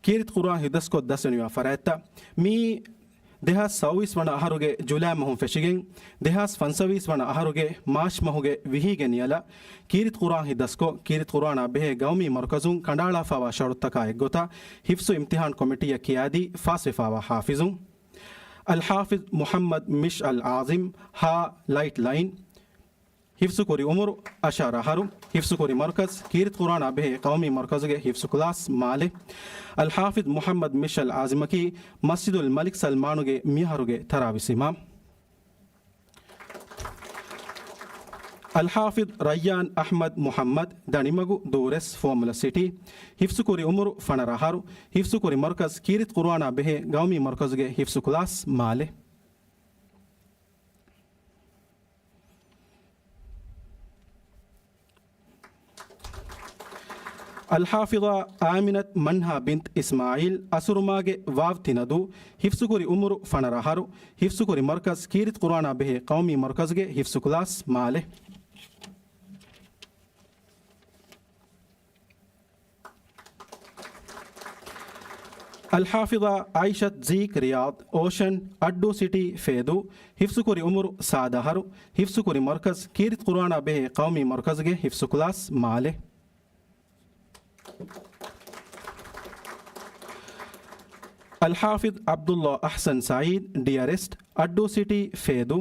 ކީރިތި ޤުރުއާން ހިތުދަސްކޮށް ދަސްވެނިވާ ފަރާތްތައް. މިއީ ދެހާސް ސައުވީސް ވަނަ އަހަރުގެ ޖުލައި މަހުން ފެށިގެން، ދެހާސް ފަންސަވީސް ވަނަ އަހަރުގެ މާޗް މަހުގެ ވިހީގެ ނިޔަލަށް ކީރިތި ޤުރުއާން ހިތުދަސްކޮށް، ކީރިތި ޤުރުއާނާ ބެހޭ ގައުމީ މަރުކަޒުން ކަނޑައަޅާފާވާ ޝަރުޠުތަކާ އެއްގޮތަށް ޙިފްޒު އިމްތިޙާން ކޮމިޓީއަށް ކިޔާދީ ފާސްވެފާވާ ޙާފިޒުން. އަލްޙާފިޒް މުޙައްމަދު މިޝްޢަލް ޢާޒިމް، ހާ، ލައިޓް ލައިން. ޙިފްޒުކުރި ޢުމުރު އަށާރަ އަހަރު، ޙިފްޒުކުރި މަރުކަޒު ކީރިތި ޤުރުއާނާ ބެހޭ ޤައުމީ މަރުކަޒުގެ ޙިފްޒު ކްލާސް މާލެ. އަލްޙާފިޒް މުޙައްމަދު މިޝްޢަލް ޢާޒިމަކީ މަސްޖިދުލް މަލިކް ސަލްމާނުގެ މިއަހަރުގެ ތަރާވީސް އިމާމް. އަލްޙާފިޒް ރައްޔާން އަޙްމަދު މުޙައްމަދު، ދަނޑިމަގު، ދޫރެސް، ފުވައްމުލައް ސިޓީ، ޙިފްޒުކުރި ޢުމުރު ފަނަރަ އަހަރު، ޙިފްޒުކުރި މަރުކަޒު ކީރިތި ޤުރުއާނާ ބެހޭ ޤައުމީ މަރުކަޒުގެ ޙިފްޒު ކްލާސް މާލެ. އަލްޙާފިޡާ އާމިނަތު މަންހާ ބިންތު އިސްމާޢީލް، އަސުރުމާގެ ވާވް ތިނަދޫ، ޙިފްޒުކުރި ޢުމުރު ފަނަރަ އަހަރު، ޙިފްޒުކުރި މަރުކަޒު ކީރިތި ޤުރުއާނާ ބެހޭ ޤައުމީ މަރުކަޒުގެ ޙިފްޒު ކްލާސް މާލެ. އަލްޙާފިޡާ ޢާއިޝަތު ޒީކް ރިޔާޟް އޯޝަން އައްޑޫ ސިޓީ ފޭދޫ، ޙިފްޒުކުރި ޢުމުރު ސާދަ އަހަރު، ޙިފްޒުކުރި މަރުކަޒު ކީރިތި ޤުރުއާނާ ބެހޭ ޤައުމީ މަރުކަޒުގެ ޙިފްޒު ކްލާސް މާލެ. އަލްޙާފިޡް ޢަބްދުﷲ އަޙްސަން ސަޢީދު، ޑިއަރެސްޓް، އައްޑޫ ސިޓީ ފޭދޫ،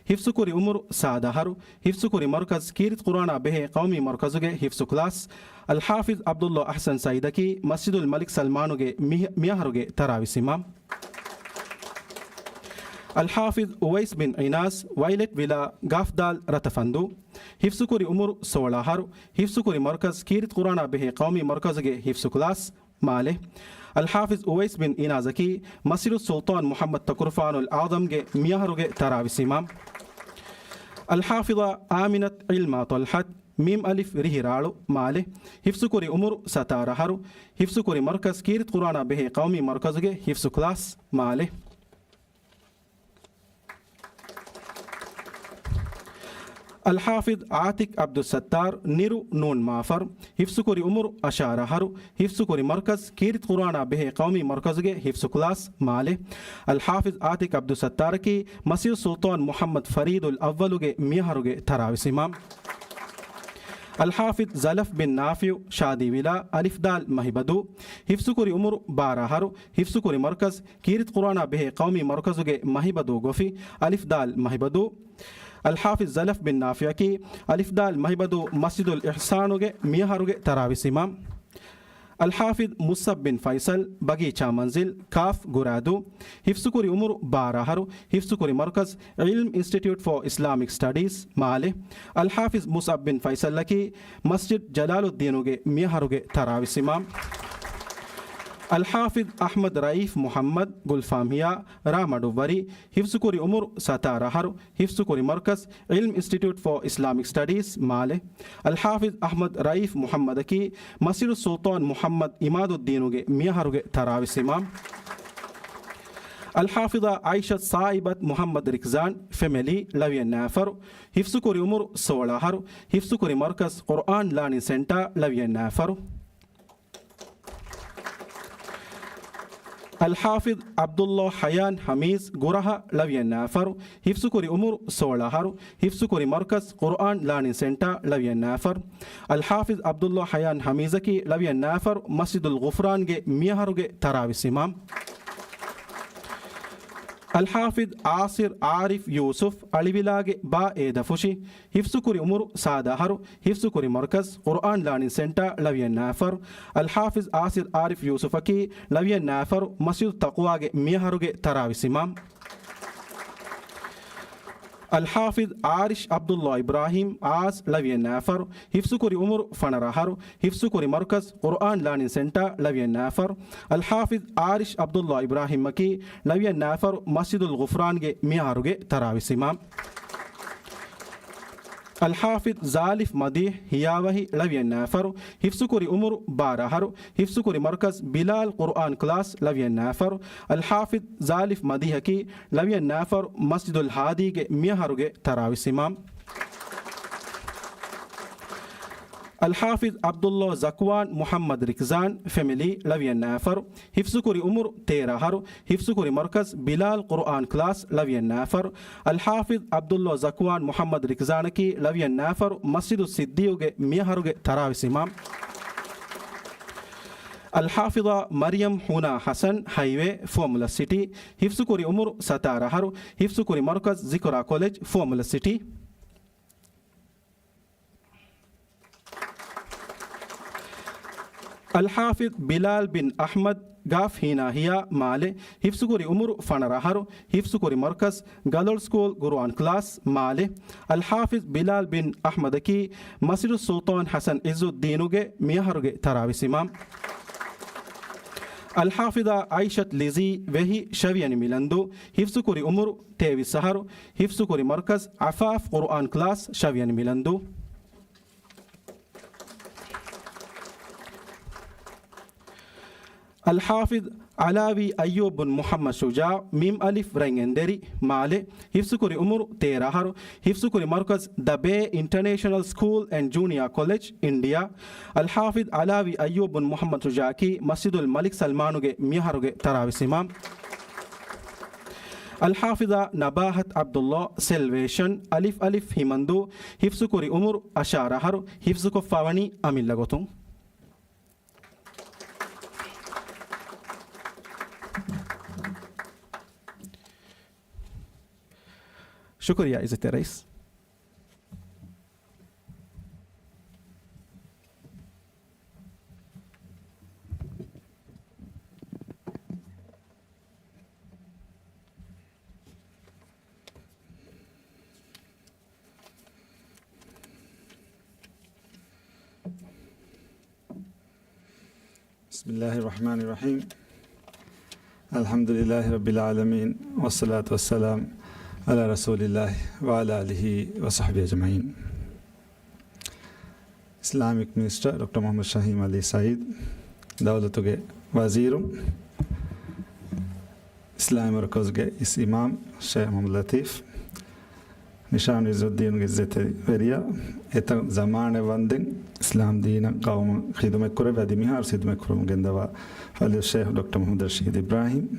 ޙިފްޒުކުރި ޢުމުރު ސާދަ އަހަރު، ޙިފްޒުކުރި މަރުކަޒު ކީރިތި ޤުރުއާނާ ބެހޭ ޤައުމީ މަރުކަޒުގެ ޙިފްޒު ކްލާސް. އަލްޙާފިޡް ޢަބްދުﷲ އަޙްސަން ސަޢީދަކީ މަސްޖިދުލް މަލިކް ސަލްމާނުގެ މި، މިއަހަރުގެ ތަރާވީސް އިމާމް. އަލްޙާފިޡް އުވައިސް ބިން އިނާސް، ވައިލެޓް ވިލާ، ގާފްދާލް ރަތަފަންދޫ، ޙިފްޒުކުރި ޢުމުރު ސޯޅަ އަހަރު، ޙިފްޒުކުރި މަރުކަޒު ކީރިތި ޤުރުއާނާ ބެހޭ ޤައުމީ މަރުކަޒުގެ ޙިފްޒު ކްލާސް މާލެ. އަލްޙާފިޡް އުވައިސް ބިން އިނާސްއަކީ މަސްޖިދުއްސުލްޠާން މުޙައްމަދު ތަކުރުފާނުލް އަޢުޡަމްގެ މިއަހަރުގެ ތަރާވީސް އިމާމް. އަލްޙާފިޡާ އާމިނަތު ޢިލްމާ ޠަލްޙަތު، މީމް އަލިފް ރިހިރާޅު މާލެ. ޙިފްޒުކުރި ޢުމުރު ސަތާރަ އަހަރު، ޙިފްޒުކުރި މަރުކަޒު ކީރިތި ޤުރުއާނާ ބެހޭ ޤައުމީ މަރުކަޒުގެ ޙިފްޒު ކްލާސް މާލެ. އަލްޙާފިޡް ޢާތިޤް ޢަބްދުއްސައްތާރު، ނިރު ނޫން މާފަރު، ޙިފްޒުކުރި ޢުމުރު އަށާރަ އަހަރު، ޙިފްޒުކުރި މަރުކަޒު ކީރިތި ޤުރުއާނާ ބެހޭ ޤައުމީ މަރުކަޒުގެ ޙިފްޒު ކްލާސް މާލެ. އަލްޙާފިޡް ޢާތިޤް ޢަބްދުއްސައްތާރަކީ މަސްޖިދުއްސުލްޠާން މުޙައްމަދު ފަރީދުލް އައްވަލުގެ މިއަހަރުގެ ތަރާވީސް އިމާމް. އަލްޙާފިޡް ޒަލަފް ބިން ނާފިޢު، ޝާދީވިލާ، އަލިފް ދާލް މަހިބަދޫ، ޙިފްޒުކުރި ޢުމުރު ބާރަ އަހަރު، ޙިފްޒުކުރި މަރުކަޒް ކީރިތި ޤުރުއާނާ ބެހޭ ޤައުމީ މަރުކަޒުގެ މަހިބަދޫ ގޮފި، އަލިފް ދާލް މަހިބަދޫ. އަލްޙާފިޡް ޒަލަފް ބިން ނާފިޢަކީ، އަލިފް ދާލް މަހިބަދޫ މަސްޖިދުލް އިޙްސާނުގެ މިއަހަރުގެ ތަރާވީސް އިމާމް. އަލްޙާފިޡް މުޞްޢަބް ބިން ފައިޞަލް، ބަގީޗާ މަންޒިލް، ކާފް، ގުރާދޫ، ޙިފްޒުކުރި ޢުމުރު ބާރަ އަހަރު، ޙިފްޒުކުރި މަރުކަޒް، ޢިލްމް އިންސްޓިޓިއުޓް ފޯ އިސްލާމިކް ސްޓަޑީސް، މާލެ. އަލްޙާފިޡް މުޞްޢަބް ބިން ފައިޞަލްއަކީ، މަސްޖިދް ޖަލާލުއްދީނުގެ މިއަހަރުގެ ތަރާވީސް އިމާމް. އަލްޙާފިޡް އަޙްމަދު ރައީފް މުޙައްމަދު، ގުލްފާމް ހިޔާ، ރ. މަޑުއްވަރީ، ޙިފްޒުކުރި ޢުމުރު ސަތާރަ އަހަރު، ޙިފްޒުކުރި މަރުކަޒް، ޢިލްމް އިންސްޓިޓިއުޓް ފޯ އިސްލާމިކް ސްޓަޑީސް، މާލެ. އަލްޙާފިޡް އަޙްމަދު ރައީފް މުޙައްމަދަކީ، މަސްޖިދު ސުލްޠާން މުޙައްމަދު ޢިމާދުއްދީނުގެ މިއަހަރުގެ ތަރާވީސް އިމާމް. އަލްޙާފިޡާ ޢާއިޝަތު ސާއިބަތު މުޙައްމަދު ރިކްޒާން، ފެމެލީ، ޅަވިޔަން ނައިފަރު، ޙިފްޒުކުރި ޢުމުރު ސޯޅަ އަހަރު، ޙިފްޒުކުރި މަރުކަޒް ޤުރުއާން ލާނިން ސެންޓާ، ޅަވިޔަން ނައިފަރު. އަލްޙާފިޡް ޢަބްދުﷲ ޙަޔާން ޙަމީޒް، ގުރަހަ، ޅަވިޔަން ނައިފަރު، ޙިފްޒުކުރި ޢުމުރު ސޯޅަ އަހަރު، ޙިފްޒުކުރި މަރުކަޒް ޤުރުއާން ލާނިން ސެންޓާ، ޅަވިޔަން ނައިފަރު. އަލްޙާފިޡް ޢަބްދުﷲ ޙަޔާން ޙަމީޒަކީ، ޅަވިޔަން ނައިފަރު، މަސްޖިދުލް ޣުފްރާންގެ މިއަހަރުގެ ތަރާވީސް އިމާމް. އަލްޙާފިޡް އާސިރް ޢާރިފް ޔޫސުފް، އަޅިވިލާގެ ބާ އޭދަފުށި، ޙިފްޒުކުރި ޢުމުރު ސާދަ އަހަރު، ޙިފްޒުކުރި މަރުކަޒް ޤުރުއާން ލާނިން ސެންޓާ، ޅަވިޔަން ނައިފަރު. އަލްޙާފިޡް އާސިރް ޢާރިފް ޔޫސުފަކީ، ޅަވިޔަން ނައިފަރު، މަސްޖިދު ތަޤުވާގެ މިއަހަރުގެ ތަރާވީސް އިމާމް. އަލްޙާފިޡް އާރިޝް ޢަބްދުﷲ އިބްރާހީމް، އާޒް، ޅަވިޔަން ނައިފަރު، ޙިފްޒުކުރި ޢުމުރު ފަނަރަ އަހަރު، ޙިފްޒުކުރި މަރުކަޒް ޤުރުއާން ލާނިން ސެންޓާ، ޅަވިޔަން ނައިފަރު. އަލްޙާފިޡް އާރިޝް ޢަބްދުﷲ އިބްރާހީމަކީ، ޅަވިޔަން ނައިފަރު، މަސްޖިދުލް ޣުފްރާންގެ މިއަހަރުގެ ތަރާވީސް އިމާމް. އަލްޙާފިޡް ޒާލިފް މަދީޙް، ހިޔާވަހި، ޅަވިޔަން ނައިފަރު، ޙިފްޒުކުރި ޢުމުރު ބާރަ އަހަރު، ޙިފްޒުކުރި މަރުކަޒް ބިލާލް ޤުރުއާން ކްލާސް، ޅަވިޔަން ނައިފަރު. އަލްޙާފިޡް ޒާލިފް މަދީޙަކީ، ޅަވިޔަން ނައިފަރު، މަސްޖިދުލް ހާދީގެ މިއަހަރުގެ ތަރާވީސް އިމާމް. އަލްޙާފިޡް ޢަބްދުﷲ ޒަކްވާން މުޙައްމަދު ރިކްޒާން، ފެމިލީ، ޅަވިޔަން ނައިފަރު، ޙިފްޒުކުރި ޢުމުރު ތޭރަ އަހަރު، ޙިފްޒުކުރި މަރުކަޒް ބިލާލް ޤުރުއާން ކްލާސް، ޅަވިޔަން ނައިފަރު. އަލްޙާފިޡް ޢަބްދުﷲ ޒަކްވާން މުޙައްމަދު ރިކްޒާނަކީ، ޅަވިޔަން ނައިފަރު، މަސްޖިދު ޞިއްދީޤުގެ މިއަހަރުގެ ތަރާވީސް އިމާމް. އަލްޙާފިޡާ މަރިޔަމް ހުނާ ޙަސަން، ހައިވޭ، ފުވައްމުލައްސިޓީ، ޙިފްޒުކުރި ޢުމުރު ސަތާރަ އަހަރު، ޙިފްޒުކުރި މަރުކަޒް ޒިކުރާ ކޮލެޖް، ފުވައްމުލައްސިޓީ. އަލްޙާފިޡް ބިލާލް ބިން އަޙްމަދު ގާފް ހީނާ ހިޔާ، މާލެ، ޙިފްޒުކުރި ޢުމުރު ފަނަރަ އަހަރު، ޙިފްޒުކުރި މަރުކަޒް ގަލޮޅު ސްކޫލް ޤުރުއާން ކްލާސް، މާލެ. އަލްޙާފިޡް ބިލާލް ބިން އަޙްމަދަކީ، މަސްޖިދު ސުލްޠާން ޙަސަން ޢިއްޒުއްދީނުގެ މިއަހަރުގެ ތަރާވީސް އިމާމް. އަލްޙާފިޡާ ޢާއިޝަތު ލިޒީ، ވެހި، ޝަވިޔަނި މިލަންދޫ، ޙިފްޒުކުރި ޢުމުރު ތޭވީސް އަހަރު، ޙިފްޒުކުރި މަރުކަޒް ޢަފާފް ޤުރުއާން ކްލާސް، ޝަވިޔަނި މިލަންދޫ. އަލްޙާފިޡް ޢަލާވީ އައްޔޫބު ބިން މުޙައްމަދު ޝުޖާޢު، މީމް އަލިފް ރަތް އެންދެރި، މާލެ، ޙިފްޒުކުރި ޢުމުރު ތޭރަ އަހަރު، ޙިފްޒުކުރި މަރުކަޒް ދަ ބޭ އިންޓަނޭޝަނަލް ސްކޫލް އެންޑް ޖޫނިއާ ކޮލެޖް، އިންޑިއާ. އަލްޙާފިޡް ޢަލާވީ އައްޔޫބު ބިން މުޙައްމަދު ޝުޖާޢަކީ، މަސްޖިދުލް މަލިކް ސަލްމާނުގެ މިއަހަރުގެ ތަރާވީސް އިމާމް. އަލްޙާފިޡާ ނަބާހަތު ޢަބްދުﷲ، ސެލްވޭޝަން، އަލިފް އަލިފް ހިމަންދޫ، ޙިފްޒުކުރި ޢުމުރު އަށާރަ އަހަރު، ޙިފްޒުކޮށްފަވަނީ އަމިއްލަ ގޮތުން. ޝުކުރިއްޔާ ޢިއްޒަތްތެރި ރައީސް. بسم الله الرحمن الرحيم. الحمد لله رب العالمين، والصلاة والسلام على رسول الله وعلى آله وصحبه أجمعين. އިސްލާމިކް މިނިސްޓަރ ޑޮކްޓަރ މުޙައްމަދު ޝަހީމް ޢަލީ ސަޢީދު، ދައުލަތުގެ ވަޒީރު، އިސްލާމީ މަރުކަޒުގެ އިސް އިމާމް ޝޭޚް މުޙައްމަދު ލަތީފް، ނިޝާން ޢިއްޒުއްދީނުގެ ޢިއްޒަތްތެރިވެރިޔާ، އެތައް ޒަމާނެއް ވަންދެން އިސްލާމް ދީނަށް ޤައުމަށް ޚިދުމަތްކުރެއްވި، އަދި މިހާރު ޚިދުމަތްކުރަމުން ގެންދަވާ ފަޟީލަތު ޝޭޚް ޑޮކްޓަރ މުޙައްމަދު ރަޝީދު އިބްރާހީމް،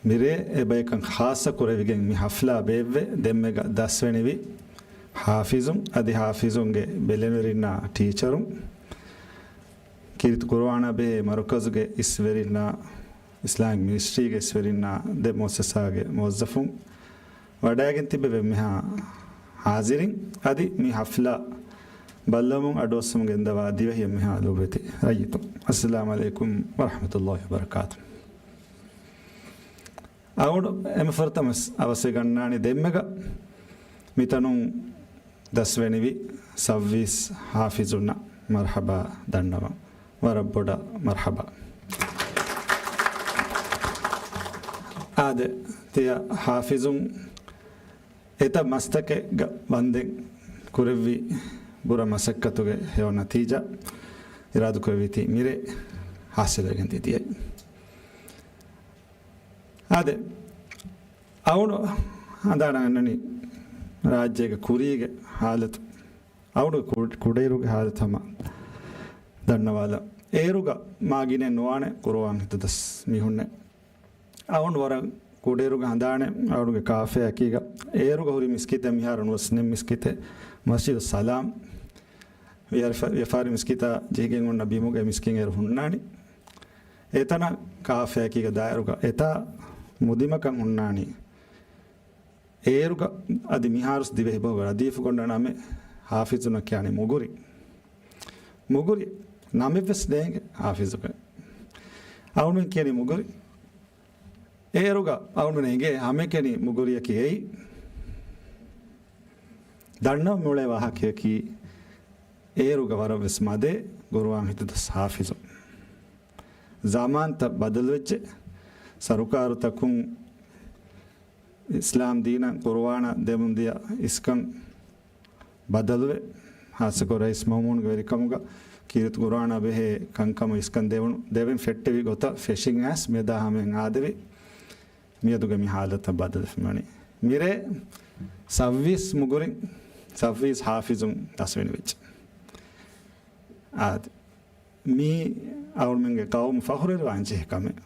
މިރޭ އެބަޔަކަށް ޚާއްޞަ ކުރެވިގެން މި ޙަފްލާ ބޭއްވެ ދެންމެގަ ދަސްވެނިވި ޙާފިޒުން އަދި ޙާފިޒުންގެ ބެލެނިވެރިންނާ ޓީޗަރުން، ކީރިތި ޤުރުއާނާ ބެހޭ މަރުކަޒުގެ އިސްވެރިންނާ، އިސްލާމިކް މިނިސްޓްރީގެ އިސްވެރިންނާ، ދެ މުއައްސަސާގެ މުވައްޒަފުން، ވަޑައިގެން ތިއްބެވި އެންމެހާ ޙާޒިރިން އަދި މި ޙަފްލާ ބައްލަވަމުން އަޑުއައްސަމުން ގެންދަވާ ދިވެހި އެންމެހާ ލޯބިވެތި ރައްޔިތުން، އައްސަލާމު ޢަލައިކުމް ވަރަޙްމަތުﷲި ވަބަރަކާތު. އަޅުގަނޑު އެންމެ ފުރަތަމަ ވެސް އަވަސްވެގަންނާނީ ދެންމެގަ މިތަނުން ދަސްވެނިވި ސައްވީސް ޙާފިޒުންނަށް މަރްޙަބާ ދަންނަވަން. ވަރަށް ބޮޑަށް މަރްޙަބާ. އާދެ، ތިޔަ ޙާފިޒުން އެތައް މަސްތަކެއްގަ ވަންދެން ކުރެއްވި ބުރަ މަސައްކަތުގެ ހެޔޮ ނަތީޖާ އިރާދަކުރެއްވީތީ މިރޭ ޙާޞިލްވެގެން ތި ދިޔައީ. އާދެ، އަޅުގަނޑު ހަނދާނަށް އަންނަނީ ރާއްޖޭގެ ކުރީގެ ޙާލަތު، އަޅުގަނޑު ކު-، ކުޑައިރުގެ ޙާލަތު ހަމަ ދަންނަވާލަން. އޭރުގަ މާ ގިނައިން ނުވާނެ ޤުރުއާން ހިތުދަސް މީހުންނެއް. އަޅުގަނޑު ވަރަށް ކުޑައިރުގަ ހަނދާނެ އަޅުގަނޑުގެ ކާފަޔަކީގަ އޭރުގަ ހުރި މިސްކިތެއް މިހާރު ނުވެސް ނެތް މިސްކިތެއް، މަސްޖިދު ސަލާމް. ވިޔަފާ-، ވިޔަފާރި މިސްކިތާ ޖެހިގެން އޮންނަ ބިމުގަ މިސްކިތް އޭރު ހުންނާނީ. އެތަނަށް ކާފަޔަކީގަ ދާއިރުގަ އެތާ މުދިމަކަށް ހުންނާނީ. އޭރުގަ އަދި މިހާރުސް ދިވެހި ބަހުގަ ރަދީފު ކޮށްނަ ނަމެއް ޙާފިޒުންނަށް ކިޔާނީ މުގުރި. މުގުރި ނަމެއްވެސް ނޭނގެ ޙާފިޒުގެ. އަޅުގަނޑުމެން ކިޔަނީ މުގުރި. އޭރުގަ އަޅުގަނޑުމެން އެނގޭ ހަމައެކަނި މުގުރިއަކީ އެއީ. ދަންނަވަން މިއުޅޭ ވާހަކަޔަކީ އޭރުގަ ވަރަށްވެސް މަދޭ ޤުރުއާން ހިތުދަސް ޙާފިޒު. ޒަމާންތައް ބަދަލުވެއްޖެ. ސަރުކާރުތަކުން އިސްލާމް ދީނަށް ޤުރުއާނަށް ދެމުންދިޔަ އިސްކަން ބަދަލުވެ، ހާއްސަކޮށް ރައީސް މައުމޫންގެ ވެރިކަމުގަ ކީރިތި ޤުރުއާނާ ބެހޭ ކަންކަމު އިސްކަން ދެވުނު، ދެވެން ފެއްޓެވި ގޮތަށް ފެށިން އައިސް މިއަދާ ހަމައަށް އާދެވި. މިއަދުގެ މި ޙާލަތަށް ބަދަލުވެފަ މިވަނީ. މިރޭ ސައްވީސް މުގުރިން، ސައްވީސް ޙާފިޒުން ދަސްވެނިވެއްޖެ. އާދެ. މީ އަޅުގަނޑުމެންގެ ޤައުމު ފަޚުރުވެރިވާން ޖެހޭ ކަމެއް.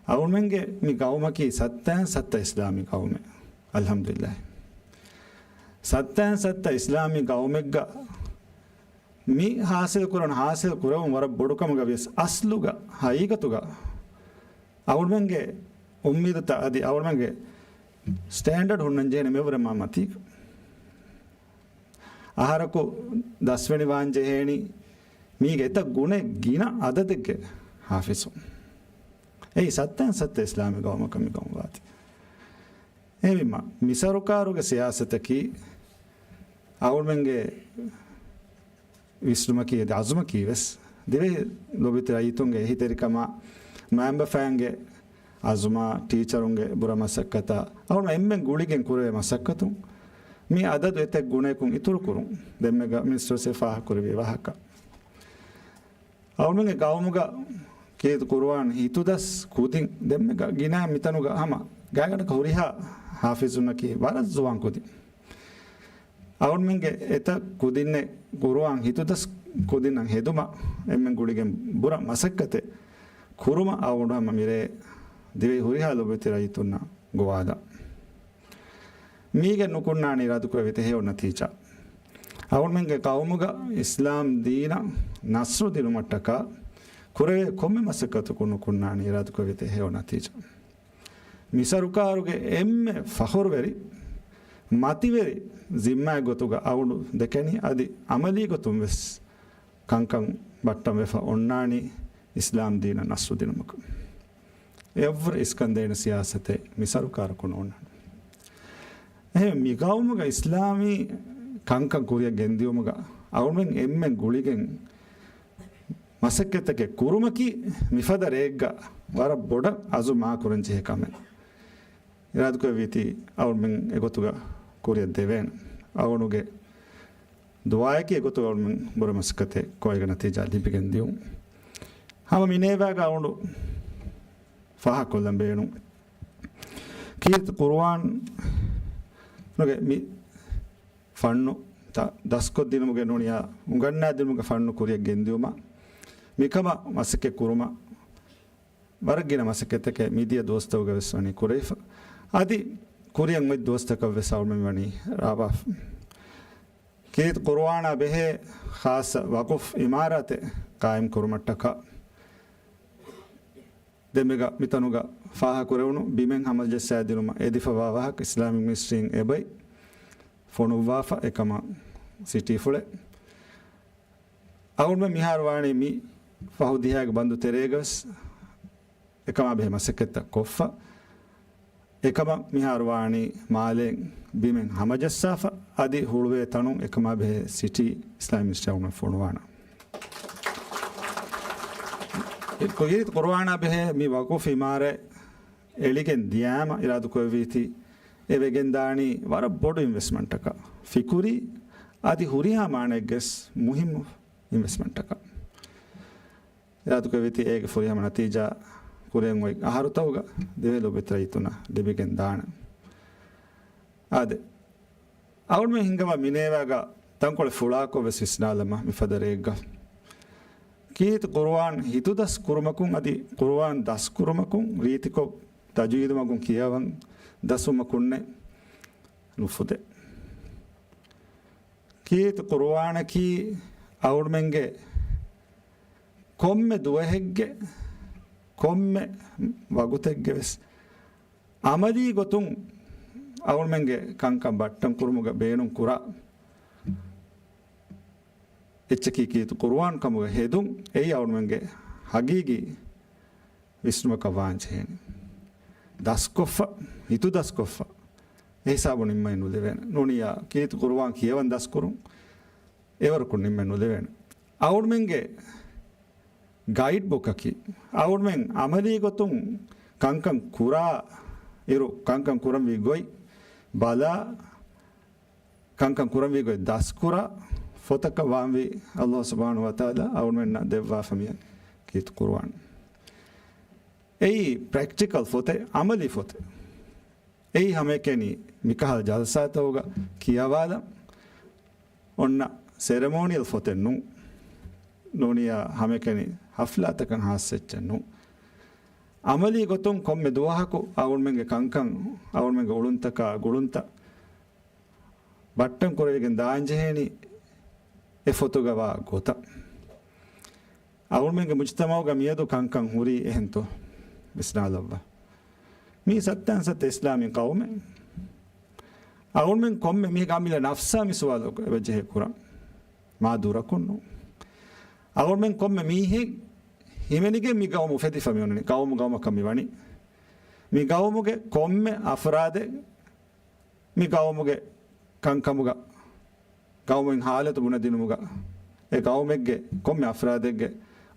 އަޅުގަނޑުމެންގެ މި ޤައުމަކީ ސައްތައިން ސައްތަ އިސްލާމީ ޤައުމެއް. އަލްޙަމްދުލިއްލާހި. ސައްތައިން ސައްތަ އިސްލާމީ ޤައުމެއްގަ މި ޙާޞިލު ކުރަން، ޙާޞިލު ކުރެވުން ވަރަށް ބޮޑު ކަމުގަ ވިޔަސް އަސްލުގަ، ޙަޤީޤަތުގަ އަޅުގަނޑުމެންގެ އުއްމީދުތައް އަދި އަޅުގަނޑުމެންގެ ސްޓޭންޑަޑް ހުންނަން ޖެހޭނެ މިއަށްވުރެ މާ މަތީގަ. އަހަރަކު ދަސްވެނިވާން ޖެހޭނީ މީގެ އެތައް ގުނައެއް ގިނަ އަދަދެއްގެ ޙާފިޒު. އެއީ ސައްތައިން ސައްތަ އިސްލާމީ ޤައުމަކަށް މި ޤައުމު ވާތީ. އެހެންވީމަ، މި ސަރުކާރުގެ ސިޔާސަތަކީ އަޅުގަނޑުމެންގެ ވިސްނުމަކީ އަދި އަޒުމަކީ ވެސް ދިވެހި ލޯބިވެތި ރައްޔިތުންގެ އެހީތެރިކަމާ، މައިންބަފައިންގެ އަޒުމާ، ޓީޗަރުންގެ ބުރަ މަސައްކަތާ، އަޅުގަނޑު އެންމެން ގުޅިގެން ކުރެވޭ މަސައްކަތުން މި އަދަދު އެތައް ގުނައަކުން އިތުރުކުރުން ދެންމެގަ މިނިސްޓަރސް ފާހަގަކުރެއްވި ވާހަކަ. އަޅުގަނޑުމެންގެ ޤައުމުގަ ކީރިތި ޤުރުއާން ހިތުދަސް ކުދިން ދެންމެ ގިނަ މިތަނުގަ ހަމަ ގާތްގަނޑަކަށް ހުރިހާ ޙާފިޒުންނަކީ ވަރަށް ޒުވާން ކުދިން. އަޅުގަނޑުމެންގެ އެތައް ކުދިންނެއް ޤުރުއާން ހިތުދަސް ކުދިންނަށް ހެދުމަށް އެންމެން ގުޅިގެން ބުރަ މަސައްކަތެއް ކުރުމަށް އަޅުގަނޑު ހަމަ މިރޭ ދިވެހި ހުރިހާ ލޯބިވެތި ރައްޔިތުންނަށް ގޮވާލަން. މީގެ ނުކުންނާނީ އިރާދަކުރެއްވި ތެ ހެޔޮ ނަތީޖާ. އަޅުގަނޑުމެންގެ ޤައުމުގަ އިސްލާމް ދީނަށް ނަޞްރު ދިނުމަށްޓަކާ ކުރެވޭ ކޮންމެ މަސައްކަތަކުން ނުކުންނާނީ އިރާދަކުރެއްވި ތެ ހެޔޮ ނަތީޖާ. މި ސަރުކާރުގެ އެންމެ ފަޚުރުވެރި، މަތިވެރި ޒިންމާއެއް ގޮތުގަ އަޅުގަނޑު ދެކެނީ އަދި އަމަލީ ގޮތުން ވެސް ކަންކަން ބައްޓަން ވެފަ އޮންނާނީ އިސްލާމް ދީނަށް ނަޞްރު ދިނުމަކުން. އެއަށްވުރެ އިސްކަން ދޭނެ ސިޔާސަތެއް މި ސަރުކާރަކުން ނޯންނާނެ. އެހެން މި ޤައުމުގަ އިސްލާމީ ކަންކަން ކުރިއަށް ގެންދިއުމުގަ އަޅުމެން އެންމެން ގުޅިގެން މަސައްކަތްތަކެއް ކުރުމަކީ މިފަދަ ރެއެއްގަ ވަރަށް ބޮޑަށް އަޒުމާ ކުރަން ޖެހޭ ކަމެއް. އިރާދަކުރެއްވީތީ އަޅުމެން އެގޮތުގަ ކުރިއަށް ދެވޭނެ. އަޅުގަނޑުގެ ދުޢާއަކީ އެގޮތުގަ އަޅުމެން ބުރަ މަސައްކަތެއް ކޮށް އޭގެ ނަތީޖާ ލިބިގެން ދިއުން. ހަމަ މި ނޭވާގަ އަޅުގަނޑު ފާހަގަކޮށްލަން ބޭނުން. ކީރިތި ޤުރުއާނުގެ މި ފަންނު ތަ-، ދަސްކޮށްދިނުމުގެ ނޫނިޔާ އުނގަންނާދިނުމުގެ ފަންނު ކުރިއަށް ގެންދިއުމަށް މިކަމަށް މަސައްކަތް ކުރުމަށް ވަރަށް ގިނަ މަސައްކަތްތަކެއް މިދިޔަ ދުވަސްތަކުގަ ވެސް ވަނީ ކުރެވިފަ. އަދި ކުރިއަށް އޮތް ދުވަސްތަކަށް ވެސް އަޅުމެން ވަނީ ރާވާފަ. ކީރިތި ޤުރުއާނާ ބެހޭ ޚާއްޞަ ވަޤުފް އިމާރާތެއް ޤާއިމް ކުރުމަށްޓަކާ، ދެންމެގަ މިތަނުގަ ފާހަގަކުރެވުނު ބިމެއް ހަމަޖައްސާދިނުމަށް އެދިފަވާ ވާހަކަ އިސްލާމިކް މިނިސްޓްރީން އެބައި ފޮނުއްވާފަ، އެކަމަށް ސިޓީފުޅެއް. އަޅުގަނޑުމެން މިހާރު ވާނީ މި ފަހު ދިހައިގެ ބަންދު ތެރޭގަވެސް އެކަމާ ބެހޭ މަސައްކަތްތައް ކޮށްފަ. އެކަމަށް މިހާރު ވާނީ މާލޭން ބިމެއް ހަމަޖައްސާފަ، އަދި ހުޅުވޭ ތަނުން އެކަމާ ބެހޭ ސިޓީ އިސްލާމިކް މިނިސްޓްރީއަށް ފޮނުވާނަން. ކީރިތި ޤުރުއާނާ ބެހޭ މި ވަޤުފް އިމާރާތް އެޅިގެން ދިޔާމަ އިރާދަކުރެއްވީތީ، އެ ވެގެންދާނީ ވަރަށް ބޮޑު އިންވެސްޓްމަންޓަކަށް، ފިކުރީ އަދި ހުރިހާ މާނައެއްގެސް މުހިއްމު އިންވެސްޓްމަންޓަކަށް. އިރާދަކުރެއްވީތީ އޭގެ ފުރިހަމަ ނަތީޖާ ކުރިއަށް އޮތް އަހަރުތަކުގަ ދިވެހި ލޯބިވެތި ރައްޔިތުންނަށް ލިބިގެން ދާނެ. އާދެ، އަޅުގަނޑުމެން ހިންގަވާ މިނޭވާގަ ތަންކޮޅެއް ފުޅާކޮށް ވެސް ވިސްނާލަމާ މިފަދަ ރެއެއްގަ ކީރިތި ޤުރުއާން ހިތުދަސް ކުރުމަކުން އަދި ޤުރުއާން ދަސްކުރުމަކުން ރީތިކޮށް ތަޖުވީދު މަގުން ކިޔަވަން ދަސްވުމަކުންނެއް ނުފުދޭ. ކީރިތި ޤުރުއާނަކީ އަޅުގަނޑުމެންގެ ކޮންމެ ދުވަހެއްގެ ކޮންމެ ވަގުތެއްގެ ވެސް އަމަލީ ގޮތުން އަޅުގަނޑުމެންގެ ކަންކަން ބައްޓަން ކުރުމުގަ ބޭނުން ކުރާ އެއްޗަކީ ކީރިތި ޤުރުއާން ކަމުގަ ހެދުން. އެއީ އަޅުގަނޑުމެންގެ ހަގީގީ ވިސްނުމަކަށް ވާން ޖެހޭނެ. ދަސްކޮށްފަ، ހިތުދަސްކޮށްފަ، އެ ހިސާބުން ނިންމައެއް ނުލެވޭނެ. ނޫނިއްޔާ ކީރިތި ޤުރުއާން ކިޔަވަން ދަސްކުރުން އެވަރަކުން ނިންމައެއް ނުލެވޭނެ. އަޅުގަނޑުމެންގެ ގައިޑް ބުކަކީ، އަޅުގަނޑުމެން އަމަލީ ގޮތުން ކަންކަން ކުރާ އިރު، ކަންކަން ކުރަންވީ ގޮތް ބަލާ، ކަންކަން ކުރަންވީ ގޮތް ދަސްކުރާ ފޮތަކަށް ވާންވީ ﷲ ސުބްޙާނަހޫ ވަތަޢާލާ އަޅުގަނޑުމެންނަށް ދެއްވާފަ މި ކީރިތި ޤުރުއާން. އެއީ ޕްރެކްޓިކަލް ފޮތެއް، އަމަލީ ފޮތެއް. އެއީ ހަމައެކަނި މިކަހަލަ ޖަލްސާތަކުގަ ކިޔަވާލަން އޮންނަ ސެރެމޯނިއަލް ފޮތެއް ނޫން. ނޫނިއްޔާ ހަމައެކަނި ޙަފްލާތަކަށް ހާއްސަ އެއްޗެއް ނޫން. އަމަލީ ގޮތުން ކޮންމެ ދުވަހަކު އަޅުގަނޑުމެންގެ ކަންކަން، އަޅުގަނޑުމެންގެ އުޅުންތަކާ ގުޅުންތައް ބައްޓަން ކުރެވިގެން ދާން ޖެހޭނީ އެ ފޮތުގަ ވާ ގޮތަށް. އަޅުގަނޑުމެންގެ މުޖްތަމަޢުގަ މިއަދު ކަންކަން ހުރީ އެހެންތޯ؟ ވިސްނާލައްވާ. މީ ސައްތަ އަންސައްތަ އިސްލާމީ ޤައުމެއް. އަޅުގަނޑުމެން ކޮންމެ މީހަކަށް އަމިއްލަ ނަފްސާ މި ސުވާލު އެބަޖެހޭ ކުރަން. މާ ދުރަކުން ނޫން. އަޅުގަނޑުމެން ކޮންމެ މީހެއް ހިމެނިގެން މި ޤައުމު އުފެދިފަ މި އޮންނަނީ. ޤައުމު ޤައުމަކަށް މި ވަނީ. މި ޤައުމުގެ ކޮންމެ އަފްރާދެއް މި ޤައުމުގެ ކަންކަމުގަ، ޤައުމުގެ ޙާލަތު ބުނެދިނުމުގަ، އެ ޤައުމެއްގެ ކޮންމެ އަފްރާދެއްގެ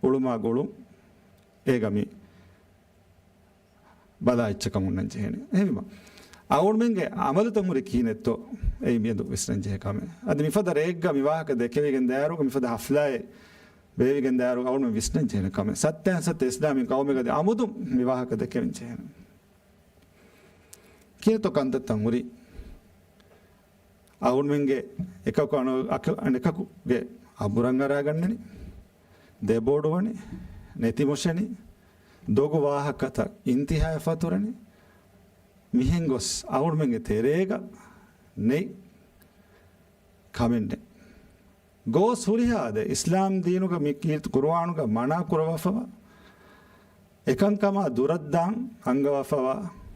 އުޅުމާ ގުޅުން އޭގަ މި ބަލާ އެއްޗަކަށް ހުންނަން ޖެހޭނެ. އެހެންވީމަ، އަޅުގަނޑުމެންގެ ޢަމަލުތައް ހުރި ކިހިނެއްތޯ؟ އެއީ މިއަދު ވިސްނަން ޖެހޭ ކަމެއް. އަދި މިފަދަ ރެއެއްގަ މި ވާހަކަ ދެކެވިގެން ދާއިރުގަ، މިފަދަ ޙަފްލާއެއް ބޭއްވިގެން ދާއިރުގަ އަޅުގަނޑުމެން ވިސްނަން ޖެހޭނެ ކަމެއް. ސައްތަ އަންސައްތަ އިސްލާމީ ޤައުމެއްގަ އަދި އަމުދު މި ވާހަކަ ދެކެވެން ޖެހޭނެ. ކިހިނެއްތޯ ކަންތައްތައް ހުރީ؟ އަޅުގަނޑުމެންގެ އެކަކު އަނެކަކުގެ އަބުރަށް އަރާގަންނަނީ، ދެބޯޑުވަނީ، ނެތިމޮށެނީ، ދޮގު ވާހަކަތައް އިންތިހާއަށް ފަތުރަނީ، މިހެން ގޮސް އަޅުގަނޑުމެންގެ ތެރޭގަ ނެތް ކަމެއް ނެތް. ގޯސް ހުރިހާ އާދެ، އިސްލާމް ދީނުގަ މި ކީރިތި ޤުރުއާނުގަ މަނާ ކުރަވާފަވާ، އެކަންކަމާ ދުރަށްދާން އަންގަވާފަވާ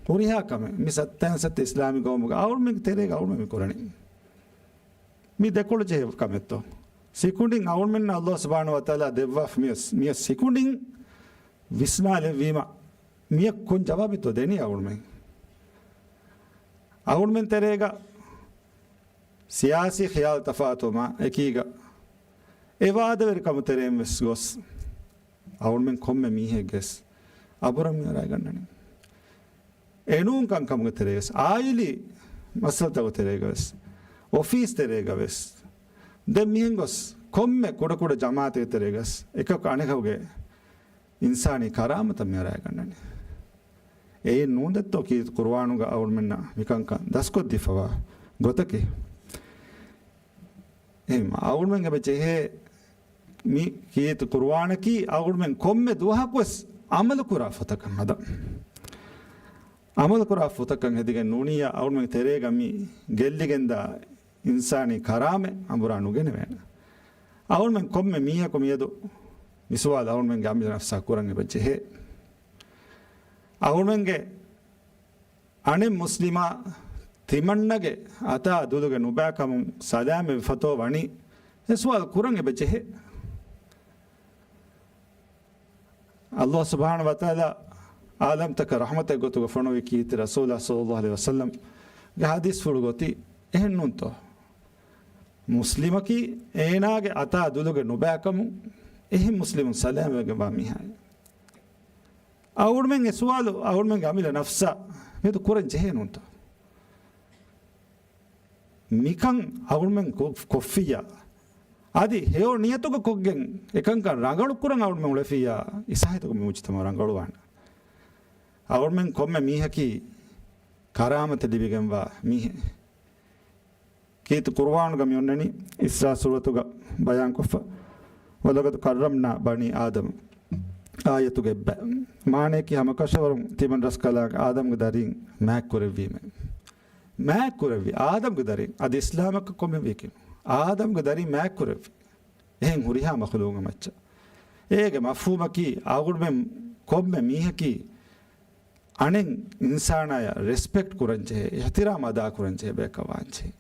ހުރިހާ ކަމެއް މި ސައްތަ އަންސައްތަ އިސްލާމީ ޤައުމުގަ އަޅުގަނޑުމެންގެ ތެރޭގަ އަޅުގަނޑުމެން މި ކުރަނީ. މި ދެކޮޅު ޖެހޭ ކަމެއްތޯ؟ ސިކުނޑިން އަޅުގަނޑުމެންނަށް ﷲ ސުބްޙާނަހޫ ވަތަޢާލާ ދެއްވާފަ މިޔަސް، މިޔަސް ސިކުނޑިން ވިސްނާލެއްވީމަ، މިޔަށް ކޮން ޖަވާބެއްތޯ ދެނީ އަޅުގަނޑުމެން؟ އަޅުގަނޑުމެން ތެރޭގަ ސިޔާސީ ޚިޔާލު ތަފާތުވުމާ އެކީގަ، އެ ވާދަވެރިކަމު ތެރެއިން ވެސް ގޮސް، އަޅުގަނޑުމެން ކޮންމެ މީހެއްގެސް އަބުރަށް މި އަރާގަންނަނީ. އެނޫން ކަންކަމުގެ ތެރޭގަސް، އާއިލީ މައްސަލަތަކުގެ ތެރޭގަވެސް، އޮފީސް ތެރޭގަވެސް، ދެން މިހެން ގޮސް ކޮންމެ ކުޑަކުޑަ ޖަމާއަތެއްގެ ތެރޭގަސް، އެކަކު އަނެކަކުގެ އިންސާނީ ކަރާމަތަށް މި އަރާގަންނަނީ. އެއިން ނޫން ދެއްތޯ ކީރިތި ޤުރުއާނުގަ އަޅުގަނޑުމެންނަށް މިކަންކަން ދަސްކޮށްދީފަވާ ގޮތަކީ؟ އެހެން އަޅުގަނޑުމެން އެބަ ޖެހޭ މި ކީރިތި ޤުރުއާނަކީ އަޅުގަނޑުމެން ކޮންމެ ދުވަހަކުވެސް އަމަލުކުރާ ފޮތަކަށް ހަދަން. އަމަލުކުރާ ފޮތަކަށް ހެދިގެން ނޫނިއްޔާ އަޅުގަނޑުމެން ތެރޭގަ މި ގެއްލިގެންދާ އިންސާނީ ކަރާމަތް އަނބުރާ ނުގެނެވޭނެ. އަޅުމެން ކޮންމެ މީހަކު މިއަދު މި ސުވާލު އަޅުމެންގެ އަމިއްލަ ނަފްސާ ކުރަން އެބަ ޖެހޭ. އަޅުމެންގެ އަނެއް މުސްލިމާ ތިމަންނަގެ އަތާ ދުލުގެ ނުބައިކަމުން ސަލާމަތް ވެފަތޯ ވަނީ؟ އެ ސުވާލު ކުރަން އެބަ ޖެހޭ. އައްލާހު ސުބްޙާނަހު ވަތަޢާލާ ޢާލަމްތަކަށް ރަޙްމަތެއް ގޮތުގަ ފޮނުވި ކީރިތި ރަސޫލާ ޞައްލައްލާހު ޢަލައިހި ވަސައްލަމްގެ ޙަދީޘްފުޅު ގޮތީ އެހެން ނޫންތޯ؟ މުސްލިމަކީ އޭނާގެ އަތާ ދުލުގެ ނުބައިކަމުން އެހެން މުސްލިމުން ސަލާމަތްވެގެންވާ މީހާއެއް. އަޅުމެން އެ ސުވާލު އަޅުމެންގެ އަމިއްލަ ނަފްސާ މިއަދު ކުރަން ޖެހޭ ނޫންތޯ؟ މިކަން އަޅުމެން ކޮ-، ކޮށްފިއްޔާ، އަދި ހެޔޮ ނިޔަތުގަ ކޮށްގެން އެކަންކަން ރަނގަޅު ކުރަން އަޅުމެން އުޅެފިއްޔާ، އިސާހިތުގަ މި މުޖުތަމަޢު ރަނގަޅުވާނެ. އަޅުމެން ކޮންމެ މީހަކީ ކަރާމަތެއް ލިބިގެންވާ މީހެއް. ކީރިތި ޤުރުއާނުގަ މި އޮންނަނީ އިސްރާ ސޫރަތުގަ ބަޔާންކޮށްފަ، "وَلَقَدْ كَرَّمْنَا بَنِي آدَمَ" އާޔަތުގެ އެއްބަ. މާނަޔަކީ ހަމަކަށަވަރުން ތިމަން ރަސްކަލާނގެ އާދަމްގެ ދަރީން މާތްކުރެއްވީމޭ. މާތްކުރެއްވި، އާދަމްގެ ދަރީން، އަދި އިސްލާމަކަށް ކޮންމެ ވީކިން އާދަމްގެ ދަރީން މާތްކުރެއްވި. އެހެން ހުރިހާ މަޚުލޫގެ މައްޗަށް. އޭގެ މަފްހޫމަކީ، އަޅުގަނޑުމެން ކޮންމެ މީހަކީ އަނެއް އިންސާނާޔަށް ރެސްޕެކްޓް ކުރަންޖެހޭ، އިޙްތިރާމް އަދާކުރަންޖެހޭ ބަޔަކަށް ވާންޖެހޭ.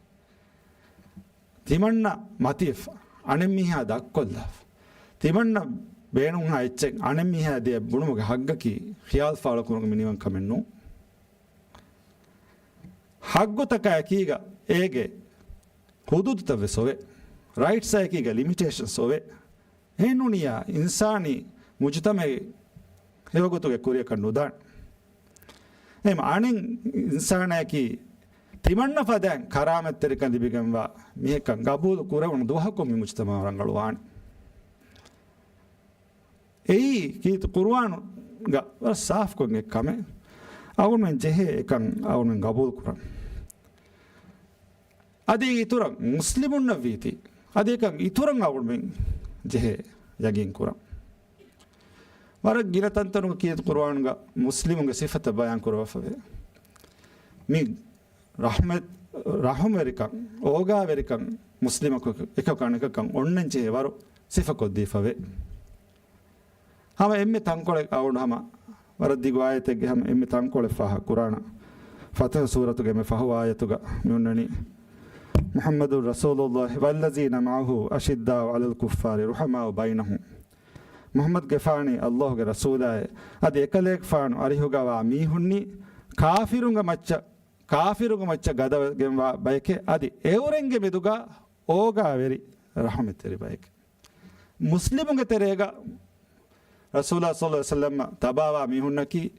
ތިމަންނަ މަތިވެފަ، އަނެއްމީހާ ދަށްކޮށްލާފަ، ތިމަންނަ ބޭނުންހާ އެއްޗެއް އަނެއްމީހާ ދޭ ބުނުމުގެ ހައްގަކީ ޚިޔާލު ފާޅުކުރުމުގެ މިނިވަން ކަމެއް ނޫން. ހައްގުތަކާ އެކީގަ އޭގެ ހުދޫދުތައް ވެސް އޮވޭ. ރައިޓްސް އާ އެކީގަ ލިމިޓޭޝަންސް އޮވޭ. އެހެން ނޫނިއްޔާ، އިންސާނީ މުޖުތަމަޢެއް ހެޔޮގޮތުގެ ކުރިޔަކަށް ނުދާން. އެހެން އަނެއް އިންސާނާއަކީ ތިމަންނަ ފަދައިން ކަރާމަތްތެރިކަން ލިބިގެންވާ މީހެއްކަން ގަބޫލު ކުރެވުނު ދުވަހަކުން މި މުޖުތަމަޢު ރަނގަޅުވާނެ. އެއީ ކީރިތި ޤުރުއާނުގަ ވަރަށް ސާފުކޮށް އެއްކަމެއް. އަޅުގަނޑުމެން ޖެހޭ އެކަން އަޅުގަނޑުމެން ގަބޫލު ކުރަން. އަދި އިތުރަށް މުސްލިމުންނަށް ވީތީ، އަދި އެކަން އިތުރަށް އަޅުގަނޑުމެން ޖެހޭ ޔަގީން ކުރަން. ވަރަށް ގިނަ ތަންތަނުގަ ކީރިތި ޤުރުއާނުގަ މުސްލިމުންގެ ސިފަތައް ބަޔާން ކުރަވާފަވޭ. މި ރަޙްމަތް، ރަޙުމްވެރިކަން، އޯގާވެރިކަން މުސްލިމަކު އެކަކު އަނެކަކަށް އޮންނަންޖެހޭ ވަރު ސިފަކޮށްދީފަވޭ. ހަމަ އެންމެ ތަންކޮޅެއް އަޅުގަނޑު ހަމަ ވަރަށް ދިގު އާޔަތެއްގެ ހަމަ އެންމެ ތަންކޮޅެއް ފާހަގަ ކުރާނަ. ފަތަޙު ސޫރަތުގެ މި ފަހު އާޔަތުގަ މި އޮންނަނީ، "محمد رسول الله والذين معه أشداء على الكفار رحماء بينهم." މުޙައްމަދުގެފާނީ އައްލާހުގެ ރަސޫލާއޭ، އަދި އެކަލޭގެފާނު އަރިހުގަވާ މީހުންނީ ކާފިރުންގެ މައްޗަށް، ކާފިރުންގެ މައްޗަށް ގަދަވެގެންވާ ބަޔެކޭ، އަދި އެއުރެންގެ މެދުގަ އޯގާވެރި ރަޙުމަތްތެރި ބަޔެކޭ. މުސްލިމުންގެ ތެރޭގަ ރަސޫލާ ޞައްލަﷲު ޢަލައިހި ވަސައްލަމަށް ތަބާވާ މީހުންނަކީ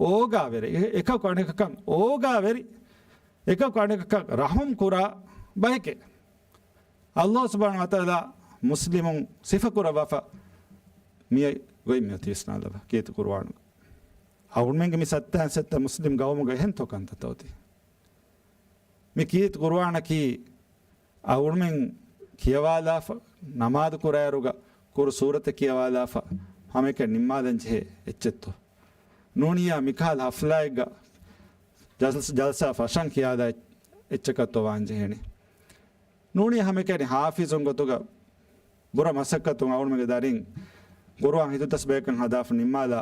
އޯގާވެރި، އެ-، އެކަކު އަނެކަކަށް އޯގާވެރި، އެކަކު އަނެކަކަށް ރަޙުމް ކުރާ ބަޔެކޭ. އައްލާހު ސުބްޙާނަހު ވަތަޢާލާ މުސްލިމުން ސިފަކުރައްވާފަ މިއޮތީ ގޮތް މިއޮތީ ވިސްނާލަބަ ކީރިތި ޤުރުއާނުގަ. އަޅުގަނޑުމެންގެ މި ސައްތަ ސައްތަ މުސްލިމް ގައުމުގަ އެހެންތޯ ކަންތައްތައް އޮތީ؟ މި ކީރިތި ޤުރުއާނަކީ އަޅުގަނޑުމެން ކިޔަވާލާފަ، ނަމާދު ކުރާއިރުގަ ކުރު ސޫރަތެއް ކިޔަވާލާފަ، ހަމައެކަނި ނިންމާލަން ޖެހޭ އެއްޗެއްތޯ؟ ނޫނިއްޔާ މިކަހަލަ ހަފްލާއެއްގަ ޖަލްސް-، ޖަލްސާ ފަށަން ކިޔާލާ އެއްޗަކަށްތޯ ވާން ޖެހޭނީ؟ ނޫނީ ހަމައެކަނި ޙާފިޒުން ގޮތުގަ ބުރަ މަސައްކަތުން އަޅުގަނޑުމެންގެ ދަރިން ޤުރުއާން ހިތުދަސް ބަޔަކަށް ހަދާފަ ނިންމާލާ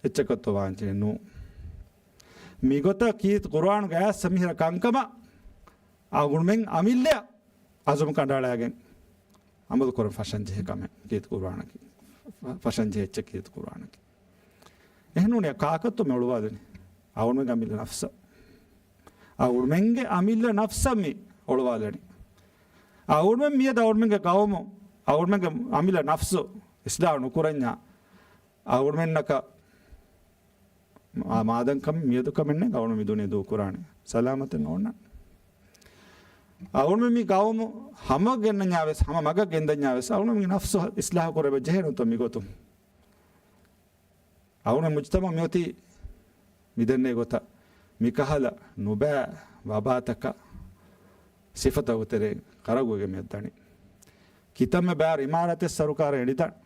އެއްޗަކަށްތޯ ވާން ޖެހޭ؟ ނޫން. މިގޮތަށް ކީރިތި ޤުރުއާނުގަ އައިސް މިހިރަ ކަންކަމަށް އަޅުގަނޑުމެން އަމިއްލައަށް އަޒުމް ކަނޑައަޅާގެން އަމަލު ކުރަން ފަށަން ޖެހޭ ކަމެއް ކީރިތި ޤުރުއާނަކީ. ފަށަން ޖެހޭ އެއްޗެއް ކީރިތި ޤުރުއާނަކީ. އެހެންނޫނީ ކާކަށްތޯ މި އޮޅުވާލަނީ؟ އަޅުގަނޑުމެންގެ އަމިއްލަ ނަފްސަށް. އަޅުގަނޑުމެންގެ އަމިއްލަ ނަފްސަށް މި އޮޅުވާލަނީ. އަޅުގަނޑުމެން މިއަދު އަޅުގަނޑުމެންގެ ޤައުމު، އަޅުގަނޑުމެންގެ އަމިއްލަ ނަފްސު އިޞްލާޙު ނުކުރަންޏާ، އަޅުގަނޑުމެންނަކަށް މާ-، މާދަންކަމެއް މިއަދު ކަމެއް ނެތް، އަޅުގަނޑު މި ދުނިޔެ ދޫކުރާނެ. ސަލާމަތެއް ނޯންނާނެ. އަޅުގަނޑު މި ޤައުމު ހަމަ ގެންނަންޏާ ވެސް، ހަމަ މަގަށް ގެންދަންޏާ ވެސް، އަޅުގަނޑު މި ނަފްސު އިޞްލާޙު ކުރެވޭ ޖެހޭނެތޯ މިގޮތުން؟ އަޅުގަނޑު މުޖްތަމަޢު މިއޮތީ މިދެންނެވި ގޮތަށް މިކަހަލަ ނުބައި ވަބާތަކާ ސިފަތަކުގެ ތެރެއިން ޚަރަގުވެގެން މިއަދު ދަނީ. ކިތަންމެ ބައިވަރު އިމާރާތެއް ސަރުކާރަށް އެޅިދާނެ.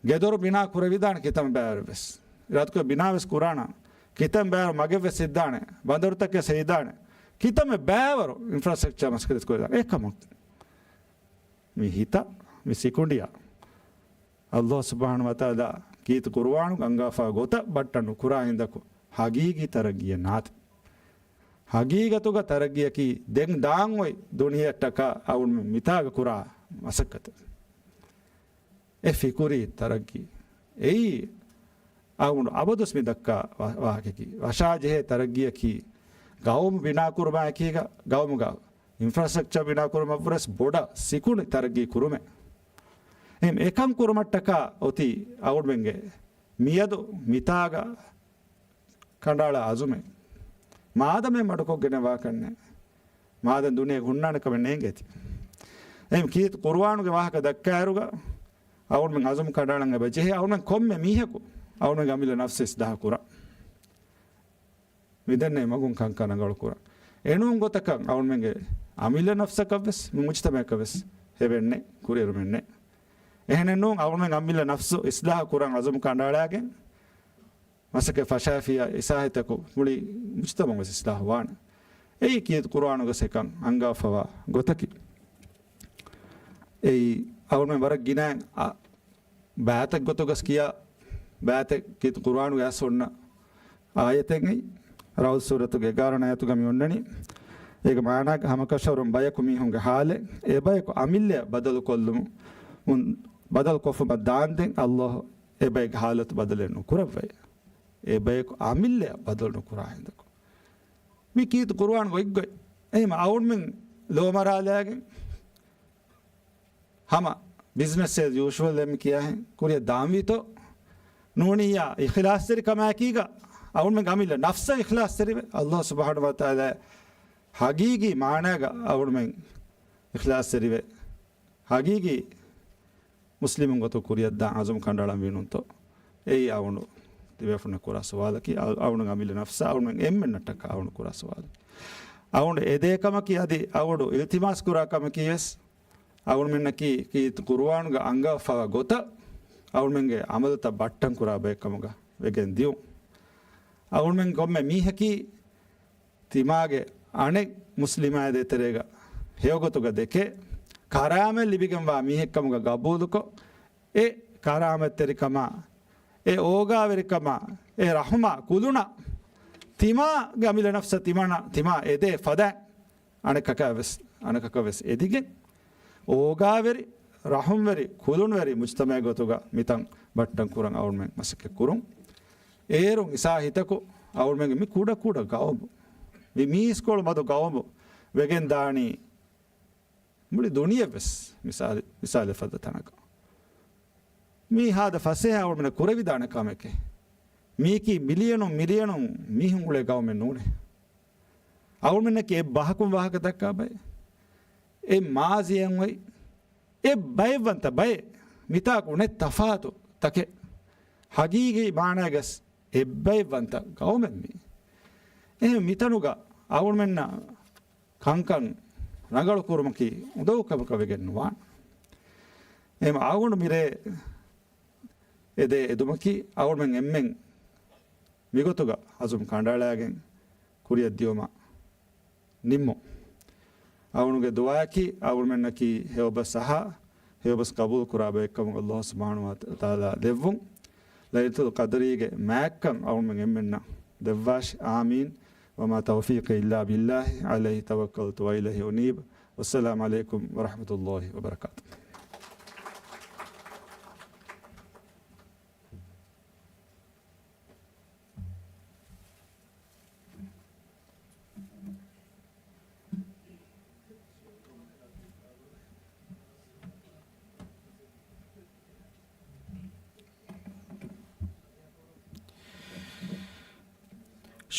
ގެދޮރު ބިނާ ކުރެވިދާނެ ކިތަންމެ ބައިވަރު ވެސް. އިރާދަކުރެ ބިނާ ވެސް ކުރާނަން. ކިތަންމެ ބައިވަރު މަގެއް ވެސް ހިއްދާނެ. ބަނދަރުތަކެއް ހެއްދާނެ. ކިތަންމެ ބައިވަރު އިންފްރާސްޓްރަކްޗާ މަސައްކަތް ކުރެވިދާނެ. އެކަމަކު މި ހިތަށް، މި ސިކުނޑިއަށް އައްލާހު ސުބްޙާނަހު ވަތަޢާލާ ކީރިތި ޤުރުއާނުގަ އަންގާފާ ގޮތަށް ބައްޓަން ނުކުރާ ހިނދަކު ޙަޤީޤީ ތަރައްޤީއެއް ނާތި. ޙަޤީޤަތުގަ ތަރައްޤީއަކީ ދެން ދާން އޮތް ދުނިޔެއަށްޓަކާ އަޅުމެން މިތާގަ ކުރާ މަސައްކަތެއް. އެ ފިކުރީ ތަރައްޤީ. އެއީ އަޅުގަނޑު އަބަދުވެސް މި ދައްކާ ވާ-، ވާހަކައަކީ. ވަށާޖެހޭ ތަރައްޤީއަކީ ގައުމު ބިނާކުރުމާއެކީގަ، ގައުމުގަ އިންފްރާސްޓްރަކްޗާ ބިނާކުރުމަށްވުރެސް ބޮޑަށް ސިކުނޑި ތަރައްޤީ ކުރުމެއް. އެހެން އެކަން ކުރުމަށްޓަކާ އޮތީ އަޅުގަނޑުމެންގެ މިއަދު މިތާގަ ކަނޑައަޅާ އަޒުމެއް. މާދަމެއް މަޑުކޮށްގެނެއް ވާކަށް ނެތް. މާދަން ދުނިޔޭގަ ހުންނާނެ ކަމެއް ނޭނގޭތީ. އެހެން ކީރިތި ޤުރުއާނުގެ ވާހަކަ ދައްކާއިރުގަ އަޅުމެން އަޒުމް ކަނޑައަޅަން އެބަ ޖެހޭ އަޅުމެން ކޮންމެ މީހަކު އަޅުމެންގެ އަމިއްލަ ނަފްސު އިސްލާހު ކުރަން. މިދެންނެވި މަގުން ކަންކަން ރަނގަޅު ކުރަން. އެނޫން ގޮތަކަށް އަޅުމެންގެ އަމިއްލަ ނަފްސަކަށްވެސް މި މުޖްތަމަޢަކަށްވެސް ހެވެންނެއް ކުރިއެރުމެއްނެއް. އެހެނެއްނޫން އަޅުމެން އަމިއްލަ ނަފްސު އިސްލާހު ކުރަން އަޒުމް ކަނޑައަޅާގެން މަސައްކަތް ފަށާފިއްޔާ އިސާހިތަކު މުޅި މުޖްތަމަޢުވެސް އިސްލާހު ވާނެ. އެއީ ކީރިތި ޤުރުއާނުގަ އެކަން އަންގާފަވާ ގޮތަކީ. އެއީ އަޅުމެން ވަރަށް ގިނައިން އަ-، ބައިތެއް ގޮތުގަސް ކިޔާ، ބައިތެއް ކީރިތި ޤުރުއާނުގަ އަސް އޮންނަ އާޔަތެއް އެއީ. ރަޢުދު ސޫރަތުގެ އެގާރަ އާޔަތުގަ މި އޮންނަނީ. އޭގެ މާނައަކީ ހަމަކަށަވަރުން ބަޔަކު މީހުންގެ ޙާލެއް، އެ ބަޔަކު އަމިއްލައަށް ބަދަލުކޮށްލުމުން، ބަދަލުކޮށްފަ ދާންދެން އައްލާހު އެބައިގެ ޙާލަތު ބަދަލެއް ނުކުރައްވައޭ. އެބަޔަކު އަމިއްލައަށް ބަދަލު ނުކުރާ ހިނދަކު. މި ކީރިތި ޤުރުއާން ގޮތްގޮތް. އެހެން އަޅުމެން ލޯމަރާލާގެން ހަމަ ބިޒްނަސް އޭޒް ޔޫޝުއަލް އެން ކިޔާހެން ކުރިއަށް ދާންވީތޯ؟ ނޫނިއްޔާ އިޚްލާޞްތެރިކަމާއެކީގަ އަޅުމެން އަމިއްލަ ނަފްސަށް އިޚްލާޞްތެރިވެ، އައްލާހު ސުބްޙާނަހު ވަތަޢާލާ ޙަޤީޤީ މާނާގަ އަޅުމެން އިޚްލާޞްތެރިވެ، ޙަޤީޤީ މުސްލިމުން ގޮތަށް ކުރިއަށްދާން އަޒުމް ކަނޑައަޅަންވީ ނޫންތޯ؟ އެއީ އަވަނޑު ތިބޭފުޅުންނަށް ކުރާ ސުވާލަކީ، އަ-، އަވަނޑު އަމިއްލަ ނަފްސާ އަވަނޑު އެންމެންނަށްޓަކާ އަވަނޑު ކުރާ ސުވާލެއް. އަވަނޑު އެދޭ ކަމަކީ އަދި އަވަނޑު އިލްތިމާސް ކުރާ ކަމަކީ ވެސް އަވަނޑުމެންނަކީ ކީރިތި ޤުރުއާނުގަ އަންގާފަވާ ގޮތަށް އަވަނޑުމެންގެ ޢަމަލުތައް ބައްޓަން ކުރާ ބައެއް ކަމުގަ ވެގެން ދިޔުން. އަވަނޑުމެން ކޮންމެ މީހަކީ ތިމާގެ އަނެއް މުސްލިމާ ދޭތެރޭގަ ހެޔޮގޮތުގަ ދެކެ، ކަރާމަތް ލިބިގެންވާ މީހެއްކަމުގަ ގަބޫލުކޮށް، އެ ކަރާމަތްތެރިކަމާ، އެ އޯގާވެރިކަމާ، އެ ރަޙުމާ ކުލުނަ، ތިމާގެ އަމިއްލަ ނަފްސަށް ތިމާނަ، ތިމާ އެދޭ ފަދައިން އަނެކަކަށް ވެސް، އަނެކަކަށް ވެސް އެދިގެން، އޯގާވެރި، ރަޙުމްވެރި، ކުލުންވެރި މުޖްތަމަޢެއް ގޮތުގަ މިތަން ބައްޓަން ކުރަން އަޅުމެން މަސައްކަތް ކުރުން. އޭރުން އިސާހިތަކު އަޅުމެންގެ މި ކުޑަ ކުޑަ ގައުމު، މި، މީސް ކޮޅު މަދު ގައުމު ވެގެން ދާނީ މުޅި ދުނިޔެ ވެސް މިސާލެ، މިސާލެއް ފަދަ ތަނަކަށް. މީ ހާދަ ފަސޭހަ އަޅުމެންނަށް ކުރެވިދާނެ ކަމެކޭ. މީކީ މިލިޔަނުން މިލިޔަނުން މީހުން އުޅޭ ގައުމެއް ނޫނޭ. އަޅުމެންނަކީ އެއް ބަހަކުން ވާހަކަ ދައްކާ ބައެއް. އެއް މާޒީއެއް އޮތް އެއް ބައެއްވަންތަ ބައެއް. މިތާކު ނެތް ތަފާތު ތަކެއް. ޙަޤީޤީ މާނައިގަސް އެއްބައެއްވަންތަ ގައުމެއް މީ. އެހެން މިތަނުގަ އަޅުމެންނަށް ކަންކަން ރަނގަޅު ކުރުމަކީ އުނދަގޫ ކަމަކަށް ވެގެން ނުވާނެ. އެހެން އަޅުގަނޑު މިރޭ އެދޭ އެދުމަކީ އަޅުމެން އެންމެން މިގޮތުގަ އަޒުމް ކަނޑައަޅާގެން ކުރިއަށް ދިޔުމަށް ނިންމުން. އަޅުގަނޑުގެ ދުޢާއަކީ އަޅުގަނޑުމެންނަކީ ހެޔޮބަސް އަހާ، ހެޔޮބަސް ޤަބޫލު ކުރާ ބައެއްކަމުން އައްލާހު ސުބްޙާނަހު ވަތަޢާލާ ލެއްވުން. ލައިލަތުލް ޤަދްރީގެ މާތްކަން އަޅުގަނޑުމެން އެންމެންނަށް ދެއްވާށި. އާމީން. وما توفيقي إلا بالله عليه توكلت وإليه أنيب. والسلام عليكم ورحمة الله وبركاته.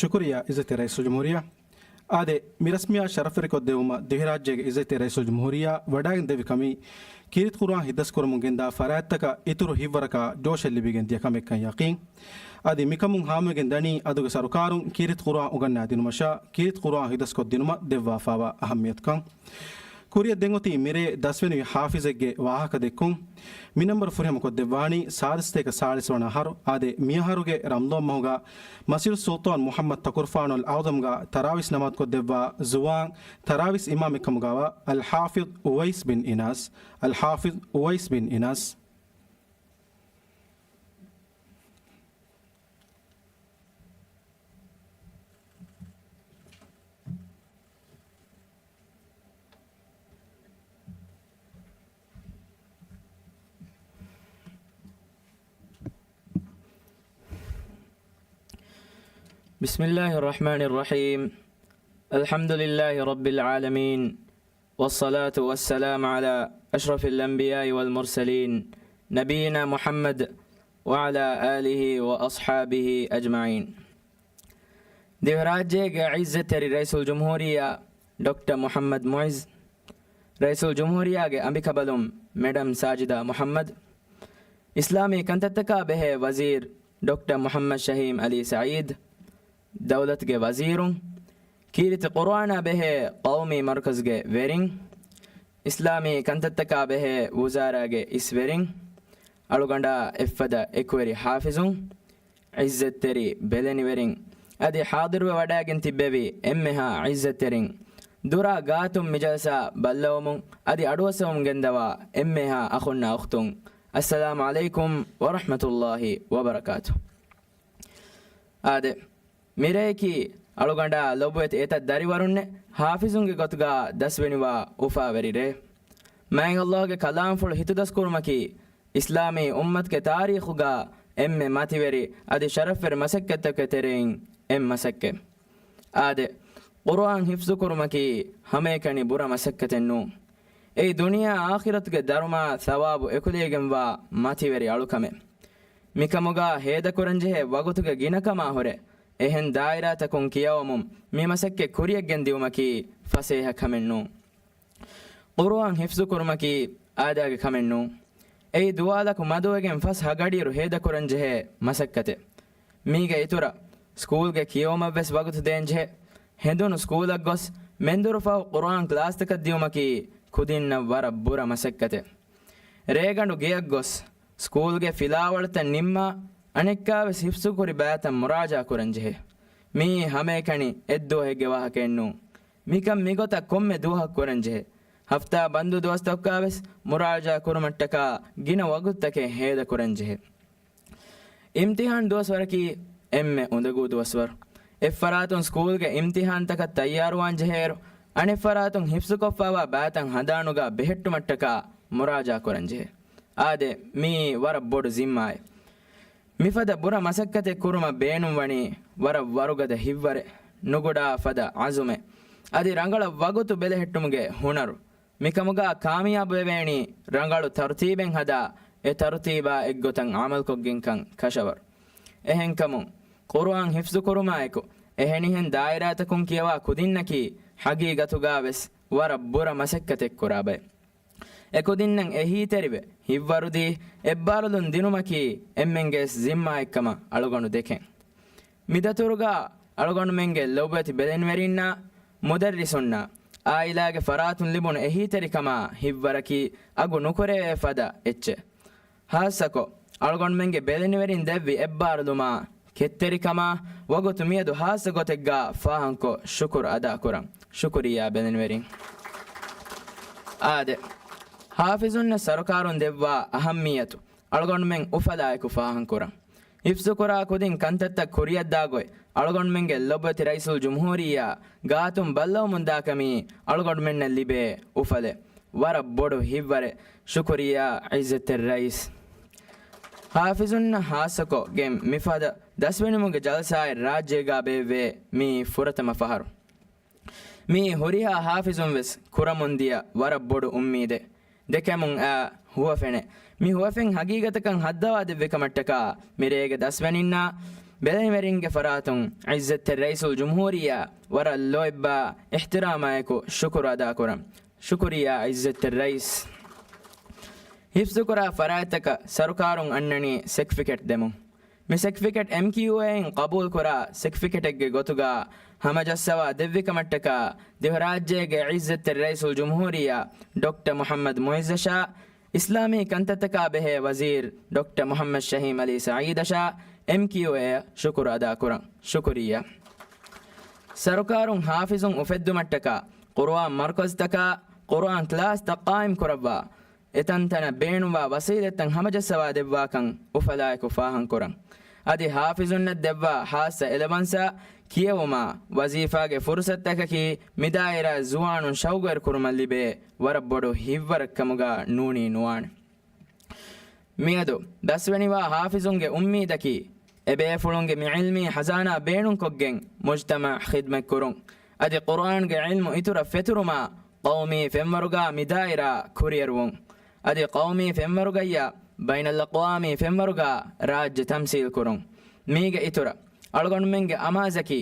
ޝުކުރިއްޔާ އިއްޒަތްތެރި ރައީސުލްޖުމްހޫރިއްޔާ. އާދެ، މި ރަސްމިއްޔާ ޝަރަފްވެރިކޮށްދެއްވުމަށް ދިވެހިރާއްޖޭގެ އިއްޒަތްތެރި ރައީސުލްޖުމްހޫރިއްޔާ ވަޑައިގެން ދެއްވި ކަމީ، ކީރިތި ޤުރުއާން ހިތްދަސްކުރަމުން ގެންދާ ފަރާތްތަކަށް އިތުރު ހިތްވަރަކާ ޖޯޝެއް ލިބިގެން ދިޔަ ކަމެއްކަން ޔަޤީން. އަދި މިކަމުން ހާމަވެގެން ދަނީ އަދުގެ ސަރުކާރުން ކީރިތި ޤުރުއާން އުގަންނާދިނުމަށާ، ކީރިތި ޤުރުއާން ހިތްދަސްކޮށްދިނުމަށް ދެއްވާފާވާ އަހައްމިޔަތުކަން. ކުރިއަށް ދެން އޮތީ މިރޭ ދަސްވެނިވި ޙާފިޒެއްގެ ވާހަކަ ދެއްކުން. މި ނަންބަރު ފުރިހަމަ ކޮށްދެއްވާނީ ސާދަސްތޭކަ ސާޅީސް ވަނަ އަހަރު، އާދެ، މިއަހަރުގެ ރަމަޟާން މަހުގަ މަސްޖިދު ސުލްޠާން މުޙައްމަދު ތަކުރުފާނުލް އަޢުޡަމްގަ ތަރާވީސް ނަމާދު ކޮށްދެއްވާ ޒުވާން ތަރާވީސް އިމާމެއް ކަމުގަވާ އަލްޙާފިޒް އުވައިސް ބިން އިނާސް، އަލްޙާފިޒް އުވައިސް ބިން އިނާސް. بسم الله الرحمن الرحيم. الحمد لله رب العالمين. والصلاة والسلام على أشرف الأنبياء والمرسلين نبينا محمد وعلى آله وأصحابه أجمعين. ދިވެހިރާއްޖޭގެ ޢިއްޒަތްތެރި ރައީސުލްޖުމްހޫރިއްޔާ ޑޮކްޓަރ މުޙައްމަދު މުޢިއްޒު، ރައީސުލްޖުމްހޫރިއްޔާގެ އަނބިކަނބަލުން މެޑަމް ސާޖިދާ މުޙައްމަދު، އިސްލާމީ ކަންތައްތަކާ ބެހޭ ވަޒީރު ޑޮކްޓަރ މުޙައްމަދު ޝަހީމް ޢަލީ ސަޢީދު، ދައުލަތުގެ ވަޒީރުން، ކީރިތި ޤުރުއާނާ ބެހޭ ޤައުމީ މަރުކަޒުގެ ވެރިން، އިސްލާމީ ކަންތައްތަކާ ބެހޭ ވުޒާރާގެ އިސްވެރިން، އަޅުގަނޑާ އެއްފަދަ އެކުވެރި ޙާފިޒުން، ޢިއްޒަތްތެރި ބެލެނިވެރިން، އަދި ޙާޟިރުވެ ވަޑައިގެން ތިއްބެވި އެންމެހާ ޢިއްޒަތްތެރިން، ދުރާ ގާތުން މި ޖަލްސާ ބައްލަވަމުން އަދި އަޑުއައްސަވަމުން ގެންދަވާ އެންމެހާ އަޚުންނާ އުޚްތުން، އައްސަލާމު ޢަލައިކުމް ވަރަޙްމަތުﷲ ވަބަރަކާތު. އާދެ، މިރެއަކީ އަޅުގަނޑާ ލޮބުވެތި އެތައް ދަރިވަރުންނެއް ޙާފިޒުންގެ ގޮތުގާ ދަސްވެނިވާ އުފާވެރި ރޭ. މާތް ﷲ ގެ ކަލާމްފުޅު ހިތުދަސްކުރުމަކީ، އިސްލާމީ އުއްމަތުގެ ތާރީޚުގާ އެންމެ މަތިވެރި އަދި ޝަރަފްވެރި މަސައްކަތްތަކުގެ ތެރެއިން އެއް މަސައްކަތް. އާދެ، ޤުރުއާން ޙިފްޒު ކުރުމަކީ ހަމައެކަނި ބުރަ މަސައްކަތެއް ނޫން. އެއީ ދުނިޔެ އާޚިރަތުގެ ދަރުމަ ޘަވާބު އެކުލެވިގެންވާ މަތިވެރި އަޅުކަމެއް. މިކަމުގާ ހޭދަކުރަންޖެހޭ ވަގުތުގެ ގިނަކަމާ ހުރެ، އެހެން ދާއިރާތަކުން ކިޔަވަމުން މި މަސައްކަތް ކުރިއަށް ގެންދިއުމަކީ ފަސޭހަ ކަމެއް ނޫން. ޤުރުއާން ޙިފްޒު ކުރުމަކީ އާދައިގެ ކަމެއް ނޫން. އެއީ ދުވާލަކު މަދުވެގެން ފަސް ހަ ގަޑިއިރު ހޭދަކުރަންޖެހޭ މަސައްކަތެއް. މީގެ އިތުރަށް، ސްކޫލްގެ ކިޔެވުމަށްވެސް ވަގުތު ދޭންޖެހޭ. ހެނދުނު ސްކޫލަށް ގޮސް، މެންދުރު ފަހު ޤުރުއާން ކްލާސްތަކަށް ދިއުމަކީ ކުދިންނަށް ވަރަށް ބުރަ މަސައްކަތެއް. ރޭގަނޑު ގެޔަށް ގޮސް، ސްކޫލްގެ ފިލާވަޅުތައް ނިންމާ، އަނެއްކާވެސް ޙިފްޒުކުރި ބައިތައް މުރާޖާ ކުރަންޖެހޭ. މިއީ ހަމައެކަނި އެއްދުވަހެއްގެ ވާހަކައެއް ނޫން. މިކަން މިގޮތަށް ކޮންމެ ދުވަހަށް ކުރަންޖެހޭ. ހަފްތާ ބަންދު ދުވަސްތަކުގާވެސް މުރާޖާ ކުރުމަށްޓަކާ ގިނަ ވަގުތުތަކެއް ހޭދަކުރަންޖެހޭ. އިމްތިޙާން ދުވަސްވަރަކީ އެންމެ އުނދަގޫ ދުވަސްވަރު. އެއްފަރާތުން ސްކޫލްގެ އިމްތިޙާންތަކަށް ތައްޔާރުވާން ޖެހޭއިރު، އަނެއްފަރާތުން ޙިފްޒުކޮށްފައިވާ ބައިތައް ހަނދާނުގާ ބެހެއްޓުމަށްޓަކާ މުރާޖާ ކުރަންޖެހޭ. އާދެ، މިއީ ވަރަށް ބޮޑު ޒިންމާއެއް. މިފަދަ ބުރަ މަސައްކަތެއް ކުރުމަށް ބޭނުންވަނީ ވަރަށް ވަރުގަދަ ހިތްވަރެއް، ނުގުޑާ ފަދަ ޢަޒުމެއް، އަދި ރަނގަޅަށް ވަގުތު ބެލެހެއްޓުމުގެ ހުނަރު. މިކަމުގާ ކާމިޔާބުވެވޭނީ ރަނގަޅު ތަރުތީބެއް ހަދާ، އެ ތަރުތީބާ އެއްގޮތަށް ޢަމަލުކޮށްގެންކަން ކަށަވަރު. އެހެންކަމުން، ޤުރުއާން ޙިފްޒުކުރުމާއެކު، އެހެނިހެން ދާއިރާތަކުން ކިޔަވާ ކުދިންނަކީ ޙަގީގަތުގާވެސް ވަރަށް ބުރަ މަސައްކަތެއް ކުރާ ބައެއް. އެކުދިންނަށް އެހީތެރިވެ، ހިތްވަރުދީ އެއްބާރުލުން ދިނުމަކީ އެންމެންގެ ޒިންމާއެއްކަމަށް އަޅުގަނޑު ދެކެން. މިދަތުރުގާ އަޅުގަނޑުމެންގެ ލޮބުވެތި ބެލެނިވެރިންނާ، މުދައްރިސުންނާ، އާއިލާގެ ފަރާތުން ލިބުނު އެހީތެރިކަމާ ހިތްވަރަކީ އަގު ނުކުރެވޭ ފަދަ އެއްޗެއް. ހާއްސަކޮށް، އަޅުގަނޑުމެންގެ ބެލެނިވެރިން ދެއްވި އެއްބާރުލުމާ، ކެތްތެރިކަމާ، ވަގުތު މިއަދު ހާއްސަ ގޮތެއްގާ ފާހަންކޮށް ޝުކުރު އަދާކުރަން. ޝުކުރިއްޔާ ބެލެނިވެރިން. އާދެ، ޙާފިޒުންނަށް ސަރުކާރުން ދެއްވާ އަހައްމިއްޔަތު އަޅުގަނޑުމެން އުފަލާއެކު ފާހަންކުރަން. ޙިފްޒުކުރާ ކުދިން ކަންތައްތައް ކުރިއަށްދާ ގޮތް އަޅުގަނޑުމެންގެ ލޮބުވެތި ރައީސުލްޖުމްހޫރިއްޔާ ގާތުން ބައްލަވަމުންދާކަމީ އަޅުގަނޑުމެންނަށް ލިބޭ އުފަލެއް. ވަރަށް ބޮޑު ހިތްވަރެއް. ޝުކުރިއްޔާ ޢިއްޒަތްތެރި ރައީސް. ޙާފިޒުންނަށް ހާއްސަކޮށް ގެން މިފަދަ ދަސްވެނިވުމުގެ ޖަލްސާއެއް ރާއްޖޭގާ ބޭއްވޭ މިއީ ފުރަތަމަ ފަހަރު. މިއީ ހުރިހާ ޙާފިޒުން ވެސް ކުރަމުންދިޔަ ވަރަށް ބޮޑު އުއްމީދެއް. ދެކެމުން އާ ހުވަފެނެއް. މި ހުވަފެން ހަގީގަތަކަށް ހައްދަވާ ދެއްވި ކަމަށްޓަކާ މިރޭގެ ދަސްވެނިންނާ ބެލެނިވެރިންގެ ފަރާތުން ޢިއްޒަތްތެރި ރައީސުލްޖުމްހޫރިއްޔާ ވަރަށް ލޯތްބާ އިޙްތިރާމާއެކު ޝުކުރު އަދާކުރަން. ޝުކުރިއްޔާ ޢިއްޒަތްތެރި ރައީސް. ޙިފްޒުކުރާ ފަރާތްތަކަށް ސަރުކާރުން އަންނަނީ ސެޓްފިކެޓް ދެމުން. މި ސެޓްފިކެޓް އެމްކިއުއޭއިން ޤަބޫލުކުރާ ސެޓްފިކެޓެއްގެ ގޮތުގަ ހަމަޖައްސަވާ ދެއްވިކަމަށްޓަކާ ދިވެހިރާއްޖޭގެ ޢިއްޒަތްތެރި ރައީސުލްޖުމްހޫރިއްޔާ ޑޮކްޓަރ މުޙައްމަދު މުޢިއްޒަށާ، އިސްލާމީ ކަންތައްތަކާ ބެހޭ ވަޒީރު ޑޮކްޓަރ މުޙައްމަދު ޝަހީމް ޢަލީ ސަޢީދަށާ އެމްކިއުއޭއަށް ޝުކުރު އަދާކުރަން. ޝުކުރިއްޔާ. ސަރުކާރުން ޙާފިޒުން އުފެއްދުމަށްޓަކާ ޤުރުއާން މަރުކަޒުތަކާ، ޤުރުއާން ކްލާސްތައް ޤާއިމް ކުރައްވާ، އެތަންތަނަށް ބޭނުންވާ ވަސީލަތްތައް ހަމަޖައްސަވާ ދެއްވާކަން އުފަލާއެކު ފާހަން ކުރަން. އަދި ޙާފިޒުންނަށް ދެއްވާ ޚާއްޞަ އެލަވަންސާ ކިޔެވުމާ ވަޒީފާގެ ފުރުޞަތުތަކަކީ މި ދާއިރާއަށް ޒުވާނުން ޝައުގުވެރިކުރުމަށް ލިބޭ ވަރަށް ބޮޑު ހިތްވަރެއްކަމުގަ ނޫނީ ނުވާނެ. މިއަދު ދަސްވެނިވާ ޙާފިޒުންގެ އުއްމީދަކީ، އެބޭފުޅުންގެ މި ޢިލްމީ ޚަޒާނާ ބޭނުންކޮށްގެން މުޖްތަމަޢަށް ޚިދްމަތްކުރުން. އަދި ޤުރުއާންގެ ޢިލްމު އިތުރަށް ފެތުރުމާ، ޤައުމީ ފެންވަރުގާ މި ދާއިރާ ކުރިއެރުވުން. އަދި ޤައުމީ ފެންވަރުގައްޔާ ބައިނަލްއަޤްވާމީ ފެންވަރުގާ ރާއްޖެ ތަމްސީލްކުރުން. މީގެ އިތުރަށް، އަޅުގަނޑުމެންގެ އަމާޒަކީ،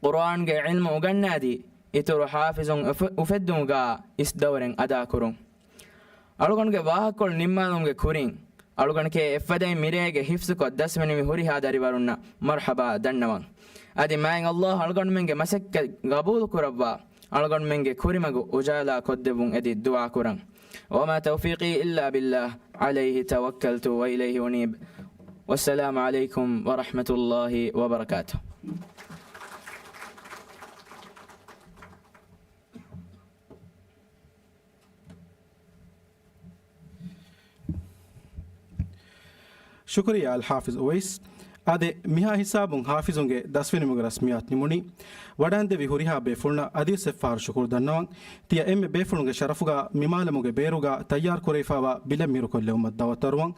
ޤުރުއާންގެ ޢިލްމު އުގަންނާދީ، އިތުރު ޙާފިޒުން އުފެ-، އުފެއްދުމުގާ އިސް ދައުރެއް އަދާކުރުން. އަޅުގަނޑުގެ ވާހަކަކޮޅު ނިންމާލުމުގެ ކުރިން، އަޅުގަނޑުގެ އެއްފަދައިން މިރޭގެ ޙިފްޒުކޮށް ދަސްވެނިވި ހުރިހާ ދަރިވަރުންނަށް މަރްޙަބާ ދަންނަވަން. އަދި މާތް ﷲ އަޅުގަނޑުމެންގެ މަސައްކަތް ގަބޫލުކުރައްވާ، އަޅުގަނޑުމެންގެ ކުރިމަގު އުޖާލާ ކޮށްދެއްވުން އެދި ދުޢާކުރަން. وما توفيقي إلا بالله عليه توكلت وإليه أنيب. والسلام عليكم ورحمة الله وبركاته. ޝުކުރިއްޔާ އަލް ޙާފިޒް އުވައިސް. އާދެ، މިހާ ހިސާބުން ޙާފިޒުންގެ ދަސްވެނިވުމުގެ ރަސްމިއްޔާތު ނިމުނީ. ވަޑައިންދެވި ހުރިހާ ބޭފުޅުންނަށް އަދިވެސް އެއްފަހަރު ޝުކުރު ދަންނަވަން. ތިޔަ އެންމެ ބޭފުޅުންގެ ޝަރަފުގަ މި މާލަމުގެ ބޭރުގަ ތައްޔާރު ކުރެވިފައިވާ ބިލެއް މީރުކޮށްލެވުމަށް ދަޢުވަތު އަރުވަން.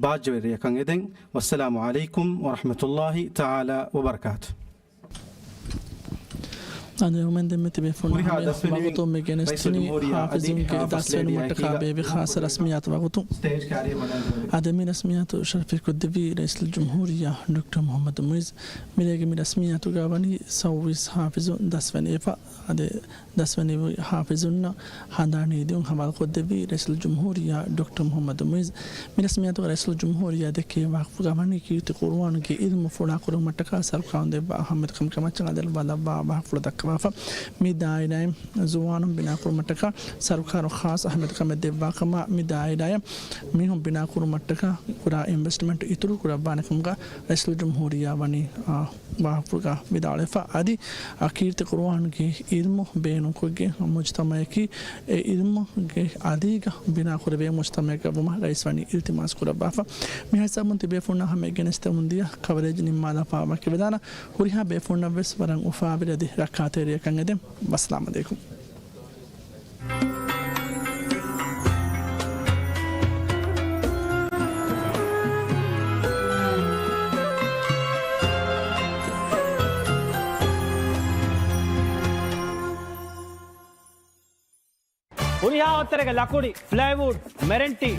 ބާއްޖަވެރި ރެއަކަށް އެދެން. ވައްސަލާމު ޢަލައިކުމް ވަރަޙްމަތުﷲި ތަޢާލާ ވަބަރަކާތު. އަދި އުމެން ދެންމެ ތިބޭފުޅުން ހުރިހާ ހަމަޔަށް ދަސްވެނިވިން ވަގުތު މި ރައީސުލްޖުމްހޫރިއްޔާ އަދި ޙާފިޒުންގެ ހާފިޒް ދަސްވެނި ލޭޑީ މަށްޓަކާ އެކީގަ ބޭއްވި ޚާއްޞަ ރަސްމިއްޔާތު ވަގުތު. އަދި މި ރަސްމިއްޔާތު ޝަރަފީ ކޮށްދެއްވީ ރައީސުލްޖުމްހޫރިއްޔާ ޑޮކްޓަރ މުޙައްމަދު މުޢިއްޒު. މިރޭގެ މި ރަސްމިއްޔާތުގަ ވަނީ ސައުވީސް ޙާފިޒުން ދަސްވެނީ އެފަ. އަދި ދަސްވެނިވި ޙާފިޒުންނަށް ހަނދާނީ ދިއުން ހަވާލުކޮށްދެއްވީ ރައީސުލްޖުމްހޫރިއްޔާ ޑޮކްޓަރ މުޙައްމަދު މުޢިއްޒު. މި ރަސްމިއްޔާތުގަ ރައީސުލްޖުމްހޫރިއްޔާ ދެއްކެވި ވާހަކަފުޅުގަ ވަނީ ކީރިތި ޤުރުއާނުގެ އިލްމު ފުޅާކުރުމަށްޓަކާ ސަރުކާރުން ދެއްވާ އަހައްމިޔަތު ކަމަށް ކަމަށްޗަށް އަލިއަޅުވާލައްވާ ވާހަކަފުޅު ދައްކަވާފަ. މި ދާއިރާއިން ޒުވާނުން ބިނާކުރުމަށްޓަކާ ސަރުކާރު ޚާއްޞަ އަހައްމިޔަތު ކަމެއް ދެއްވާ ކަމަށް، މި ދާއިރާއަށް މީހުން ބިނާކުރުމަށްޓަކާ ކުރާ އިންވެސްޓްމަންޓް އިތުރު ކުރައްވާނެ ކަމުގަ ރައީސުލްޖުމްހޫރިއްޔާ ވަނީ، އާ، ވާހަކަފުޅުގަ ވިދާޅުވެފަ. އަދި އަ، ކީރިތި ޤުރުއާނުގެ އިލްމު ބޭނުންކޮށްގެން މުޖްތަމަޢަކީ އެ އިލްމުގެ އަލީގަ ބިނާކުރެވޭ މުޖްތަމަޢެއްގަ ވުމަށް ރައީސް ވަނީ އިލްތިމާސް ކުރައްވާފަ. މި ހިސާބުން ތިބޭފުޅުންނާ ހަމައެއްގެ ނެސްތެމުންދިޔަ ކަވަރޭޖް ނިންމާލާފަ ވަކިވެދާނަ ހުރިހާ ބޭފުޅުންނަށްވެސް ވަރަށް އުފާވެރި އަދި ރައްކާތެރިއަކަށް އެދެން. ވައްސަލާމް ޢަލައިކުމް. ހުރިހާ އޮތްތަރެއްގެ ލަކުޑި، ފްލައިވޫޑް، މެރެންޓީ،